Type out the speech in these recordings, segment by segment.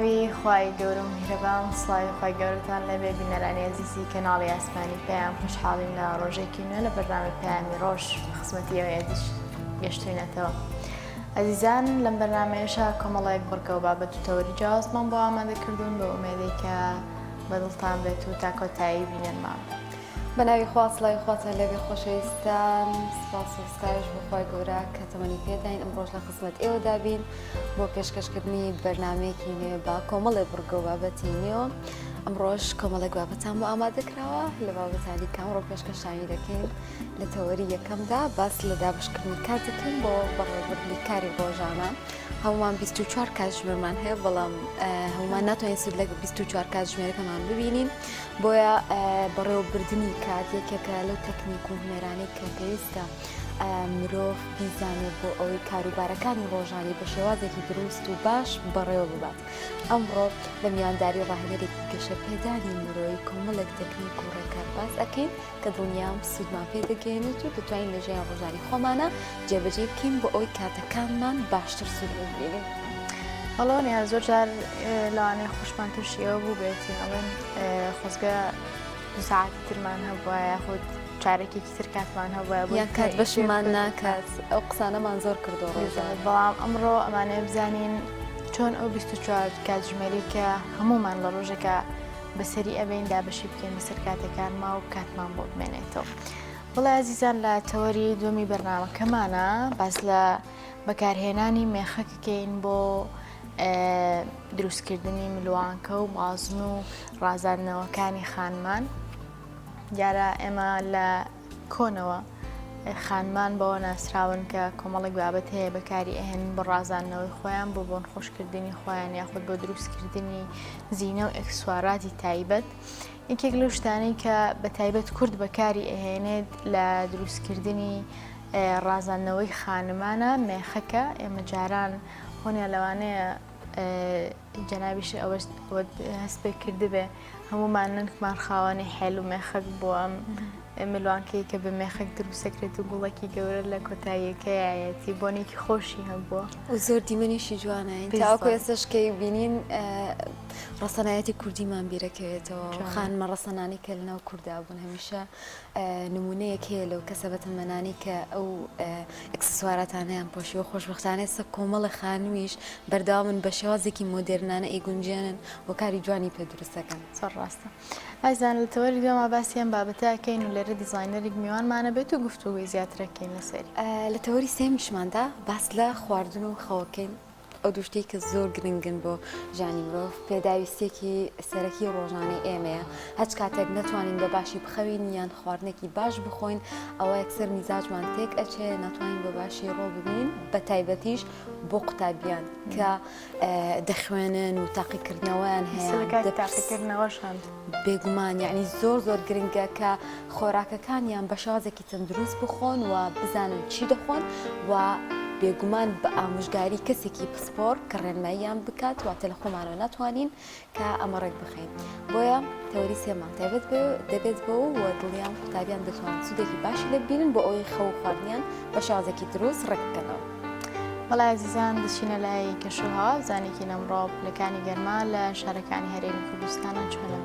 ناوی خوای گەورە و میهرەبان سڵاوی خوای گەورەتان لێبێ بینەرانی ئەزیزی کەناڵی ئاسمانی پەیام خۆشحاڵین لە ڕۆژێکی نوێ لە بەرنامەی پەیامی ڕۆژ خزمەتی ئێوەی ئەزیز گەشتوینەتەوە ئەزیزان لەم بەرنامەیەشا کۆمەڵێک بڕگە و بابەت و تەوەری جیاوازمان بۆ ئامادە کردوون بە ئومێدەی کە بەدڵتان بێت و تا کۆتایی بینەرمان بن. بەناوی خوا سڵاوی خواتان لێبێ خۆشەویستان سپاس و ستایش بۆ خوای گەورە کە تەمەنی پێداین ئەمڕۆش لە خزمەت ئێوەدا بین بۆ پێشکەشکردنی بەرنامەیەکی نوێ بە کۆمەڵێ بڕگە و بابەتی نوێ ئەمڕۆش کۆمەڵێک بابەتان بۆ ئامادە کراوە لە بابەتانی کە ئەمڕۆ پێشکەشتانی دەکەین لە تەوەری یەکەمدا باس لە دابشکردنی کات دەکەین بۆ بەڕێوەبردنی کاری ڕۆژانە هەمومان 24 کاتژمێرمان هەیە بەڵام هەمومان ناتوانین سوود لە 24 کاتژمێرەکەمان ببینین بۆیە بەڕێوەبردنی کات یەکێکە لەو تەکنیک و هونەرانەی کە پێویستە مرۆڤ بیزانێت بۆ ئەوەی کاروبارەکانی ڕۆژانی بە شێوازێکی دروست و باش بەڕێوە ببات. ئەمڕۆ لە میوانداری ڕاهێنەرێکی گەشەپێدانی مرۆیی کۆمەڵێک تەکنیک و ڕێکار باس ئەکەین کە دڵنیام سوودمان پێ دەگەیەنێت و دەتوانین لە ژیان ڕۆژانی خۆمانە جێبەجێی بکەین بۆ ئەوەی کاتەکانمان باشتر سوود ببینین. بەڵێ زۆر جار لەوانەیە خۆشمان تووشی ئەوە بووبێتین ئەڵێن خۆزگە دو ساعتی ترمان هەبووە یاخود چارەکێکی تر کاتمان هەبووە یان کات بەشمان ناکات ئەو قسانەمان زۆر کردو ڕۆژان بەڵام ئەمڕۆ ئەمانەیە بزانین چۆن ئەو 24 کاتژمێری کە هەمومان لە ڕۆژێکە بەسەری ئەبین دابەشی بکەین بەسەر کاتەکانما و کاتمان بۆ بمێنێتەوە. بەڵێ ئازیزان لە تەوەری دووەمی بەرنامەکەمانە باس لە بەکارهێنانی مێخەکەکەین بۆ دروستکردنی ملوانکە و بازن و ڕازاندنەوەکانی خانمان دیارە ئێمە لە کۆنەوە خانمان بەوە ناسراون کە کۆمەڵێک بابەت هەیە بەکاری ئەهێنن بۆ ڕازاندنەوەی خۆیان بۆ بۆن خۆشکردنی خۆیان یاخود بۆ دروستکردنی زینە و ئێکسواراتی تایبەت یەکێک لەو شتانەی کە بە تایبەت کورد بەکاری ئەهێنێت لە دروستکردنی ڕازاندنەوەی خانمانە مێخەکە ئێمە جاران هۆنیا لەوانەیە جەنابیش ئەوەش هەست پێ کردبێ هەموومان نەنکمان خاوەنی حێل و مێخەک بووە ئەم ملوانکەی کە بە مێخەک دروستەکرێت و گوڵێکی گەورە لە کۆتاییەکەیەتی بۆنێکی خۆشی هەبووە و زۆر دیمەنیشی جوانە تاوەکو ئێستاش کەی بینین ڕەسەنایەتی کوردیمان بیرەکەوێتەوە خانمە ڕەسەنانی کە لەناو کوردا بوون هەمیشە نمونەیەک هەیە لەو کەسە بەتەمەنانی کە ئەو ئەکسسواراتانیان پۆشیوە خۆشببختانە ئێستا کۆمەڵە خانمیش بەردەوامن بە شێوازێکی مۆدێرنانە ئەیگونجێنن و کاری جوانی پێ دروستەکەن. زۆر ڕاستە ئازیزان لە تەوەری دووەما باسی ئەم بابەتە ئەکەین و لێرە دیزاینەرێک میوانمانە بێت و گفتوگۆی زیاتر ئەکەین لەسەری. لە تەوەری سێیەمیشماندا باس لە خواردن و خەوەکەین ئەو دوو شتەی کە زۆر گرنگن بۆ ژیانی مرۆڤ، پێداویستییەکی سەرەکی ڕۆژانەی ئێمەیە، هەچ کاتێک نەتوانین بە باشی بخەوین یان خواردنێکی باش بخۆین ئەوا یەکسەر میزاجمان تێک ئەچێ ناتوانین بە باشی ڕۆڵ ببینین بە تایبەتیش بۆ قوتابیان کە دەخوێنن و تاقیکردنەوەیان هەیە تاقیکردنەوەشان بێگومان یعنی زۆر زۆر گرنگە کە خۆراکەکانیان بە شێوازێکی تەندروست بخۆن و بزانن چی دەخۆن و بێگومان بە ئامۆژگاری کەسێکی پسپۆر کە ڕێنماییان بکات واتە لە خۆمانەوە ناتوانین کە ئەمە ڕێک بخەین بۆیە تەوەری سێمان تایبەت دەبێت بۆ و دڵنیام قوتابیان دەتوانن سوودێکی باشی لێ ببینن بۆ ئەوەی خەو و خواردنیان بە شێوازێکی دروست ڕێک بکەنەوە. بەڵێ ئازیزان دەچینە لای کەشوهەوا بزانێکین ئەمڕۆ پلەکانی گەرما لە شارەکانی هەرێمی کوردستانە چۆنە.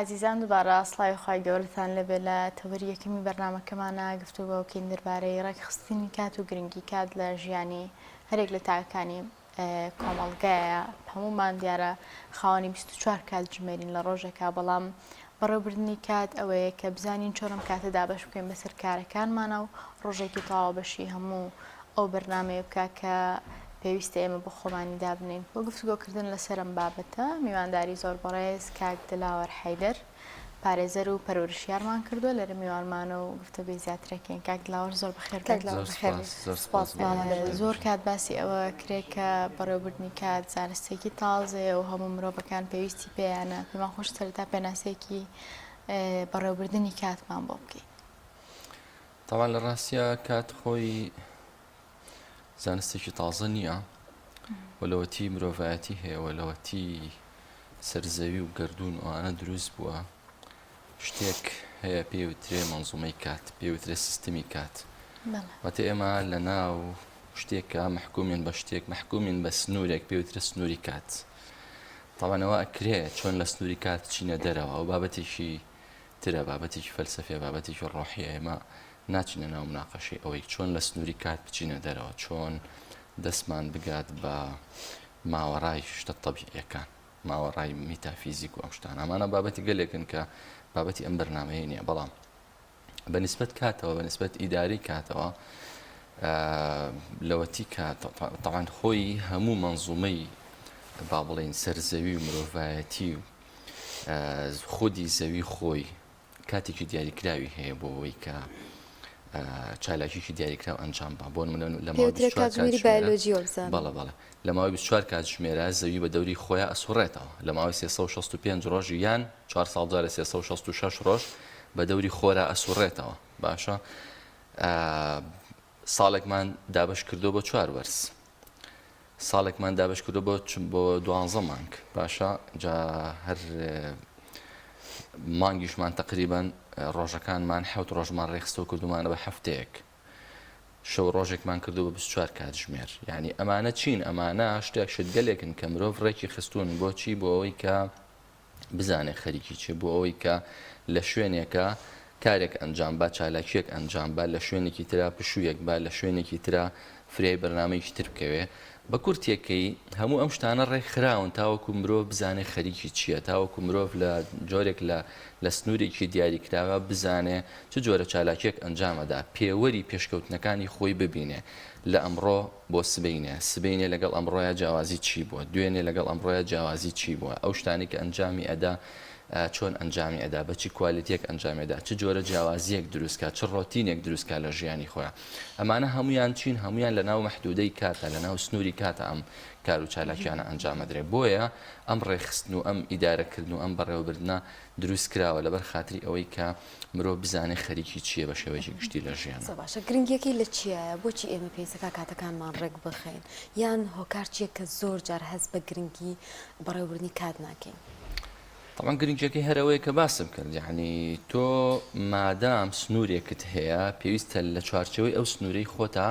ئازیزان دووبارە سڵاوی خوای گەورەتان لێبێ لە تەوەری یەکەمی بەرنامەکەمانا گفتوگۆ بکەین دەربارەی ڕێکخستنی کات و گرنگی کات لە ژیانی هەرێک لە تاکەکانی کۆمەڵگایە هەموومان دیارە خاوەنی 24 کاتژمێرین لە ڕۆژێکا بەڵام بەڕێوبردنی کات ئەوەیە کە بزانین چۆن ئەم کاتە دابەش بکەین بەسەر کارەکانمانە و ڕۆژێکی تەواو بەشی هەموو ئەو بەرنامەیە بکا کە پێویستە ئێمە بۆ خۆمانی دابنێین. بۆ گفتوگۆکردن لەسەر ئەم بابەتە میوانداری زۆر بەڕێز کاک دلاوەر حەیدەر پارێزەر و پەرورشیارمان کردووە لێرە میوانمانە و گفتوگۆی زیاتر ئەکەین. کاک دلاوەر زۆر بەخێر کاک بێن. دلاوەر زۆر بەخێر سوپاس، بێی. زۆر سوپاس سوپاس بۆ بۆ ئامادەبوونت. زۆر کات باسی ئەوە کرێ کە بەڕێوەبردنی کات زانستێکی تازەیە و هەموو مرۆڤەکان پێویستی پێیانە. پێمان خۆشە سەرەتا پێناسەیەکی بەڕێوەبردنی کاتمان بۆ بکەی. تەبعەن لە ڕاستیا کات خۆی زانستێکی تازە نییە و لەوەتی مرۆڤایەتی هەیە و لەوەتی سەرزەوی و گردون ئەوانە دروست بووە شتێک هەیە پێوترێ منزومەی کات پێوترێ سیستمی کات واتە ئێمە لە ناو شتێکە محکومین بە شتێک محکومین بە سنوورێک پێوترە سنووری کات تاوانەوە ئەکرێ چۆن لە سنووری کات چینە دەرەوە ئەو بابەتێکی ترە، بابەتێکی فەلسەفیە، بابەتێکی ڕۆحیە، ئێمە ناچینە ناو مناقەشەی ئەوەی چۆن لە سنووری کات بچینە دەرەوە، چۆن دەستمان بگات بە ماوەڕای شتە تەبیعیەکان، ماوەڕای میتافیزیک و ئەم شتانە، ئەمانە بابەتی گەلێکن کە بابەتی ئەم بەرنامەیە نییە، بەڵام بە نسبەت کاتەوە، بە نسبەت ئیداری کاتەوە، لەوەتی کە تەعان خۆی هەموو مەنزومەی با بڵێین سەرزەوی و مرۆڤایەتی و خودی زەوی خۆی کاتێکی دیاریکراوی هەیە بۆ ئەوەی کە چالاکیکی دیاریکراو ئەنجام با بۆ منە لە ماوەی بەڵێ بەڵێ لە ماوەی 24 کاتژمێرە زەوی بە دەوری خۆیان ئەسوڕێتەوە لە ماوەی 365 ڕۆژ یان 4 ساڵ جارە 366 ڕۆژ بە دەوری خۆرا ئەسوڕێتەوە باشە ساڵێکمان دابش کردو بۆ چوار وەرز ساڵێکمان دابەش کردوە بۆ بۆ دوانزە مانگ باشە جا هەر مانگیشمان تقریبان ڕۆژەکانمان حوت ڕۆژمان ڕێخستۆ کردومانە بە هەفتەیەک شەو ڕۆژێکمان کردو بە 24 کاتژمێر یعنی ئەمانە چین ئەمانە شتێک شتگەلێکن کە مرۆڤ ڕێکی خستون بۆچی بۆ ئەوەی کە بزانێ خەریکی چیە بۆ ئەوەی کە لە شوێنێکا کارێک ئەنجام با چالاکیەک ئەنجام با لە شوێنێکی ترا پشوویەک با لە شوێنێکی ترا فریای بەرنامەیەکی تر بکەوێ بە کورتیەکەی هەموو ئەم شتانە ڕێکخراون تاوەکو مرۆڤ بزانێ خەریکی چییە تاوەکو مرۆڤ لە جۆرێک لە لە سنوورێکی دیاریکراوە بزانێ چ جۆرە چالاکیەک ئەنجامەدا پێوەری پێشکەوتنەکانی خۆی ببینێ لە ئەمڕۆ بۆ سبەینێ، سبەینێ لەگەڵ ئەمڕۆیا جیاوازی چی بووە، دوێنێ لەگەڵ ئەمڕۆیا جیاوازی چی بووە، ئەو شتانەی کە ئەنجامی ئەدا چۆن ئەنجامی ئەدا، بە چ quality یەک ئەنجامی ئەدا، چ جۆرە جیاوازییەک دروست کا، چ ڕۆتینێک دروست کا لە ژیانی خۆیا. ئەمانە هەموویان چین؟ هەموویان لە ناو مەحدودەی کاتە، لە ناو سنووری کاتە ئەم کار و چالاکیانە ئەنجام ئەدرێ. بۆیە ئەم ڕێکخستن و ئەم ئیدارەکردن و ئەم بەڕێوەبردنە دروست کراوە لەبەر خاتری ئەوەی کە مرۆڤ بزانێ خەریکی چییە بە شێوەیەکی گشتی لە ژیانا. زۆر باشە گرنگیەکەی لە چیایە؟ بۆچی ئێمە پێویستەکا کاتەکانمان ڕێک بخەین؟ یان هۆکار چییە کە زۆر جار هەست بە گرنگی بەڕێوەبردنی کات ناکەین؟ تەبعەن گرنگیەکەی هەر ئەوەیە کە باسم کرد یەعنی تۆ مادام سنوورێکت هەیە پێویستە لە چوارچێوەی ئەو سنوورەی خۆتا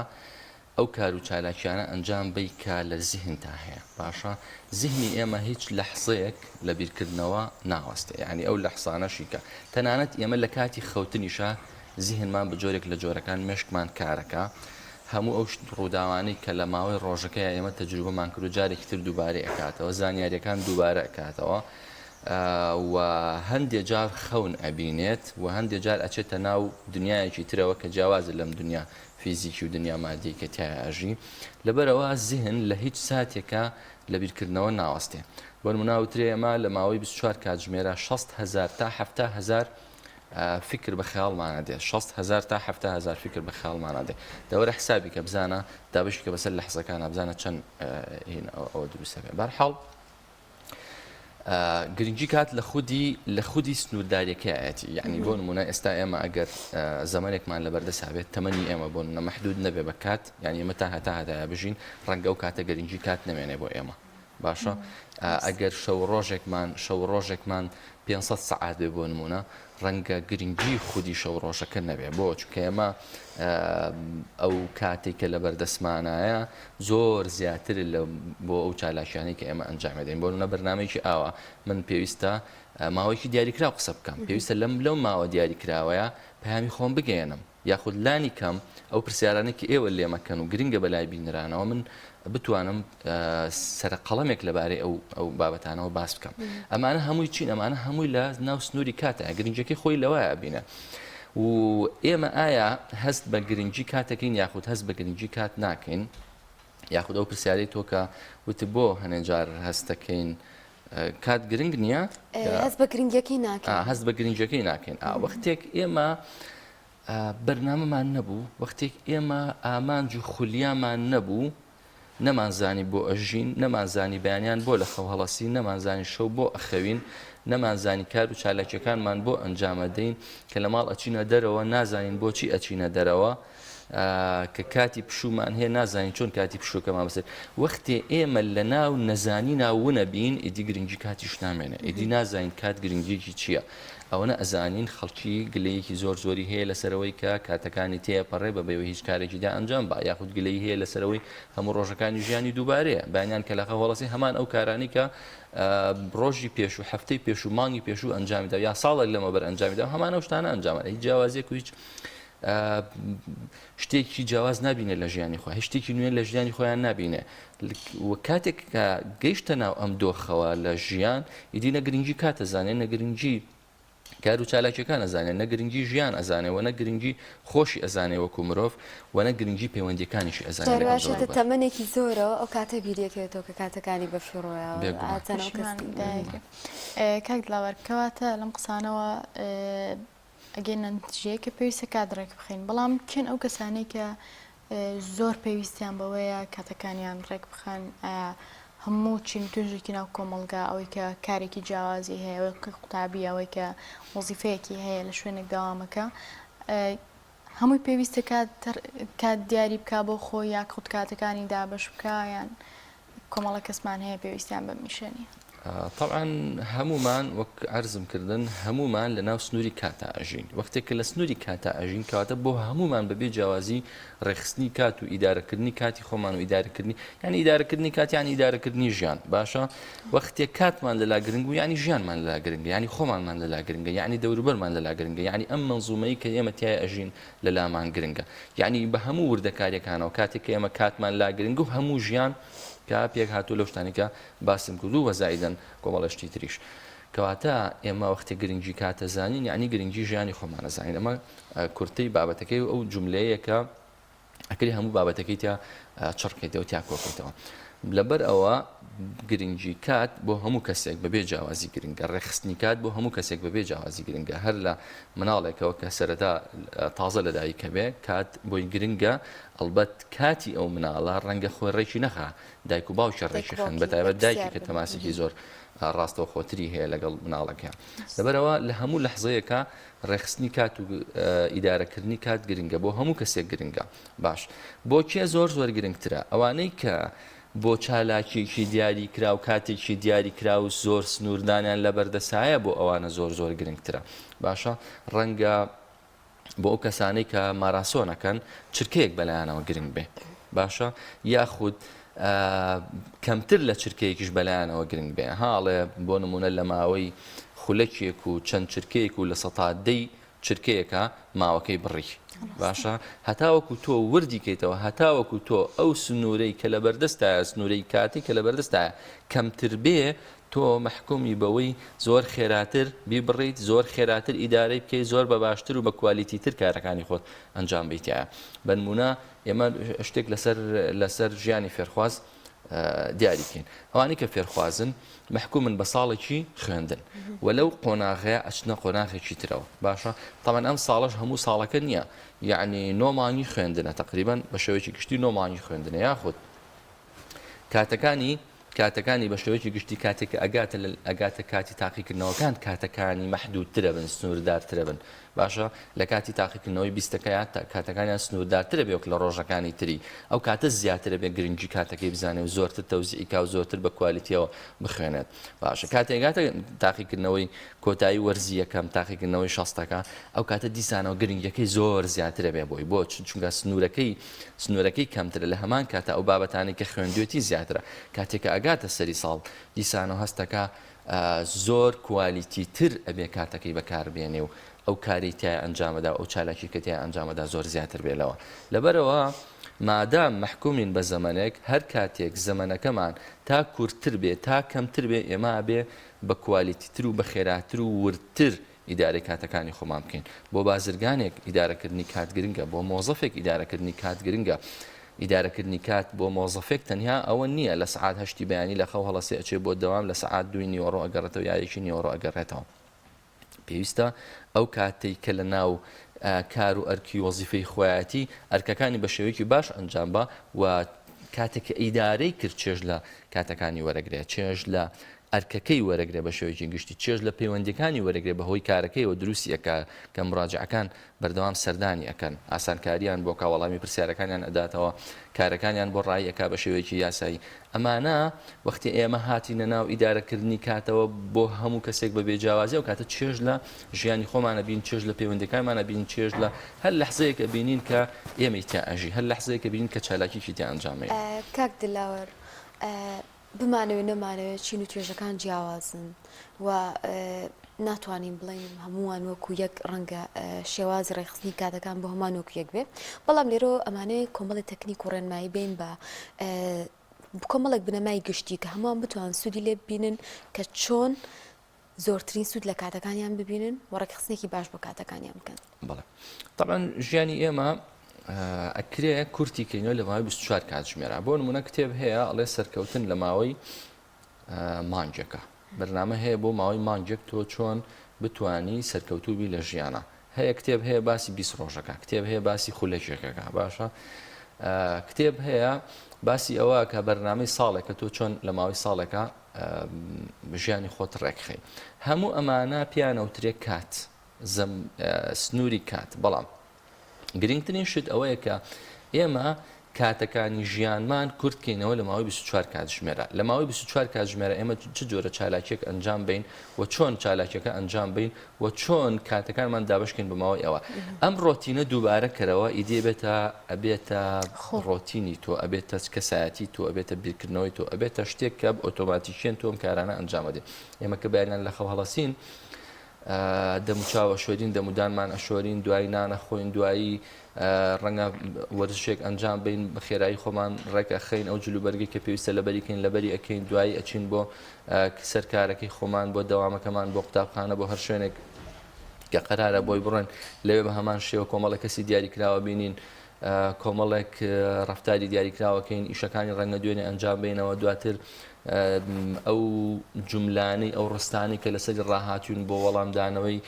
ئەو کار و چالاکیانە ئەنجام بەی کە لە زیهنتا هەیە باشە زیهنی ئێمە هیچ لەحزەیەک لە بیرکردنەوە ناوەستێ یعنی ئەو لەحزانەشی کە تەنانەت ئێمە لە کاتی خەوتنیشا زیهنمان بە جۆرێک لە جۆرەکان مێشکمان کارەکە هەموو ئەو ڕووداوانەی کە لە ماوەی ڕۆژەکەی ئێمە تەجروبەمان کرد و جارێکی تر دووبارە ئەکاتەوە زانیاریەکان دووبارە ئەکاتەوە و هەندێ جار خەون ئەبینێت و هەندێ جار ئەچێتە ناو دنیایەکی ترەوە کە جیاوازە لەم دنیا فیزیکی و دنیا مادیەی کە تیایا ئەژی لەبەرئەوە زیهن لە هیچ ساتێکا لە بیرکردنەوە ناوەستێ بۆ نمونە ئەوترێ ئێمە لە ماوەی 24 کاتژمێرا 60 هەزار تا 70 هەزار فکر بە خەیاڵمانە دێت 60 هەزار تا 70 هەزار فکر بە خەیاڵمانە دێ دەوەرە حسابی کە بزانە دابەشی کە بەسەر لەحزەکانە بزانە چەند هین ئەوە دروستە بێ بەرحاڵ گرنگی کات لە خودی لە خودی سنوورداریەکەیەتی یعنی بۆ نمونە ئێستا ئێمە ئەگەر زەمەنێکمان لە بەردەسا بێت تەمەنی ئێمە بۆ نمونە مەحدود نەبێ بە کات یعنی ئێمە تا هەتا هەتایە بژین ڕەنگە ئەو کاتە گرنگی کات نەمێنێ بۆ ئێمە باشە ئەگەر شەو ڕۆژێکمان شەو ڕۆژێکمان 500 سەعات بێ بۆ نمونە ڕەنگە گرنگی خودی شەو ڕۆژەکە نەبێ بۆ چونکە ئێمە ئەو کاتێک کە لە بەردەستمانایە زۆر زیاتر لە بۆ ئەو چالاکیانەی کە ئێمە ئەنجامێدەین بۆ نمونە بەرنمەیەکی ئاوا من پێویستە ماوەیەکی دیاریکراو قسە بکەم پێویستە لەم لەو ماوە دیاریکراوەیە پەیامی خۆم بگەیەنم یاخود لانی کەم ئەو پرسیارانەی کە ئێوە لێمەکەن و گرنگە بەلای بینەرانەوە من بتوانم سەرە قەڵەمێک لەبارەی ئەو ئەو بابەتانەوە باس بکەم ئەمانە هەمووی چین ئەمانە هەمووی لە ناو سنووری کاتە گرنگەکەی خۆی لەوایە بینە و ئێمە ئایا هەست بە گرنگی کاتەکەین یاخود هەست بە گرنگی کات ناکەین یاخود ئەو پرسیارەی تۆ کە وت بۆ هەنێ جار هەستەکەین کات گرنگ نییە؟ هەست بە گرنگیەکەی ناکەین. هەست بە گرنگیەکەی ناکەین. وەختێک ئێمە بەرنامەمان نەبوو، وەختێک ئێمە ئامانج و خولیامان نەبوو، نەمانزانی بۆ ئەژین، نەمانزانی بەیانیان بۆ لە خەو هەڵەسین، نەمانزانی شەو بۆ ئەخەوین، نەمانزانی کار و چالاکیەکانمان بۆ ئەنجامەدەین، کە لە ماڵ ئەچینە دەرەوە نازانین بۆچی ئەچینە دەرەوە، کە کاتی پشوومان هەیە نازانین چۆن کاتی پشووەکەمان بەسەر وەختێ ئێمە لە ناو نەزانینا ونەبین ئیدی گرنگی کاتیش نامێنێ ئیدی نازانین کات گرنگیەکی چییە ئەوەنە ئەزانین خەڵکی گلەیەکی زۆر زۆری هەیە لەسەرەوەی کە کاتەکانی تێپەڕێ بە بێوە هیچ کارێکیدا ئەنجام با یاخود گلەی هەیە لەسەرەوەی هەموو ڕۆژەکانی ژیانی دووبارەیە بەیانیان کە لە خەو هەڵەسی هەمان ئەو کارانی کە ڕۆژی پێشوو هەفتەی پێشوو مانگی پێشوو ئەنجامیدا یا ساڵێک لەمەوبەر ئەنجامیدا هەمان ئەو شتانە ئەنجامە هیچ جیاوازیەک و هیچ شتێکی جیاواز نابینێت لە ژیانی خۆی هیچ شتێکی نوێ لە ژیانی خۆیان نابینێ و کاتێک کە گەیشتە ناو ئەم دۆخەوە لە ژیان ئیدی نە گرنگی کات ئەزانێ نە گرنگی کار و چالاکیەکان ئەزانێ نە گرنگی ژیان ئەزانێ و نە گرنگی خۆشی ئەزانێ وەکو مرۆڤ و نە گرنگی پەیوەندیەکانیشی ئەزانێ لەگەڵ جارێ دەوروبەر. تەمەنێکی زۆرەوە ئەو کاتە بیریەکەوێتەوە کە کاتەکانی بەفیڕۆیەوە بێگومان. ئاچەن ئەو کەس پەشیمان دایکە. کاک دلاوەر کەواتە لەم قسانەوە ئەگەینە نەتیجەیەک کە پێویستە کات ڕێک بخەین، بەڵام کێن ئەو کەسانەی کە زۆر پێویستیان بەوەیە کاتەکانیان ڕێک بخەن؟ ئایا هەموو چین و توێژێکی ناو کۆمەڵگا ئەوەی کە کارێکی جیاوازی هەیە، ئەوەی کە قوتابییە، ئەوەی کە وەزیفەیەکی هەیە لە شوێنێک دەوامەکە، هەمووی پێویستە کات کات دیاری بکا بۆ خۆی یا خود کاتەکانی دابەش بکا یان کۆمەڵە کەسمان هەیە پێویستیان بەم ئیشە نییە. تەبعەن هەموومان وەک عەرزم کردن هەموومان لە ناو سنووری کاتا ئەژین وەختێک کە لە سنووری کاتا ئەژین کەواتە بۆ هەموومان بەبێ جیاوازی ڕێکخستنی کات و ئیدارەکردنی کاتی خۆمان و ئیدارەکردنی یعنی ئیدارەکردنی کات یعنی ئیدارەکردنی ژیان باشە وەختێک کاتمان لەلا گرنگ بوو یعنی ژیانمان لەلا گرنگە یعنی خۆمانمان لەلا گرنگە یعنی دەوروبەرمان لەلا گرنگە یعنی ئەم مەنزومەی کە ئێمە تیای ئەژین لەلامان گرنگە یعنی بە هەموو وردەکاریەکانەوە کاتێک کە ئێمە کاتمان لا گرنگ و هەموو ژیان کە پێک هاتوو لەو شتانی کە باسم کرد و وەزایدەن کۆمەڵە شتی تریش کەواتە ئێمە وەختی گرنگی کاتە زانین یعنی گرنگی ژیانی خۆمانە زانین ئەمە کورتەی بابەتەکەی و ئەو جملەیە کە ئەکرێ هەموو بابەتەکەی تیا چڕکەیتەوە تیا کۆکەیتەوە لەبەر ئەوە گرنگی کات بۆ هەموو کەسێک بەبێ جیاوازی گرنگە ڕێکخستنی کات بۆ هەموو کەسێک بەبێ جیاوازی گرنگە هەر لە مناڵێکەوە کە سەرەتا تازە لەدایکە بێ کات بۆی گرنگە ئەلبەت کاتی ئەو مناڵە ڕەنگە خۆی ڕێکی نەخا دایک و باوکی ڕێکی خەن بە تایبەت دایکی کە تەماسێکی زۆر ڕاستەوخۆتری هەیە لەگەڵ مناڵەکە لەبەرەوە لە هەموو لەحزەیەکە ڕێکخستنی کات و ئیدارەکردنی کات گرنگە بۆ هەموو کەسێک گرنگە باش بۆ کێ زۆر زۆر گرنگترە ئەوانەی کە بۆ چالاکیەکی دیاری کرا و کاتێکی دیاری کرا و زۆر سنووردانیان لە بەردەسایە بۆ ئەوانە زۆر زۆر گرنگترە باشە ڕەنگە بۆ ئەو کەسانەی کە ماراسۆنەکەن چرکەیەک بەلایانەوە گرنگ بێ باشە یاخود کەمتر لە چرکەیەکیش بەلایانەوە گرنگ بێ هاڵێ بۆ نمونە لە ماوەی خولەکێک و چەند چرکەیەک و لە سەتا دەی چرکەیەکە ماوەکەی بڕی باشە هەتاوەکو تۆ وردی کەیتەوە هەتاوەکو تۆ ئەو سنوورەی کە لە بەردەستایە سنوورەی کاتی کە لە بەردەستایە کەمتر بێ تۆ مەحکومی بەوەی زۆر خێراتر بیبڕیت زۆر خێراتر ئیدارەی بکەیت زۆر بە باشتر و بە quality تر کارەکانی خۆت ئەنجام بیتایە بەنمونە ئێمە شتێک لەسەر لەسەر ژیانی فێرخواز دیاری بکەین ئەوانەی کە فێرخوازن مەحکومن بە ساڵێکی خوێندن و لەو قۆناغەیە ئەچنە قۆناغێکی ترەوە باشە تەمان ئەم ساڵەش هەموو ساڵەکە نییە یعنی نۆ مانگی خوێندنە تقریبا بە شێوەیەکی گشتی نۆ مانگی خوێندنە یاخود کاتەکانی کاتەکانی بە شێوەیەکی گشتی کاتێک کە ئەگاتە ئەگاتە کاتی تاقیکردنەوەکان کاتەکانی مەحدودترە بن سنووردارترە بن. باشە لە کاتی تاقیکردنەوەی بیستەکەیا کاتەکانیان سنووردارترە بێ وەک لە ڕۆژەکانی تری ئەو کاتە زیاترە بێ گرنگی کاتەکەی بزانێ و زۆرتر تەوزیعی کا و زۆرتر بە کوالیتیەوە بخوێنێت باشە کاتێ گاتە تاقیکردنەوەی کۆتایی وەرزی یەکەم تاقیکردنەوەی شەستەکە ئەو کاتە دیسانەوە گرنگیەکەی زۆر زیاترە بێ بۆی بۆ چونکە سنوورەکەی سنوورەکەی کەمترە لە هەمان کاتە ئەو بابەتانی کە خوێندوێتی زیاترە کاتێک کە ئەگاتە سەری ساڵ دیسانەوە هەستەکە زۆر کوالیتی تر ئەبێ کاتەکەی بەکار بێنێ و ئەو کارەی تیا ئەنجامەدا و ئەو چالاکی کە تیا ئەنجامەدا زۆر زیاتر بێ لەوە. لەبەرئەوە مادام مەحکومین بە زەمەنێک هەر کاتێک زەمەنەکەمان تا کورتتر بێ تا کەمتر بێ ئێمە ئەبێ بە کوالیتی تر و بە خێراتر و وردتر ئیدارەی کاتەکانی خۆمان بکەین. بۆ بازرگانێک ئیدارەکردنی کات گرنگە، بۆ مۆزەفێک ئیدارەکردنی کات گرنگە. ئیدارەکردنی کات بۆ مۆزەفێک تەنیا ئەوە نییە لە سەعات هەشتی بەیانی لە خەو هەڵەسێ ئەچێ بۆ دەوام لە سەعات دووی نیوەڕۆ ئەگەڕێتەوە یا یەکی نیوەڕۆ ئەگەڕێتەوە. پێویستە ئەو کاتەی کە لە ناو کار و ئەرکی وەزیفەی خۆیەتی ئەرکەکانی بە شێوەیەکی باش ئەنجام بە و کاتێک کە ئیدارەی کرد چێژ لە کاتەکانی وەرەگرێ چێژ لە ئەرکەکەی وەرەگرێ بە شێوەیەکی گشتی چێژ لە پەیوەندیەکانی وەرەگرێ بە هۆی کارەکەیەوە دروستی ئەکا کە مراجعەکان بەردەوام سەردانی ئەکەن ئاسانکاریان بۆ کا وەڵامی پرسیارەکانیان ئەداتەوە کارەکانیان بۆ ڕایی ئەکا بە شێوەیەکی یاسایی ئەمانە وەختی ئێمە هاتینە ناو ئیدارەکردنی کاتەوە بۆ هەموو کەسێک بە بێ جیاوازی ئەو کاتە چێژ لە ژیانی خۆمان ئەبین چێژ لە پەیوەندیەکانمان ئەبین چێژ لە هەر لەحزەیەک ئەبینین کە ئێمەی تیا ئەژی هەر لەحزەیەک ئەبینین کە چالاکیکی تیا ئەنجام ئەین. کاک دلاوەر بمانەوێ نەمانەوێ چین و توێژەکان جیاوازن و ناتوانین بڵێین هەمووان وەکو یەک ڕەنگە شێوازی ڕێکخستنی کاتەکان بۆ هەمان وەکو یەک بێ بەڵام لێرەوە ئەمانەیە کۆمەڵی تەکنیک و ڕێنمایی بین بە کۆمەڵێک بنەمای گشتی کە هەمووان بتوان سوودی لێ ببینن کە چۆن زۆرترین سوود لە کاتەکانیان ببینن و ڕێکخستنێکی باش بۆ کاتەکانیان بکەن. بەڵێ تەبعەن ژیانی ئێمە ئەکرێ کورتی کەینەوە لە ماوەی 24 کاتژمێرا بۆ نمونە کتێب هەیە ئەڵێ سەرکەوتن لە ماوەی مانگێکە بەرنامە هەیە بۆ ماوەی مانگێک تۆ چۆن بتانی سەرکەوتوبی لە ژیانە هەیە کتێب هەیە باسی 20 ڕۆژەکە کتێب هەیە باسی خولەکێکەکە باشە کتێب هەیە باسی ئەوە کە بەرنامەی ساڵێکە تۆ چۆن لە ماوەی ساڵێکە ژیانی خۆت ڕێکخەی هەموو ئەمانە پیانەوترێ کات سنووری کات بەڵام گرنگترین شت ئەوەیە کە ئێمە کاتەکانی ژیانمان کورتکەینەوە لە ماوەی 24 کاتژمێرە لە ماوەی 24 کاتژمێرە ئێمە چ جۆرە چالاکیەک ئەنجام بین و چۆن چالاکیەکە ئەنجام بین و چۆن کاتەکانمان دابشکەین بە ماوەی ئەوە ئەم ڕۆتینە دووبارە کەرەوە ئیدی بێتە ئەبێتە ڕۆتینی تۆ ئەبێتە کەسایەتی تۆ ئەبێتە بیرکردنەوەی تۆ ئەبێتە شتێک کە ئۆتۆماتیکیەن تۆ ئەم کارانە ئەنجامەدەی ئێمە کە بەیانیان لە خەو هەڵەسین دەموچاو ئەشۆرین دەمودانمان ئەشۆرین دوایی نان ئەخۆین دوایی ڕەنگە وەرزشێک ئەنجام بین بە خێرایی خۆمان ڕێک ئەخەین ئەو جلوبەرگی کە پێویستە لەبەری کەین لەبەری ئەکەین دوایی ئەچین بۆ سەر کارەکەی خۆمان بۆ دەوامەکەمان بۆ قوتابخانە بۆ هەر شوێنێک کە قەرارە بۆی بڕۆین لەوێ بە هەمان شێوە کۆمەڵە کەسی دیاریکراوە بینین کۆمەڵێک ڕەفتاری دیاریکراوەکەین ئیشەکانی ڕەنگە دوێنێ ئەنجام بینەوە دواتر ئەو جوملانەی ئەو ڕستانەی کە لەسەری ڕاهاتوین بۆ وەڵامدانەوەی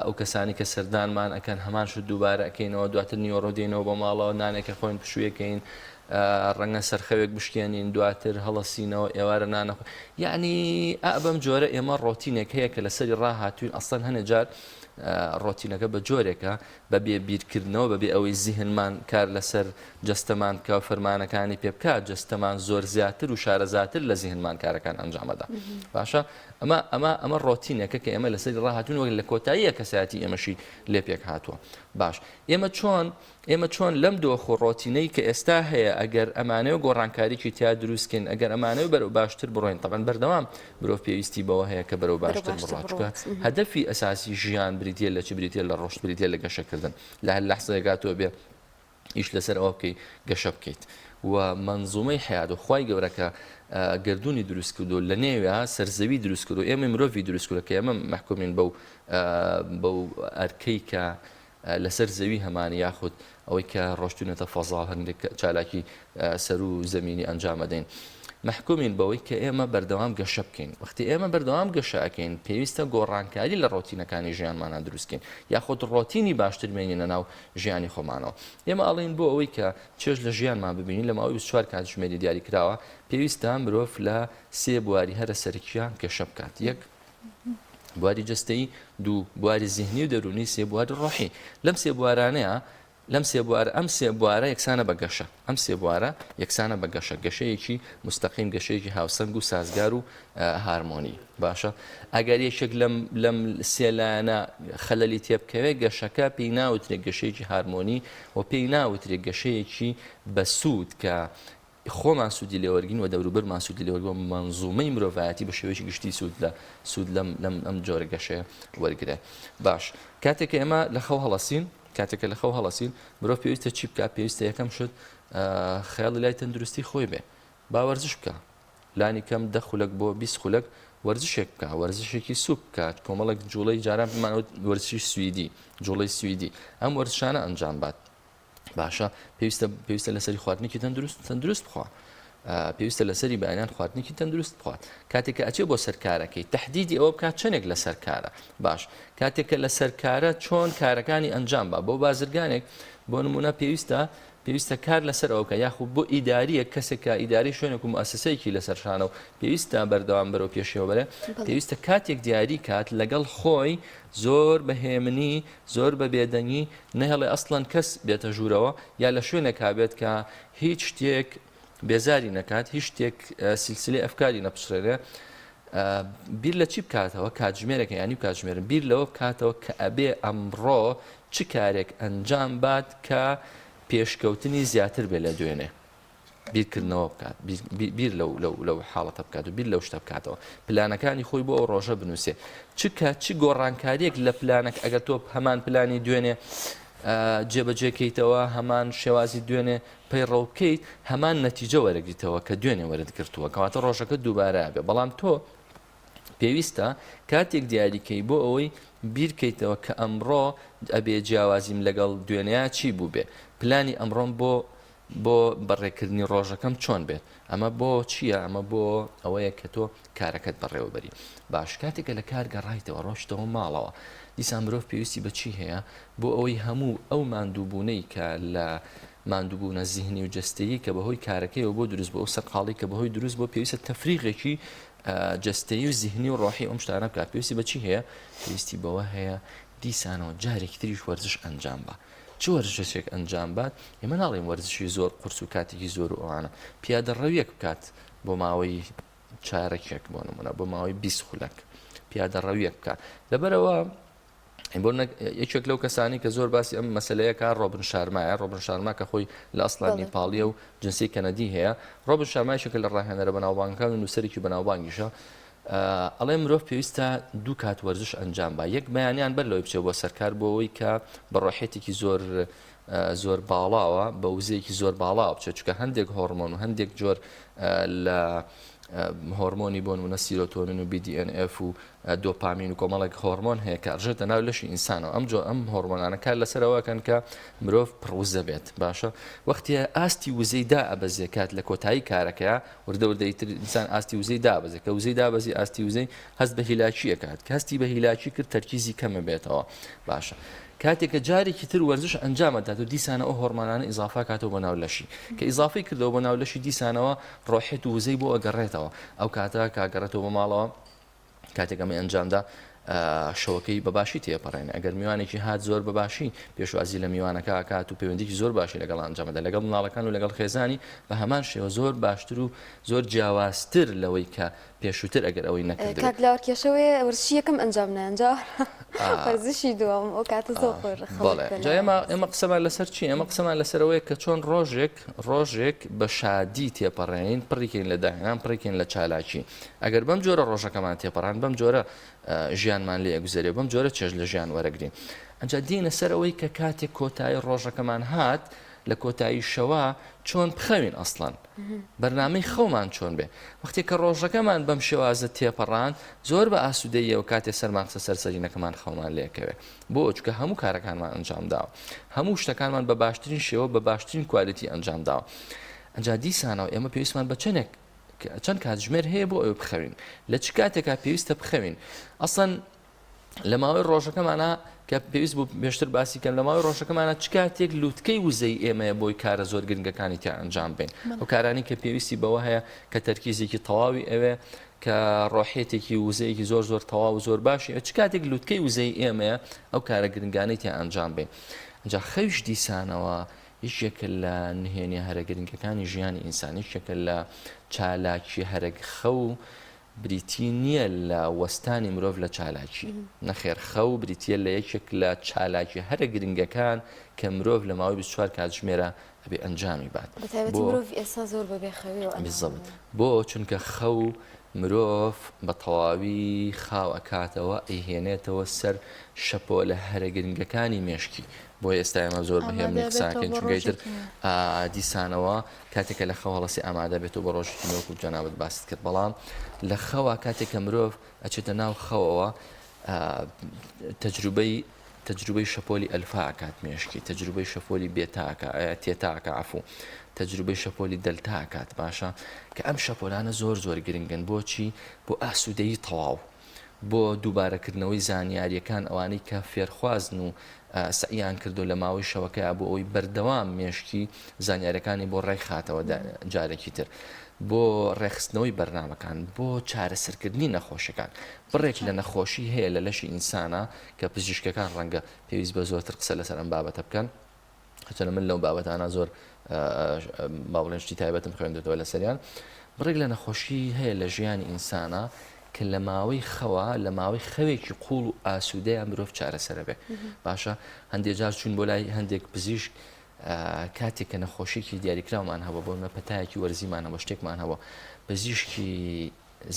ئەو کەسانی کە سەردانمان ئەکەن هەمان شت دووبارە ئەکەینەوە دواتر نیوەڕۆ دێنەوە بۆ ماڵەوە نانێکە خۆین پشوویەکەین ڕەنگە سەرخەوێک بشکێنین دواتر هەڵەسینەوە ئێوارە نانە یعنی ئا بەم جۆرە ئێمە ڕۆتینێک هەیە کە لەسەری ڕاهاتوین ئەسڵەن هەنێ جار ڕۆتینەکە بە جۆرێکە بە بێ بیرکردنەوە، بە بێ ئەوەی زیهنمان کار لەسەر جەستەمان بکا و فەرمانەکانی پێ بکا، جەستەمان زۆر زیاتر و شارەزاتر لە زیهنمان کارەکان ئەنجام ئەدا. باشە ئەمە ئەمە ئەمە ڕۆتینێکە کە ئێمە لەسەری ڕاهاتوین وەک لە کۆتاییە کەسایەتی ئێمەشی لێ پێک هاتووە. باش ئێمە چۆن ئێمە چۆن لەم دۆخ و ڕۆتینەی کە ئێستا هەیە ئەگەر ئەمانەوێ گۆڕانکاریی تیا دروست کەین ئەگەر ئەمانەوێ بەرەو باشتر بڕۆین تەبعەن بەردەوام مرۆڤ پێویستی بەوە هەیە کە بەرەو باشتر بڕات چونکە هەدەفی ئەساسی ژیان بریتە لە چ بریتە لە ڕۆشت بریتە لە گەشەکردن لە هەر لەحزەیەکا تۆ بێ ئیش لەسەر ئەوە بکەی گەشە بکەیت و مەنزومەی حیات و خوای گەورە کە گردونی دروست کردو لە نێویا سەرزەوی دروست کردو ئێمە مرۆڤی دروست کردو کە ئێمە مەحکومین بەو بەو ئەرکەی کە لەسەر زەوی هەمانە یاخود ئەوەی کە ڕۆشتوینەتە فەزا هەندێک چالاکی سەروو زەمینی ئەنجام ئەدەین مەحکومین بەوەی کە ئێمە بەردەوام گەشە بکەین وەختی ئێمە بەردەوام گەشە ئەکەین پێویستە گۆڕانکاری لە ڕۆتینەکانی ژیانمانە دروستکەین یاخود ڕۆتینی باشتر بێنینە ناو ژیانی خۆمانەوە ئێمە ئەڵێین بۆ ئەوەی کە چێژ لە ژیانمان ببینین لە ماوەی 24 کاتژمێری دیاری کراوە پێویستە مرۆڤ لە سێ بواری هەرە سەرەکیە گەشە بکات یەک. بواری جەستەیی، دوو بواری زیهنی و دەروونی، سێ بواری ڕۆحی. لەم سێ بوارانەیە لەم سێ بوارە ئەم سێ بوارە یەکسانە بە گەشە. ئەم سێ بوارە یەکسانە بە گەشە، گەشەیەکی موستەقیم، گەشەیەکی هاوسەنگ و سازگار و هارمۆنی. باشە ئەگەر یەکێک لەم لەم سێ لایەنە خەلەلی تێبکەوێ گەشەکە پێی ناوترێ گەشەیەکی هارمۆنی و پێی ناوترێ گەشەیەکی بەسوود کە خۆمان سوودی لێ وەرگین و دەوروبەرمان سوودی لێ وەرگرین و مەنزومەی مرۆڤایەتی بە شێوەیەکی گشتی سوود لە سوود لەم لەم ئەم جۆرە گەشەیە وەرگرێ. باش کاتێک کە ئێمە لە خەو هەڵەسین کاتێک کە لە خەو هەڵەسین مرۆڤ پێویستە چی بکات پێویستە یەکەم شت خەیاڵی لای تەندروستی خۆی بێ با وەرزش بکە لانی کەم دە خولەک بۆ 20 خولەک وەرزشێک بکە وەرزشێکی سوک بکات کۆمەڵێک جوڵەی جاران بمانوت وەرزشی سویدی جوڵەی سویدی ئەم وەرزشانە ئەنجام بات باشە پێویستە پێویستە لەسەری خواردنێکی تەندروست تەندروست بخوا پێویستە لەسەری بەیانیان خواردنێکی تەندروست بخوات کاتێک کە ئەچێ بۆ سەرکارەکەی تهدیدی ئەوە بکات چەندێک لەسەر کارە باش کاتێک کە لەسەر کارە چۆن کارەکانی ئەنجام با بۆ بازرگانێک بۆ نمونە پێویستە پێویستە کار لەسەر ئەوە بکە یاخود بۆ ئیداریە کەسێک کە ئیداری شوێنێک و موسسەیەکی لەسەر شانە و پێویستە بەردەوام بەرەو پێشەوە بەرێ پێویستە کاتێک دیاری کات لەگەڵ خۆی زۆر بە هێمنی زۆر بە بێدەنگی نەهێڵێ ئەسڵەن کەس بێتە ژوورەوە یا لە شوێنێکا بێت کە هیچ شتێک بێزاری نەکات هیچ شتێک سلسلەی ئەفکاری نەپچڕێنێ بیر لە چی بکاتەوە کاتژمێرێکە یانی کاتژمێر بیر لەوە بکاتەوە کە ئەبێ ئەمڕۆ چ کارێک ئەنجام بات کە پێشکەوتنی زیاتر بێ لە دوێنێ. بیرکردنەوە بکات بیر لەو لەو لەو حاڵەتە بکات و بیر لەو شتە بکاتەوە پلانەکانی خۆی بۆ ئەو ڕۆژە بنووسێ چ کە چ گۆڕانکاریەک لە پلانەک ئەگەر تۆ هەمان پلانی دوێنێ جێبەجێکەیتەوە هەمان شێوازی دوێنێ پەیڕەو بکەیت هەمان نەتیجە وەرەگریتەوە کە دوێنێ وەرت گرتووە کەواتە ڕۆژەکە دووبارە بێ بەڵام تۆ پێویستە کاتێک دیاریکەی بۆ ئەوەی بیرکەیتەوە کە ئەمڕۆ ئەبێ جیاوازیم لەگەڵ دوێنێیا چی بووبێ پلانی ئەمڕۆم بۆ بۆ بەڕێکردنی ڕۆژەکەم چۆن بێت ئەمە بۆ چییە ئەمە بۆ ئەوەیە کە تۆ کارەکەت بەڕێوەبەری باش کاتێکە لە کار گەڕایتەوە ڕۆشتەوە ماڵەوە دیسان مرۆڤ پێویستی بە چی هەیە بۆ ئەوەی هەموو ئەو ماندووبوونەی کە لە ماندووبوونە زیهنی و جەستەیی کە بەهۆی کارەکەیەوە بۆ دروست بۆ ئەو سەرقاڵی کە بەهۆی دروست بۆ پێویستە تەفریغێکی جەستەیی و زیهنی و ڕۆحی ئەم شتانە بکات پێویستی بە چی هەیە پێویستی بەوە هەیە دیسانەوە جارێکی تریش وەرزش ئەنجام بە چ وەرزشێک ئەنجام بات ئێمە ناڵێین وەرزشی زۆر قورس و کاتێکی زۆر و ئەوانە پیادە ڕەویەک بکات بۆ ماوەی چارەکێک بۆ نمونە بۆ ماوەی 20 خولەک پیادە ڕەویەک بکات لەبەرەوە بۆ یەکێک لەو کەسانی کە زۆر باسی ئەم مەسلەیە کار ڕۆبن شارمایە ڕۆبن شارما کە خۆی لە ئەسڵان نیپاڵیە و جنسی کەنەدی هەیە ڕۆبن شارمایشێکە لە ڕاهێنەرە بەناوبانگەکان و نووسەرێکی بەناوبانگیشە ئەڵێ مرۆڤ پێویستە دوو کات وەرزش ئەنجام با یەک بەیانیان بەر لەوەی بچێت بۆ سەرکار بۆ ئەوەی کە بە ڕۆحێتێکی زۆر زۆر باڵاوە بە وزەیەکی زۆر باڵاوە بچێت چونکە هەندێک هۆرمۆن و هەندێک جۆر لە هۆرمۆنی بۆ نمونە سیرۆتۆنین و BDNF و دۆپامین و کۆمەڵێک هۆرمۆن هەیە کە ئەڕژێتە ناو لەشی ئینسانەوە ئەم جۆ ئەم هۆرمۆنانە کار لەسەرەوەکەن کە مرۆڤ پڕوزە بێت باشە وەختی ئاستی وزەی دا ئەبەزێ کات لە کۆتایی کارەکەیا وردە وردە ئیتر ئینسان ئاستی وزەی دابەزێ کە وزەی دابەزی ئاستی وزەی هەست بە هیلاکی ئەکات کە هەستی بە هیلاکی کرد تەرکیزی کەمە بێتەوە باشە کاتێک کە جارێکی تر وەرزش ئەنجام ئەدات و دیسانە ئەو هۆرمۆنانە ئیزافە کاتەوە بۆ ناو لەشی کە ئیزافەی کردەوە بۆ ناو لەشی دیسانەوە ڕۆحێت و وزەی بۆ ئەگەڕێتەوە ئەو کاتە کاگەڕێتەوە بۆ ماڵەوە کاتێک ئەمەی ئەنجامدا شەوەکەی بە باشی تێپەڕێنێ ئەگەر میوانێکی هات زۆر بە باشی پێشوازی لە میوانەکە ئەکات و پەیوەندیکی زۆر باشی لەگەڵ ئەنجامەدا لەگەڵ مناڵەکان و لەگەڵ خێزانی بە هەمان شێوە زۆر باشتر و زۆر جیاوازتر لەوەی کە پێشووتر ئەگەر ئەوەی نەکردبێت. کاک لاوەر کێشەوەیە وەرزشی یەکەم ئەنجام نایەن جا وەرزشی دووەم ئەو کاتە زۆر خۆر خەڵک بەڵێ جا ئێمە ئێمە قسەمان لەسەر چی ئێمە قسەمان لەسەر ئەوەیە کە چۆن ڕۆژێک ڕۆژێک بە شادی تێپەڕێنین پڕیکەین لە داهێنان پڕیکەین لە چالاکی ئەگەر بەم جۆرە ڕۆژەکەمان تێپەڕاند، بەم جۆرە ژیانمان لێ ئەگوزەرێ و بەم جۆرە چێژ لە ژیان وەرەگرین. ئەنجا دێینە سەر ئەوەی کە کاتێک کۆتایی ڕۆژەکەمان هات، لە کۆتایی شەوا چۆن بخەوین ئەسڵەن؟ بەرنامەی خەومان چۆن بێ؟ وەختێ کە ڕۆژەکەمان بەم شێوازە تێپەڕاند، زۆر بە ئاسوودەییەوە کاتێ سەرمان خستە سەر سەرینەکەمان خەومان لێ ئەکەوێ. بۆ؟ چونکە هەموو کارەکانمان ئەنجام داوە. هەموو شتەکانمان بە باشترین شێوە، بە باشترین quality ئەنجام داوە. ئەنجا دیسانەوە ئێمە پێویستمان بە چەندێک چەند کاتژمێر هەیە بۆ ئەوەی بخەوین لە چ کاتێکا پێویستە بخەوین ئەسڵەن لە ماوەی ڕۆژەکەمانە کە پێویست بوو پێشتر باسی کەم لە ماوەی ڕۆژەکەمانە چ کاتێک لوتکەی وزەی ئێمەیە بۆی کارە زۆر گرنگەکانی تیا ئەنجام بین ئەو کارانی کە پێویستی بەوە هەیە کە تەرکیزێکی تەواوی ئەوێ. کە ڕۆحیەتێکی وزەیەکی زۆر زۆر تەواو و زۆر باشی چ کاتێک لوتکەی وزەی ئێمەیە ئەو کارە گرنگانەی تیا ئەنجام بین ئەجا خەویش دیسانەوە یەکێکە لە نهێنیە هەرە گرنگەکانی ژیانی ئینسان یەکێکە لە چالاکی هەرە خەو بریتی نییە لە وەستانی مرۆڤ لە چالاکی نەخێر خەو بریتیە لە یەکێک لە چالاکی هەرە گرنگەکان کە مرۆڤ لە ماوەی 24 کاتژمێرە ئەبێ ئەنجامی بات بەتایبەتی مرۆڤ ئێستا زۆر بە بێخەویەوە بالضبط بۆ چونکە خەو مرۆڤ بە تەواوی خاو ئەکاتەوە ئەیهێنێتەوە سەر شەپۆلە هەرە گرنگەکانی مێشکی بۆ ئێستا ئێمە زۆر بەهێمنی قساکەین چونکە ئیتر دیسانەوە کاتێک کە لە خەو هەڵەسی ئامادە بێتەوە بۆ ڕۆژێکی نوێ وەکو جەنابت باست کرد بەڵام لە خەوا کاتێک کە مرۆڤ ئەچێتە ناو خەوەوە تەجروبەی تەجروبەی شەپۆلی ئەلفا ئەکات مێشکی تەجروبەی شەپۆلی بێتا ئەکا تێتا ئەکا عەفوو تەجروبەی شەپۆلی دەلتا ئەکات باشە کە ئەم شەپۆلانە زۆر زۆر گرنگن بۆچی بۆ ئاسوودەیی تەواو بۆ دووبارەکردنەوەی زانیاریەکان ئەوانەی کە فێرخوازن و سەعیان کردو لە ماوەی شەوەکەیا بۆ ئەوەی بەردەوام مێشکی زانیارەکانی بۆ ڕێکخاتەوە جارێکی تر بۆ ڕێکخستنەوەی بەرنامەکان بۆ چارەسەرکردنی نەخۆشیەکان بڕێک لە نەخۆشی هەیە لە لەشی ئینسانا کە پزیشکەکان ڕەنگە پێویست بە زۆرتر قسە لەسەر ئەم بابەتە بکەن هەرچەندە من لەو بابەتانە زۆر با بڵێن شتی تایبەتم خوێندێتەوە لەسەریان بڕێک لە نەخۆشی هەیە لە ژیانی ئینسانە کە لە ماوەی خەوە لە ماوەی خەوێکی قوڵ و ئاسوودەیە مرۆڤ چارەسەرە بێ باشە هەندێک جار چوون بۆ لای هەندێک پزیشک کاتێک کە نەخۆشیێکی دیاریکراومان هەبوو بۆ نە پەتایەکی وەرزیمان هەبوو شتێکمان هەبوو پزیشکی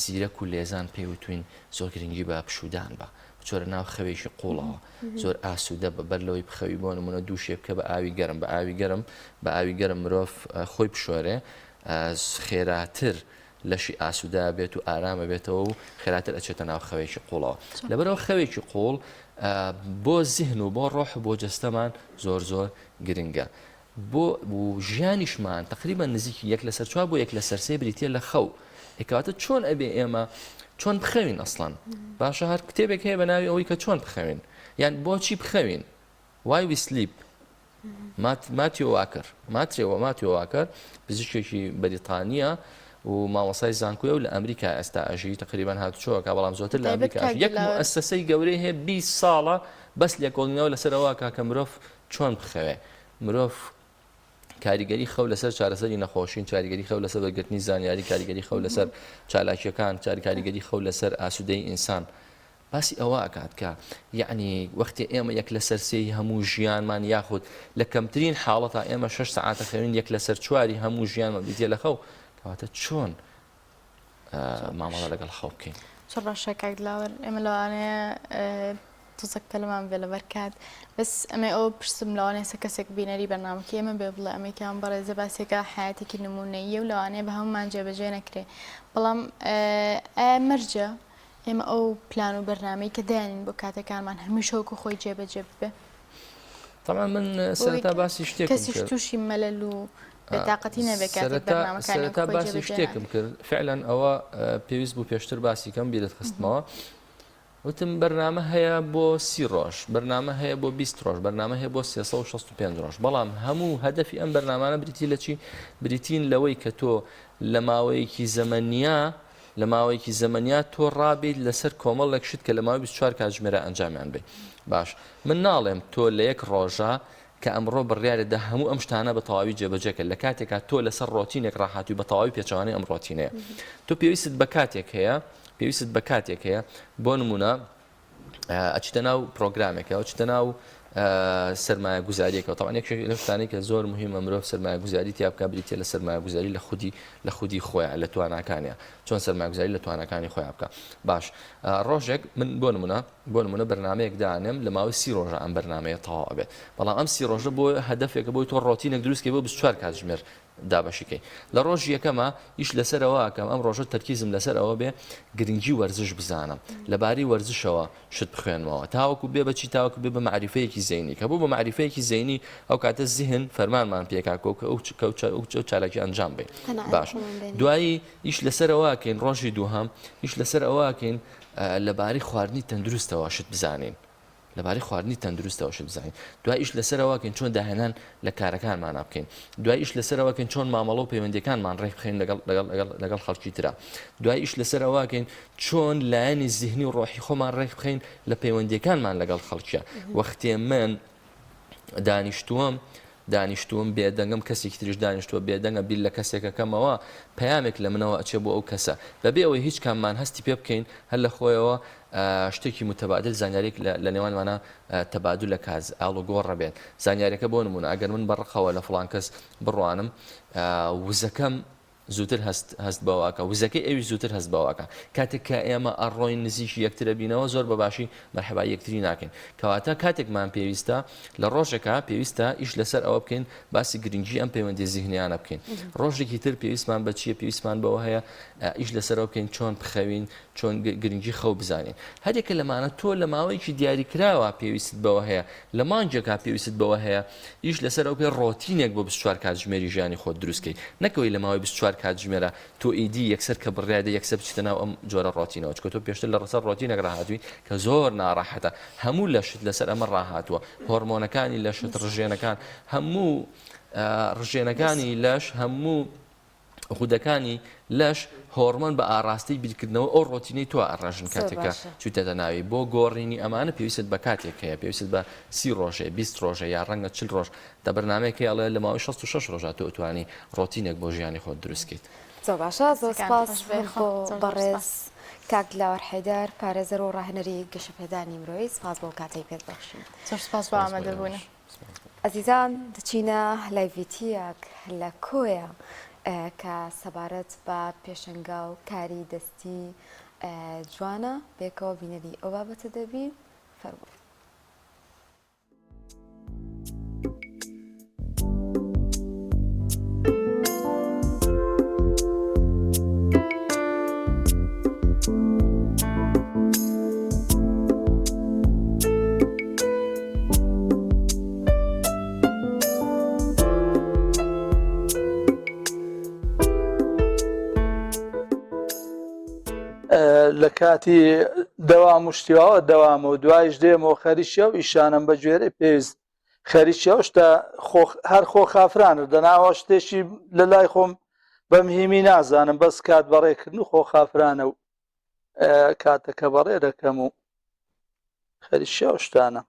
زیرەک و لێزان پێی وتوین زۆر گرنگی بە پشوودان بە بچۆرە ناو خەوێکی قوڵەوە زۆر ئاسوودە بە بەر لەوەی بخەوی بۆ نمونە دووشێ بکە بە ئاوی گەرم بە ئاوی گەرم بە ئاوی گەرم مرۆڤ خۆی بشۆرێ خێراتر لەشی ئاسوودە بێت و ئارامە بێتەوە و خێراتر ئەچێتە ناو خەوێکی قوڵەوە لەبەرەوە خەوێکی قوڵ بۆ زیهن و بۆ ڕۆح و بۆ جەستەمان زۆر زۆر گرنگە بۆ و ژیانیشمان تەقریبەن نزیکی یەک لەسەر چوار بۆ یەک لەسەر سێ بریتیە لە خەو ئێ کەواتە چۆن ئەبێ ئێمە چۆن بخەوین ئەسڵەن باشە هەر کتێبێک هەیە بە ناوی ئەوەی کە چۆن بخەوین یان بۆچی بخەوین Why We Sleep ماتیۆ واکەر ماترێوە ماتیۆ واکەر پزیشکێکی بەریتانیە و مامۆسای زانکۆیە و لە ئەمریکا ئێستا ئەژی تقریبان هاتوچۆکە بەڵام زۆتر لە ئەمریکا یەک موئەسەسەی گەورەی هەیە 20 ساڵە بەس لێکۆڵینەوە لەسەر ئەوە کە مرۆڤ چۆن بخەوێ مرۆڤ کاریگەری خەو لەسەر چارەسەری نەخۆشین، کاریگەری خەو لەسەر وەرگرتنی زانیاری، کاریگەری خەو لەسەر چالاکیەکان، کاریگەری خەو لەسەر ئاسوودەی ئینسان. باسی ئەوە ئەکات کە یەعنی وەختێ ئێمە یەک لەسەر سێی هەموو ژیانمان یاخود لە کەمترین حاڵەتا ئێمە شەش سەعاتە خەوین یەک لەسەر چواری هەموو ژیانمان بریتیە لە خەو کەواتە چۆن مامەڵە لەگەڵ خەو بکەین؟ زۆر باشە کاک دلاوەر ئێمە لەوانەیە تۆزەک پەلەمان بێ لەبەر کات بەس ئەمێ ئەوە پرسم لەوانەیە سە کەسێک بینەری بەرنامەکەی ئێمە بێ بڵێ ئەمەی کە ئەم بەڕێزە باسێکە حەیاتێکی نموونەییە و لەوانەیە بە هەموومان جێبەجێ نەکرێ بەڵام ئایا مەرجە ئێمە ئەو پلان و بەرنامەی کە دایانین بۆ کاتەکانمان هەمیشە وەکو خۆی جێبەجێ ببێ؟ تەبعەن من سەرەتا باسی شتێکم کەسیش تووشی مەلەل و بێتاقەتی نەبێ کاتێک بەرنامەکانی سەرەتا باسی شتێکم کرد فعلا ئەوە پێویست بوو پێشتر باسی کەم بیرت خستمەوە وتم بەرنامە هەیە بۆ سی ڕۆژ بەرنامە هەیە بۆ 20 ڕۆژ بەرنامە هەیە بۆ 365 ڕۆژ بەڵام هەموو هەدەفی ئەم بەرنامانە بریتی لە چی بریتین لەوەی کە تۆ لە ماوەیەکی زەمەنیا لە ماوەیەکی زەمەنیا تۆ ڕابیت لەسەر کۆمەڵێک شت کە لە ماوەی 24 کاتژمێرا ئەنجامیان بەی باش من ناڵێم تۆ لە یەک ڕۆژە کە ئەمڕۆ بڕیارت دا هەموو ئەم شتانە بە تەواوی جێبەجێ کە لە کاتێکا تۆ لەسەر ڕۆتینێک ڕاهاتووی بە تەواوی پێچەوانەی ئەم ڕۆتینەیە تۆ پێویستت بە کاتێک هەیە پێویستت بە کاتێک هەیە بۆ نمونە ئەچیتە ناو پرۆگرامێکەوە چیتە ناو سەرمایە گوزاریەکەەوە تاوان یەکێک لەو شتانەی کە زۆر مهمە مرۆڤ سەرمایە گوزاری تیا بکە بریتە لە سەرمایە گوزاری لە خودی لە خودی خۆیان لە تواناکانیان چۆن سەرمایە گوزاری لە تواناکانی خۆیان بکە باش ڕۆژێک من بۆ نمونە بۆ نمونە بەرنامەیەک دانێم لە ماوەی سی ڕۆژە ئەم بەرنامەیە تەواو ئەبێت بەڵام ئەم سی ڕۆژە بۆ هەدەفێکە بۆی تۆ ڕۆتینێک دروست کەی بۆ 24 کاتژمێر دابەشی کەی لە ڕۆژی یەکەمە ئیش لەسەر ئەوە ئەکەم ئەم ڕۆژە تەرکیزم لەسەر ئەوە بێ گرنگی وەرزش بزانم لەبارەی وەرزشەوە شت بخوێنمەوە تاوەکو بێ بەچی تاوەکو بێ بە مەعریفەیەکی زەینی کە بوو بە مەعریفەیەکی زەینی ئەو کاتە زیهن فەرمانمان پێکا کۆ کە ئەو ئەو چالاکی ئەنجام بین باش دوایی ئیش لەسەر ئەوە ئەکەین ڕۆژی دووهەم ئیش لەسەر ئەوە ئەکەین لەبارەی خواردنی تەندروستەوە شت بزانین. لەبارەی خواردنی تەندروستەوە شت بزانین. دوای ئیش لەسەرەوە کەین چۆن داهێنان لە کارەکانمانا بکەین. دوای ئیش لەسەرەوە کەین چۆن مامەڵە و پەیوەندیەکانمان ڕێک بخەین لەگەڵ لەگەڵ لەگەڵ لەگەڵ خەڵکی ترا. دوای ئیش لەسەرەوە کەین چۆن لایەنی زیهنی و ڕۆحی خۆمان ڕێک بخەین لە پەیوەندیەکانمان لەگەڵ خەڵکیا. وەختێ من دانیشتووم دانیشتووم بێدەنگم کەسێکی تریش دانیشتووە بێدەنگە بیر لە کەسێکەکەمەوە پەیامێک لە منەوە ئەچێ بۆ ئەو کەسە بەبێ ئەوەی هیچ کاممان هەستی پێ بکەین هەر لە خۆیەوە شتێکی متبادل زانیاریک لە نێوانمانە تەبادل لە کاز ئاڵوگۆڕە بێت زانیارەکە بۆ نمونە ئەگەر من بە ڕقەوە لە فڵان کەس بڕوانم وزەکەم زووتر هەست هەست بەوە ئەکا وزەکەی ئەویش زووتر هەست بەوە ئەکا کاتێک کە ئێمە ئەڕۆین نزیکی یەکترە بینەوە زۆر بە باشی مەرحەبای یەکتری ناکەین کەواتە کاتێکمان پێویستە لە ڕۆژێکا پێویستە ئیش لەسەر ئەوە بکەین باسی گرنگی ئەم پەیوەندی زیهنیانە بکەین ڕۆژێکی تر پێویستمان بە چییە پێویستمان بەوە هەیە ئیش لەسەرەوە بکەین چۆن بخەوین چۆن گرنگی خەو بزانین هەرێکە لەمانە تۆ لە ماوەیەکی دیاریکراوە پێویستت بەوە هەیە لە مانگێکا پێویستت بەوە هەیە ئیش لەسەر ئەو بکەی ڕۆتینێک بۆ 24 کاتژمێری ژیانی خۆت دروست کەی نەکەوەی لە ماوەی 24 کاتژمێرە تۆ ئیدی یەکسەر کە بڕیادە یەکسەر بچیتە ناو ئەم جۆرە ڕۆتینەوە چونکە تۆ پێشتر لە ڕەسەر ڕۆتینێک ڕاهاتووی کە زۆر ناڕەحەتە هەموو لەشت لەسەر ئەمە ڕاهاتووە هۆرمۆنەکانی لەشت ڕژێنەکان هەموو ڕژێنەکانی لەش هەموو غودەکانی لەش هۆڕمۆن بە ئاڕاستەی بیرکردنەوە ئەو ڕۆتینەی تۆ ئەڕێژن کاتێک کە چوویتەتە ناوی بۆ گۆڕینی ئەمانە پێویستت بە کاتێک هەیە پێویستت بە سی ڕۆژێ 20 ڕۆژە یا ڕەنگە چل ڕۆژ دە بەرنامەیەک هەیە ئەڵێ لە ماوەی 66 ڕۆژا تۆ ئەتوانی ڕۆتینێک بۆ ژیانی خۆت دروست کەیت. زۆر باشە زۆر سپاس بۆ بەڕێز کاک دلاوەر حەیدەر پارێزەر و ڕاهێنەری گەشەپێدانی مرۆیی سپاس بۆ کاتەی پێت بەخشین. زۆر سپاس بۆ ئامادەبوونت. ئەزیزان دەچینە لای ڤیتیەک لە کۆیە کە سەبارەت بە پێشەنگا و کاری دەستی جوانە بێکەوە بینەری ئەو بابەتە دەبین فەرموو. لە کاتی دەوام و شتیواوە دەوامە و دوایش دێمەوە خەریکی ئەو ئیشانم بە گوێرەی پێویست خەریکی ئەو شتە هەر خۆ خافرانە دەناوە شتێکی لە لای خۆم بە مهمی نازانم بەس کات بەڕێکردن و خۆ خافرانە و کاتەکە بەڕێ دەکەم و خەریکی ئەو شتانە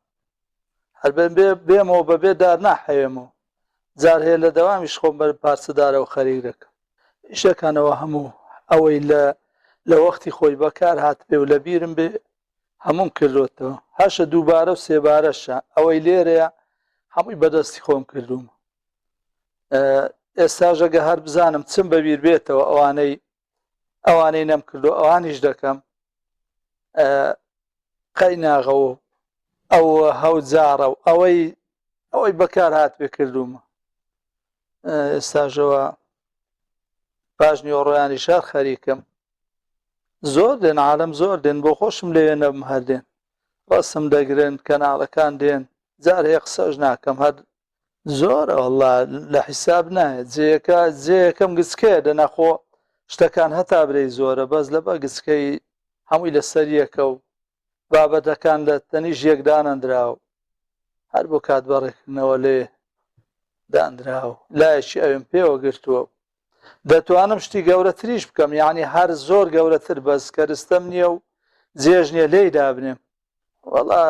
هەر بێ بێمەوە بەبێ دار ناحەوێمەوە جار هەیە لە دەوامیش خۆم بەر پارچەدارەوە خەریک دەکەم ئیشەکانەوە هەموو ئەوەی لە لە وەختی خۆی بەکار هاتبێ و لە بیرم بێ هەموم کردوتەوە هەشە دووبارە و سێبارەشە ئەوەی لێرەیە هەمووی بەدەستی خۆم کردوم ئێستاژەگە هەر بزانم چم بەبیر بێتەوە ئەوانەی ئەوانەی نەم کردو ئەوانیش دەکەم قەیناغە و ئەو هەوجاڕە و ئەوەی ئەوەی بەکار هات پێ کردوومە ئێستاژەوە پاش نیوەڕۆیانی شار خەریکم زۆر دێن عالم زۆر دێن بۆ خۆشم لەوێ نەبم هەر دێن ڕەسم دەگرن کەناڵەکان دێن جار هەیە قسەش ناکەم هەر زۆرە وەڵا لە حیساب نایە جێیەکە جێیەکەم گچکەیە دەنا خۆ شتەکان هەتا برێی زۆرە بەس لەبە گچکەی هەمووی لەسەر یەکە و بابەتەکان لە تەنیش یەک دانەندراوە هەر بۆ کات بەڕێکردنەوە لێ دانراوە لایەکی ئەوێم پێوە گرتووە دەتوانم شتی گەورەتریش بکەم یعنی هەر زۆر گەورەتر بەس کەرستەم نییە و جێژ نییە لێی دابنێم وەڵا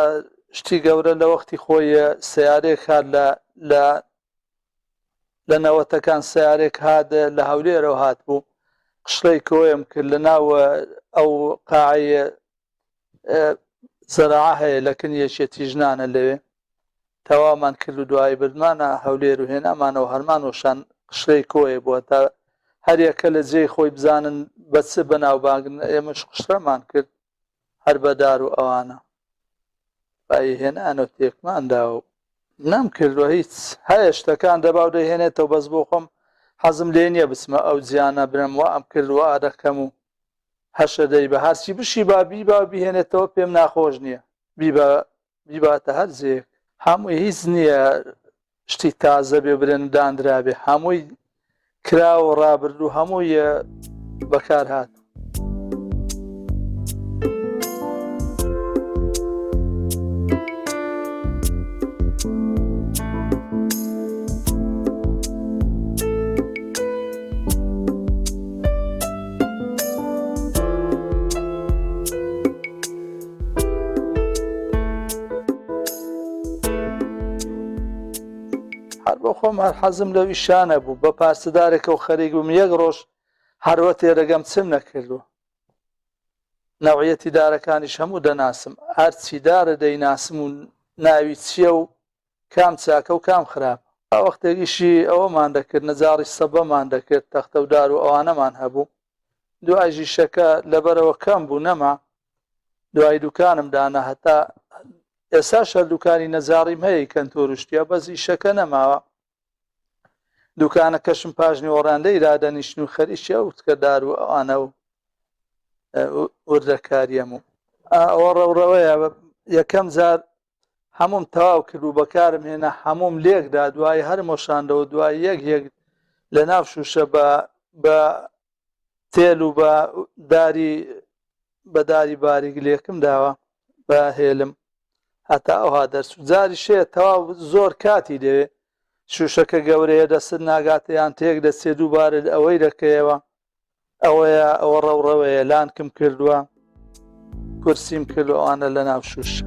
شتی گەورە لە وەختی خۆی سیارێک هات لە لە لە نەوەتەکان سیارێک هات لە هەولێرەوە هات بوو قشڵەی کۆیم کرد لە ناو ئەو قاعەیە زەراعە هەیە لە کن یەکێتی ژنانە لەوێ تەوامان کرد و دوایی بردمانە هەولێر و هێنامانەوە هەرمان وەشان قشڵەی کۆیە بووە تا هەریەکە لە جێی خۆی بزانن بە چ بەناوبانگن ئێمەش قشڵەمان کرد هەر بە دار و ئەوانە بایی هێنانە و تێکمان دا و نەم کردوە هیچ هەیە شتەکان دەبا و دەیهێنێتەوە بەس بۆ خۆم حەزم لێ نییە بچمە ئەو جیانە برم وا ئەم کرد وا دەکەم و هەشە دەی بە هەرچی بشی با بیبا و بیهێنێتەوە پێم ناخۆش نییە بیبا بیباتە هەر جێیەک هەمووی هیچ نییە شتی تازە بێ برێن و داندرابێ هەمووی کرا و ڕابردوو هەمووی بەکار هات. هەر بۆ خۆم هەر حەزم لەو ئیشانە بوو بە پارچەدارێکەوە خەریک بووم یەک ڕۆژ هەروە تێرەگەم چم نەکردووە نەوعیەتی دارەکانیش هەموو دەناسم هەرچی دارە دەیناسم و ناوی چییە و کام چاکە و کام خراپ وەختێک ئیشی ئەوەمان دەکرد نەجاڕی سەبەمان دەکرد تەختە و دار و ئەوانەمان هەبوو دوای ژیشەکە لەبەرەوە کەم بوو نەما دوای دوکانم دانا هەتا ئێستا شەر دوکانی نەجاڕیم هەیە کەنتۆر و شتیە بەس ئیشەکە نەماوە دوکانەکەشم پاش نیوەڕان لێی رادەنیشن و خەریکی ئەو تکە دار و ئەوانە و وردەکاریەم و ئەوە ڕەوڕەوەیە یەکەم جار هەموم تەواو کرد و بەکارم هێنا هەموم لێکدا دوای هەر مۆشاندەوە دوای یەک یەک لە ناو شوشە بە بە تێل و بە داری بە داری باریک لێکم داوە بە هێلم هەتا ئەوها دەرچوو جاری شێ تەواو زۆر کاتی دەوێ شوشەکە گەورەیە دەستت ناگاتە یان تێک دەچێت دووبارە ئەوەی دەکەیەوە ئەوەیە ئەوە ڕەوڕەوەیە لانکم کردووە کورسیم کرد ئەوانە لە ناو شوشە.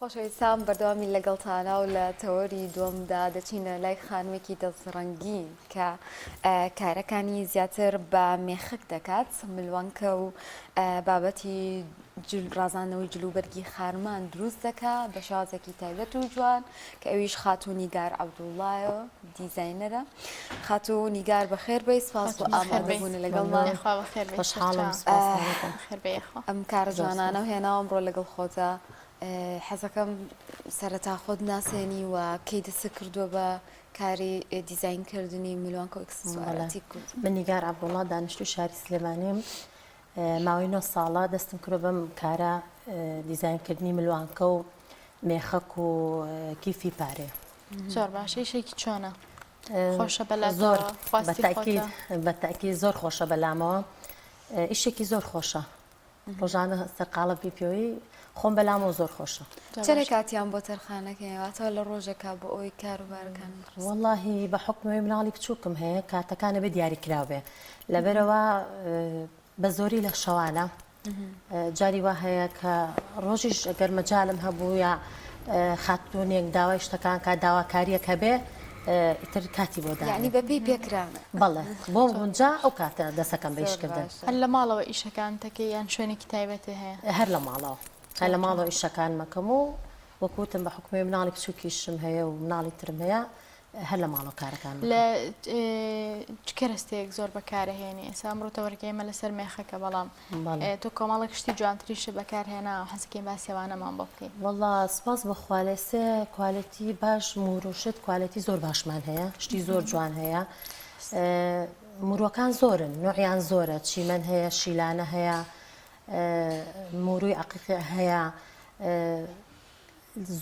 خۆشەویستان بەردەوامی لەگەڵتانە و لە تەوەری دووەمدا دەچینە لای خانمێکی دەستڕەنگین کە کارەکانی زیاتر بە مێخک دەکات ملوانکە و بابەتی ڕازانەوەی جلوبەرگی خارمان دروست دەکا بە شازێکی تایبەت و جوان کە ئەویش خاتوو نیگار عەبدوڵڵایە دیزاینەرە خاتوو نیگار بەخێر بێی سپاس بۆ ئامادەبوون لەگەڵمان خۆشحاڵم ئەم کارە جوانانە و هێناوە ئەمڕۆ لەگەڵ خۆتا حەزەکەم سەرەتا خۆت ناسێنی و کەی دەست کردووە بە کاری دیزاینکردنی ملوانکە و ئیکسسواراتی کورد من نیگار عەبدوڵڵا دانیشتووی شاری سلێمانیم ماوەی نۆ ساڵە دەستم کردووە بەم کارە دیزاینکردنی ملوانکە و مێخەک و کیفی پارێ. زۆر باشە ئیشێکی چۆنە خۆشە بەلاتەوە زۆر خواستی بەتەئکید خۆتە؟ بەتەئکید زۆر خۆشە بەلامەوە ئیشێکی زۆر خۆشە ڕۆژانە سەرقاڵە بی پێوەی خۆم بەلامەوە زۆر خۆشە. چەنێ کاتیان بۆ تەرخانەکەی واتە لە ڕۆژێکا بۆ ئەوەی کاروبارەکان وەڵاهی بە حوکمی مناڵی بچووکم هەیە کاتەکان ئەبێ دیاریکراو بێ لەبەرئەوە بە زۆری لە شەوانە جاری وا هەیە کە ڕۆژیش گەر مەجالم هەبوو یا خاتوونێک داوای شتەکان کا داواکاریەک هەبێ ئیتر کاتی بۆ دانێ. یانی بە پێی پێکرانە. بەڵێ بۆم گونجا ئەو کاتە دەسەکەم بە ئیشکردن. هەر لە ماڵەوە ئیشەکانت ئەکەی یان شوێنێکی تایبەتت هەیە؟ هەر لە ماڵەوە هەر لە ماڵەوە ئیشەکانم ئەکەم و وەکو وتم بە حوکمی مناڵی بچووکیشم هەیە و مناڵی ترم هەیە هەر لە ماڵەوە کارەکانم لە چ کەرەستەیەک زۆر بەکارەهێنی؟ ئێستا ئەمڕۆ تەوەرەکەی ئێمە لەسەر مێخەکە بەڵام تۆ کۆمەڵێک شتی جوانتریشت بەکارهێنا حەزەکەین باسی ئەوانەمان بۆ بکەی. وەڵا سپاس بۆ خوا لێسێ کوالێتی باش موروشت کوالێتی زۆر باشمان هەیە شتی زۆر جوان هەیە موروەکان زۆرن نوعیان زۆرە چیمەن هەیە شیلانە هەیە موروی عقیقی هەیە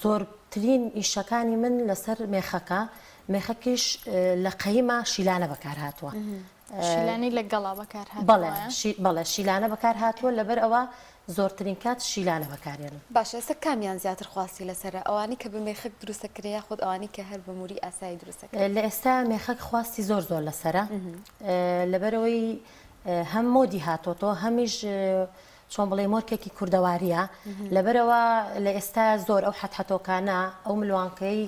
زۆرترین ئیشەکانی من لەسەر مێخەکە، مێخەکیش لە قەیما شیلانە بەکار هاتووە. شیلانی لە گەڵا بەکار هاتووە؟ بەڵێ شیلانە بەکار هاتووە لەبەر ئەوە زۆرترین کات شیلانە بەکارێنم. باشە ئێستا کامیان زیاتر خواستی لەسەرە ئەوانەی کە بە مێخەک دروست دەکرێ یاخود ئەوانەی کە هەر بە موری ئاسایی دروست دەکرێن؟ لە ئێستا مێخەک خواستی زۆر زۆر لەسەرە لەبەرئەوەی هەم مۆدی هاتۆتەوە هەمیش چۆن بڵێی مۆرکێکی کوردەواریە لەبەرئەوە لە ئێستا زۆر ئەو حەتحەتۆکانە ئەو ملوانکەی.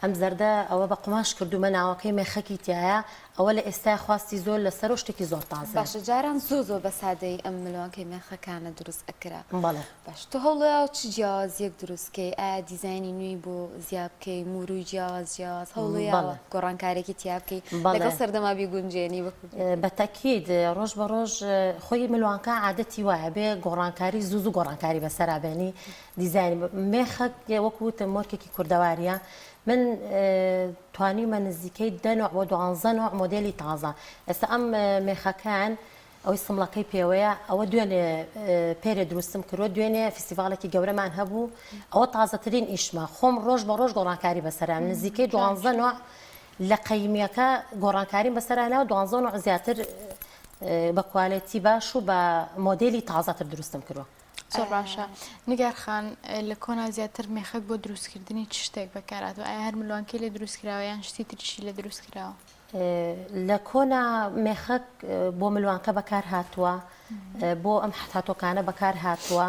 ئەم زەردە ئەوە بە قوماش کردوومە ناوەکەی مێخەکی تیایە ئەوە لە ئێستای خواستی زۆر لەسەر و شتێکی زۆر تازەیە. باشە جاران زۆر زۆر بە سادەیی ئەم ملوانکەی مێخەکانە دروست ئەکرا. بەڵێ. باش تۆ هەوڵیاوە چ جیاوازیەک دروست کەی ئایا دیزاینی نوێی بۆ زیا بکەی موروی جیاواز جیاواز هەوڵیاوە گۆڕانکارێکی تیا بکەی لەگەڵ سەردەما بیگونجێنی وەکو بە تەکید ڕۆژ بە ڕۆژ خۆی ملوانکە عادەتی وایە بێ گۆڕانکاری زوو زوو گۆڕانکاری بەسەرا بێنی دیزاین مێخەک وەکو وتم مۆرکێکی کوردەواریە من توانیمە نزیکەی دە نوع بۆ دوانزە نوع مۆدێلی تازە ئێستا ئەم مێخەکان ئەوەی سمڵەکەی پێوەیە ئەوە دوێنێ پێرێ دروستم کردوە دوێنێ فیستیڤاڵێکی گەورەمان هەبوو ئەوە تازەترین ئیشمە خۆم ڕۆژ بە ڕۆژ گۆڕانکاری بەسەران نزیکەی دوانزە نوع لە قەیمیەکە گۆڕانکاریم بەسەرانە و دوانزە نوع زیاتر بە کوالێتی باش و بە مۆدێلی تازەتر دروستم کردوە. زۆر باشە نیگار خان لە کۆنا زیاتر مێخەک بۆ دروستکردنی چ شتێک بەکارهاتوە ئایا هەر ملوانکەی لێ دروست کراوە یان شتی تریشی لێ دروست کراوە؟ لە کۆنا مێخەک بۆ ملوانکە بەکار هاتووە بۆ ئەم حەتاتۆکانە بەکار هاتووە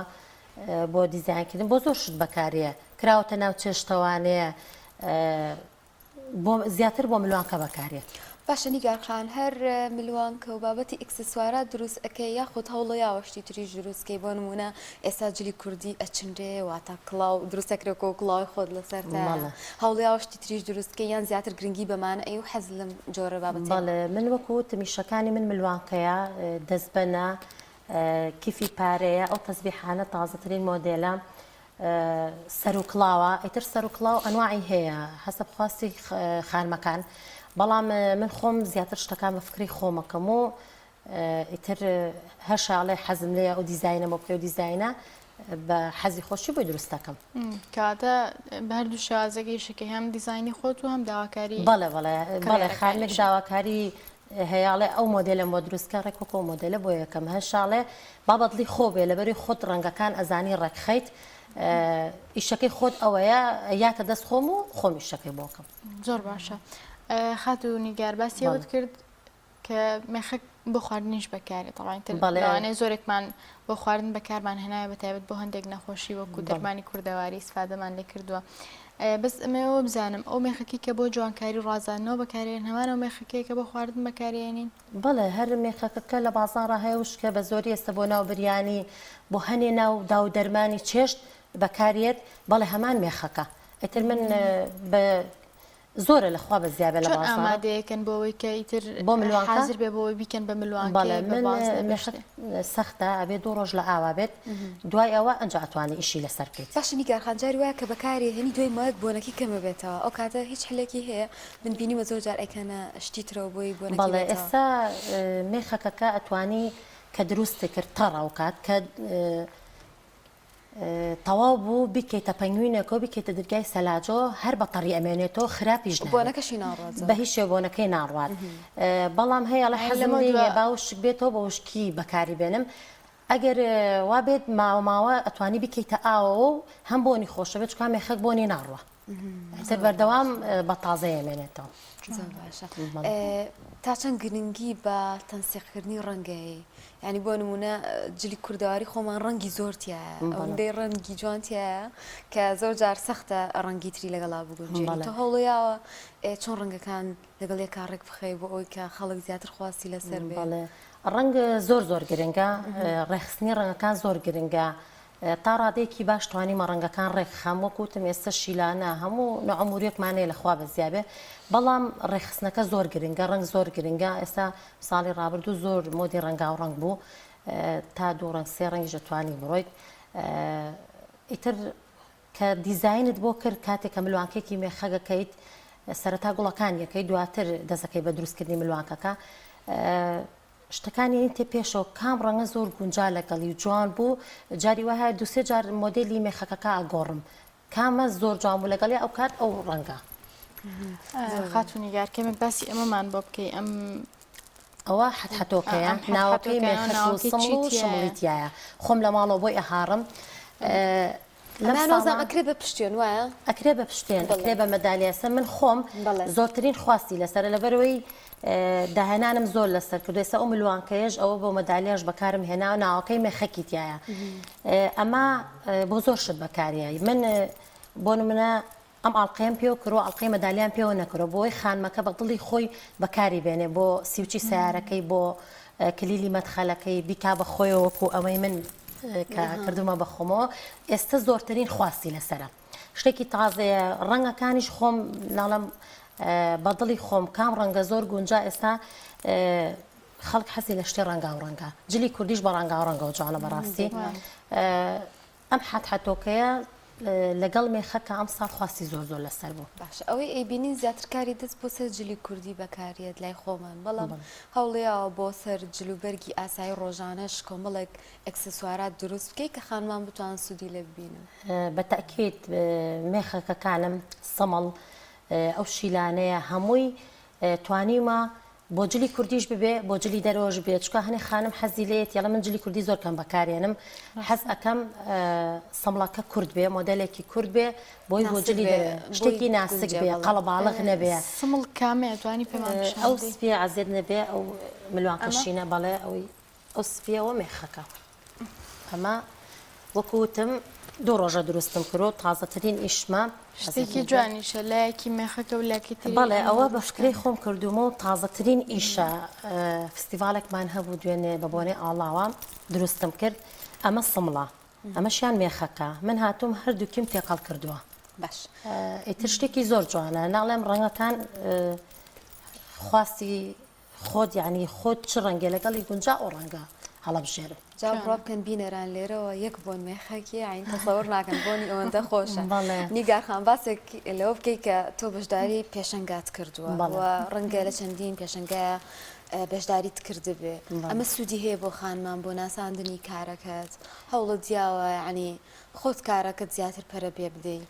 بۆ دیزاینکردن بۆ زۆر شت بەکارەیە کراوەتە ناو چێشتەوانێ بۆ زیاتر بۆ ملوانکە بەکارێت. باشە نیگار خان هەر ملوانکە و بابەتی ئیکسسوارات دروست ئەکەی یاخود هەوڵەیاوە شتی تریش دروست کەی بۆ نمونە ئێستا جلی کوردی ئەچنرێ واتە کڵاو دروست ئەکرێ کۆ کڵاوی خۆت لەسەرتە بەڵێ. هەوڵیاوە شتی تریش دروست کەی یان زیاتر گرنگی بەمانە ئەی و حەز لەم جۆرە بابەتەیە؟ بەڵێ من وەکو وتم ئیشەکانی من ملوانکەیە دەستبەنە کیفی پارەیە ئەو تەزبیحانە تازەترین مۆدێلە سەرو کڵاوە ئیتر سەرو کڵاو ئەنواعی هەیە حەسەب خواستی خانمەکان بەڵام من خۆم زیاتر شتەکان بە فکری خۆمەکەم و ئیتر هەر شاڵێ حەزم لێیە ئەو دیزاینە بۆ بکەی و دیزاینە بە حەزی خۆشی بۆی دروست دەکەم. کەواتە بە هەردوو شێوازەکە ئیشەکەی هەم دیزاینی خۆت و هەم داواکاری بەڵێ بەڵێ بەڵێ خانمێک داواکاری هەیە ئەڵێ ئەو مۆدێلەم بۆ دروست کە ڕێک وەکو ئەو مۆدێلە بۆ یەکەم هەشاڵێ با بەدڵی خۆ بێ لەبەری خۆت ڕەنگەکان ئەزانی ڕێکخەیت ئیشەکەی خۆت ئەوەیە یاتە دەست خۆم و خۆم ئیشەکەی بۆکەم. زۆر باشە خاتوو نیگار باسی ئەوەت کرد کە مێخەک بۆ خواردنیش بەکارێت تەبعەن تر بەڵێ. لەوانەیە زۆرێکمان بۆ خواردن بەکارمان هێنایە بە تایبەت بۆ هەندێک نەخۆشی وەکو دەرمانی کوردەواری ئیسفادەمان لێ کردووە بەس ئەمەوە بزانم ئەو مێخەکی کە بۆ جوانکاری و ڕازاندنەوە بەکارێن هەمان ئەو مێخەکەیە کە بۆ خواردن بەکارێنین؟ بەڵێ هەر مێخەکەکە لە بازاڕا هەیە وشکە بە زۆری ئێستا بۆ ناو بریانی بۆ هەنێ ناو داو دەرمانی چێشت بەکاریەت بەڵێ هەمان مێخەکە ئیتر من بە زۆرە لە خوا بەزیابێ لە چۆن بازاڕ. ئامادەیەکەن بۆ ئەوەی کە ئیتر بۆ ملوانکە؟ حازر بێ بۆ ئەوەی بیکەن بە بەڵێ ملوانکەیەک بە من بازنە بە مێخەک شتێ؟ سەختە ئەبێ دوو ڕۆژ لە ئاوا بێت دوای ئەوە ئەنجا ئەتوانی ئیشی لەسەر بکەیت. باشە نیگار خان جاری وایە کە بەکاری هێنی دوای ماوەیەک بۆنەکەی کەم ئەبێتەوە ئەو کاتە هیچ حلێکی هەیە من بینیومە زۆر جار ئەیکەنە شتی ترەوە بۆی بۆنەکەی بەڵێ بێتەوە. ئێستا مێخەکەکە ئەتوانی کە دروستی کرد تەڕە ئەو کات کە تەواو بوو بیکەیتە پەنگوینێکەوە بیکەیتە درگای سەلاجەوە هەر بە تەڕی ئەمێنێتەوە خراپیش نابێت بۆنەکەشی ناڕوات بە هیچ شێوە بۆنەکەی ناڕوات بەڵام هەیە ئەڵێ حەزم لەمە لێیە دوا با وشک بێتەوە بە وشکی بەکاری بێنم ئەگەر وا بێت ماوە ماوە ئەتوانی بیکەیتە ئاوەوە و هەم بۆنی خۆشە بێت چونکە مێخەک بۆنی ناڕوا ئیتر بەردەوام بە تازەی ئەمێنێتەوە. زۆر باشە تا چەند گرنگی بە تەنسیقکردنی ڕەنگەیە یعنی بۆ نمونە جلی کوردەواری خۆمان ڕەنگی زۆر تایە ئەوەندەی ڕەنگی جوان تایە کە زۆر جار سەختە ڕەنگی تری لەگەڵا بگونجێنی تۆ هەوڵیاوە چۆن ڕەنگەکان لەگەڵ یەکا ڕێک بخەی بۆ ئەوەی کە خەڵک زیاتر خواستی لەسەر بێ ڕەنگ زۆر زۆر گرنگە ڕێخستنی ڕەنگەکان زۆر گرنگە تا ڕادەیەکی باش توانیمە ڕەنگەکان ڕێک خەم وەک وتم ئێستا شیلانە هەموو نوعە موریەکمان هەیە لە خوا بەزیابێ بەڵام ڕێکخستنەکە زۆر گرنگە ڕەنگ زۆر گرنگە ئێستا ساڵی ڕابردوو زۆر مۆدی ڕەنگاو ڕەنگ بوو تا دوو ڕەنگ سێ ڕەنگیش دەتوانی بڕۆیت ئیتر کە دیزاینت بۆ کرد کاتێک کە ملوانکێکی مێخەگەکەیت سەرەتا گوڵەکان یەکەی دواتر دەزەکەی بە دروستکردنی ملوانکەکە شتەکانی ئەیتە پێشەوە کام ڕەنگە زۆر گونجا لەگەڵی و جوان بوو جاری وا هەیە دوو سێ جار مۆدێلی مێخەکەکە ئەگۆڕم کامە زۆر جوان بوو لەگەڵی ئەو کات ئەو ڕەنگە. خاتوو نیگار کەمێک باسی ئەمەمان بۆ بکەی ئەم ئەوە حەتحەتۆکەیە ئەم ناوەکەی حەتحەتۆکەیە مێخەک و ناوەکەی سمڵ چی و تیایە؟ شمڵی تیایە خۆم لە ماڵەوە بۆی ئەهاڕم لەم ئەمە نازانم ساڵە ئەکرێ بە پشتێن وایە؟ ئەکرێ بە پشتێن بەڵێ. ئەکرێ بە مەدالیا سە من خۆم بەڵێ. زۆرترین خواستی لەسەرە لەبەرئەوەی داهێنانم زۆر لەسەر کردو ئێستا ئەو ملوانکەیەش ئەوە بۆ مەدالیاش بەکارم هێناوە ناوەکەی مێخەکی تایە ئەمە بۆ زۆر شت بەکاریای من بۆ نمونە. ئەم ئاڵقەیەم پێوە کردوە ئاڵقەی مەدالیام پێوە نەکردوە بۆی خانمەکە بە دڵی خۆی بەکاری بێنێ بۆ سیوچی سیارەکەی بۆ کلیلی مەدخەلەکەی بیکا بە خۆیەوە وەکو ئەوەی من کە کردومە بە خۆمەوە ئێستا زۆرترین خواستی لەسرە شتێکی تازەیە ڕەنگەکانیش خۆم ناڵم بە دڵی خۆم کام ڕەنگە زۆر گونجا ئێستا خەڵک حەزی لە شتی ڕەنگاو ڕەنگە جلی کوردیش بە ڕەنگاو ڕەنگەوە جوانە بەڕاستی ئەم حەتحەتۆکەیە لەگەڵ مێخەکە ئەمساڵ خواستی زۆر زۆر لەسەر بوو. باشە ئەوەی ئەیبینین زیاتر کاری دەست بۆ سەر جلی کوردی بەکاریەت لای خۆمان بەڵام هەوڵیاوە بۆ سەر جلوبەرگی ئاسایی ڕۆژانەش کۆمەڵێک ئەکسسوارات دروست بکەی کە خانمان بتوان سوودی لێ ببینن. بە تەئکید مێخەکەکانم سمڵ ئەو شیلانەیە هەمووی توانیومە بۆ جلی کوردیش ببێ بۆ جلی دەرەوەش بێ چکا هەنێ خانم حەزی لێیەتی ئەڵێ من جلی کوردی زۆر کەم بەکارێنم حەز ئەکەم سمڵەکە کورد بێ مۆدێلێکی کورد بێ بۆی بۆ جلی دەرەوە شتێکی ناسک بێ قەڵەباڵغ نەبێ. سمڵ کامەیە توانی پێمان پیشان ئەو سپیە عەزێت نەبێ ئەو ملوانکە شینە بەڵێ ئەوی ئەو سپیەوە مێخەکە ئەمە وەکو وتم دوو ڕۆژە دروستم کرد تازەترین ئیشمە شتێکی جوانیشە لایەکی مێخەکە و لاکی تری بەڵێ ئەوە بە فکرەی خۆم کردومە و تازەترین ئیشە فستیڤالێکمان هەبوو دوێنێ بە بۆنەی ئاڵاوە دروستم کرد ئەمە سمڵە ئەمەشیان مێخەکە من هاتووم هەردووکیم تێکەڵ کردووە باش ئیتر شتێکی زۆر جوانە ناڵێم ڕەنگەکان خواستی خۆت یانی خۆت چ ڕەنگێ لەگەڵی گونجا ئەو ڕەنگە هەڵەبژێرە. جا بڕوا بکەن بینەران لێرەوە یەک بۆن مێخەکی یاعنی تەسەور ناکەن بۆنی ئەوەندە خۆشە. بەڵێ. نیگار خان باسێک لەوە بکەی کە تۆ بەشداری پێشەنگات کردووە بەڵێ. و ڕەنگە لە چەندین پێشەنگایە بەشداریت کردبێ بەڵێ. ئەمە سوودی هەیە بۆ خانمان بۆ ناساندنی کارەکەت هەوڵت یاوە یاعنی خۆت کارەکەت زیاتر پەرە پێ بدەی؟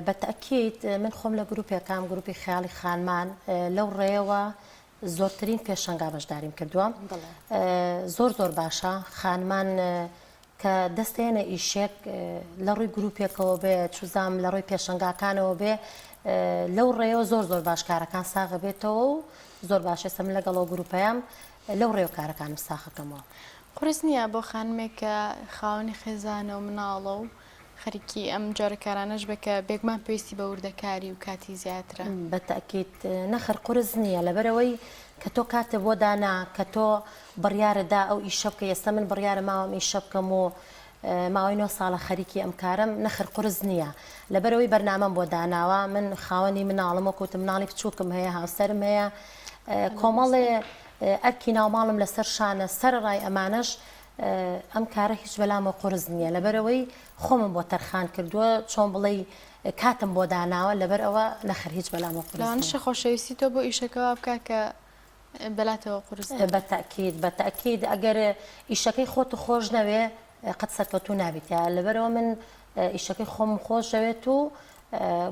بە تەئکید من خۆم لە گروپێکام، گروپی خەیاڵی خانمان، لەو ڕێیەوە زۆرترین پێشەنگا بەشداریم کردووە. زۆر زۆر باشە خانمان کە دەستێنە ئیشێک لە ڕووی گروپێکەوە بێ چوزام لە ڕووی پێشەنگاکانەوە بێ لەو ڕێیەوە زۆر زۆر باش کارەکان ساغە بێتەوە و زۆر باش ئێستا من لەگەڵ ئەو گروپەیام لەو ڕێوە کارەکانم ساخەکەمەوە. قورس نییە بۆ خانمێک کە خاوەنی خێزانە و مناڵە و خەریکی ئەم جۆرە کارانەش بە کە بێگومان پێویستی بە وردەکاری و کاتی زیاترە. بە تەئکید نەخێر قورس نییە لەبەرئەوەی کە تۆ کاتت بۆ دانا کە تۆ بڕیارت دا ئەو ئیشە بکەی ئێستا من بڕیارم ماوە ئەم ئیشە بکەم و ماوەی نۆ ساڵە خەریکی ئەم کارەم نەخێر قورس نییە لەبەرئەوەی بەرنامەم بۆ داناوە من خاوەنی مناڵم وەکو وتم مناڵی بچووکم هەیە هاوسەرم هەیە کۆمەڵێ ئەرکی ناوماڵم لەسەر شانە سەرەڕای ئەمانەش ئەم کارە هیچ بەلامەوە قورس نییە لەبەرئەوەی خۆمم بۆ تەرخان کردووە چۆن بڵێی کاتم بۆ داناوە لەبەرئەوە نەخێر هیچ بەلامەوە قورس نییە. لەوانەشە خۆشەویستی تۆ بۆ ئیشەکە وا بکات کە بەلاتەوە قورس نەبێت. بە تەئکید بە تەئکید ئەگەر ئیشەکەی خۆت خۆش نەوێ قەت سەرکەوتوو نابیت لەبەرئەوە من ئیشەکەی خۆمم خۆش دەوێت و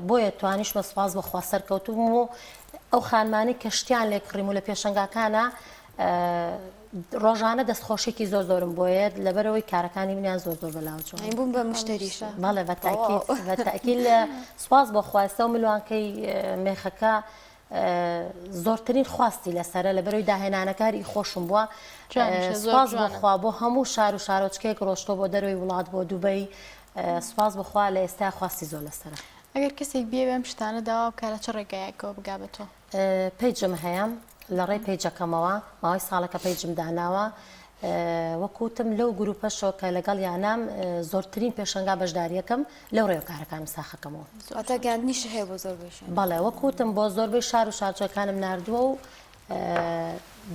بۆیە توانیشمە سوپاس بۆ خوا سەرکەوتوو بووم و ئەو خانمانەی کە شتیان لێ کڕیم و لە پێشەنگاکانە ڕۆژانە دەستخۆشیێکی زۆر زۆرم بۆیەت لەبەرەوەی کارەکانی منیان زۆر زۆر بەلاوە جوان بووم بە مشتەریش بەڵێ بە تاکید بە تاکید سوپاس بۆ خوا ئێستا و ملوانکەی مێخەکە زۆرترین خواستی لەسەرە لەبەرەوەی داهێنانەکە هەر ئی خۆشم بووە سوپاس بۆ خوا بۆ هەموو شار و شارۆچکەیەک ڕۆشتۆ بۆ دەرەوەی وڵات بۆ دوبەی سوپاس بۆ خوا لە ئێستا خواستی زۆر لەسەرە. ئەگەر کەسێک بیەوێ ئەم شتانە داوا بکا لە چ ڕێگایەکەوە بگا بە تۆ؟ page م هەیە لە ڕێی page ەکەمەوە ماوەی ساڵێکە page م داناوە وەکو وتم لەو گروپەشەوە کە لەگەڵیانام زۆرترین پێشەنگا بەشداریەکەم لەو ڕێوە کارەکانم ساخەکەمەوە. واتە گەیاندنیشی هەیە بۆ زۆربەی شوێن؟ بەڵێ وەکو وتم بۆ زۆربەی شار و شارچەکانم ناردووە و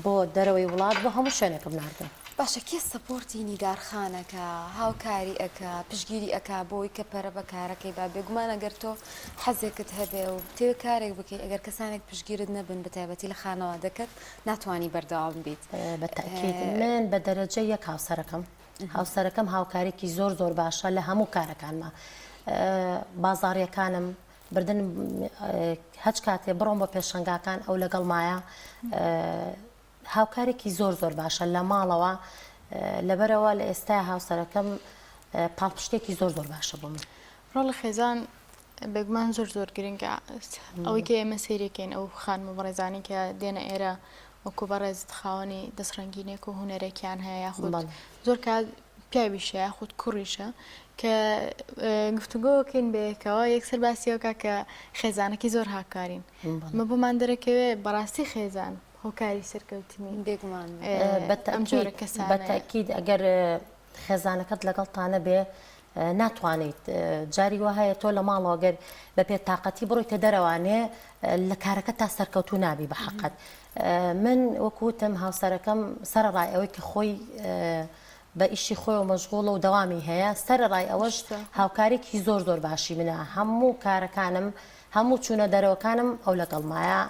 بۆ دەرەوەی وڵات بۆ هەموو شوێنێکم ناردووە. باشە کێ support ی نیگار خان ئەکا هاوکاری ئەکا پشتگیری ئەکا بۆی کە پەرە بە کارەکەی با بێگومان ئەگەر تۆ حەزێکت هەبێ و بتەوێ کارێک بکەی ئەگەر کەسانێک پشتگیرت نەبن بە تایبەتی لە خانەوادەکەت ناتوانی بەردەوام بیت. بە تەئکید من بە دەرەجە یەک هاوسەرەکەم هاوسەرەکەم هاوکارێکی زۆر زۆر باشە لە هەموو کارەکانما بازاڕیەکانم بردن هەچ کاتێ بڕۆم بۆ پێشەنگاکان ئەو لەگەڵمایە هاوکارێکی زۆر زۆر باشە لە ماڵەوە لەبەرەوە لە ئێستا هاوسەرەکەم پاڵپشتێکی زۆر زۆر باشە بۆ من. ڕۆڵی خێزان بێگومان زۆر زۆر گرنگە ئەوەی کە ئێمە سەیرێکین ئەو خانمە بەڕێزانی کە دێنە ئێرە وەکو بەڕێزت خاوەنی دەستڕەنگینێک و هونەرێکیان هەیە یاخود زۆر کات. پیاویشە یاخود کوڕیشە کە گفتوگۆکەین بەیەکەوە یەکسەر باسیەوەکە کە خێزانەکەی زۆر هاکارین مە بۆمان دەرەکەوێ بەڕاستی خێزان هۆکاری سەرکەوتنی بێگومان ئەم جۆرە کەسانەیە. بەتەئکید ئەگەر خێزانەکەت لەگەڵتا نەبێ ناتوانیت جاری وا هەیە تۆ لە ماڵەوە گەر بە پێ تاقەتی بڕۆیتە دەرەوانێ لە کارەکە تا سەرکەوتوو نابی بە حەقت من وەکوتم هاوسەرەکەم سەرەڕای ئەوەی کە خۆی بە ئیشی خۆیەوە مەشغوڵە و دەوامی هەیە سەرەڕای ئەوەش هاوکارێکی زۆر زۆر باشی منە هەموو کارەکانم هەموو چوونە دەرەوەکانم ئەو لەگەڵمایە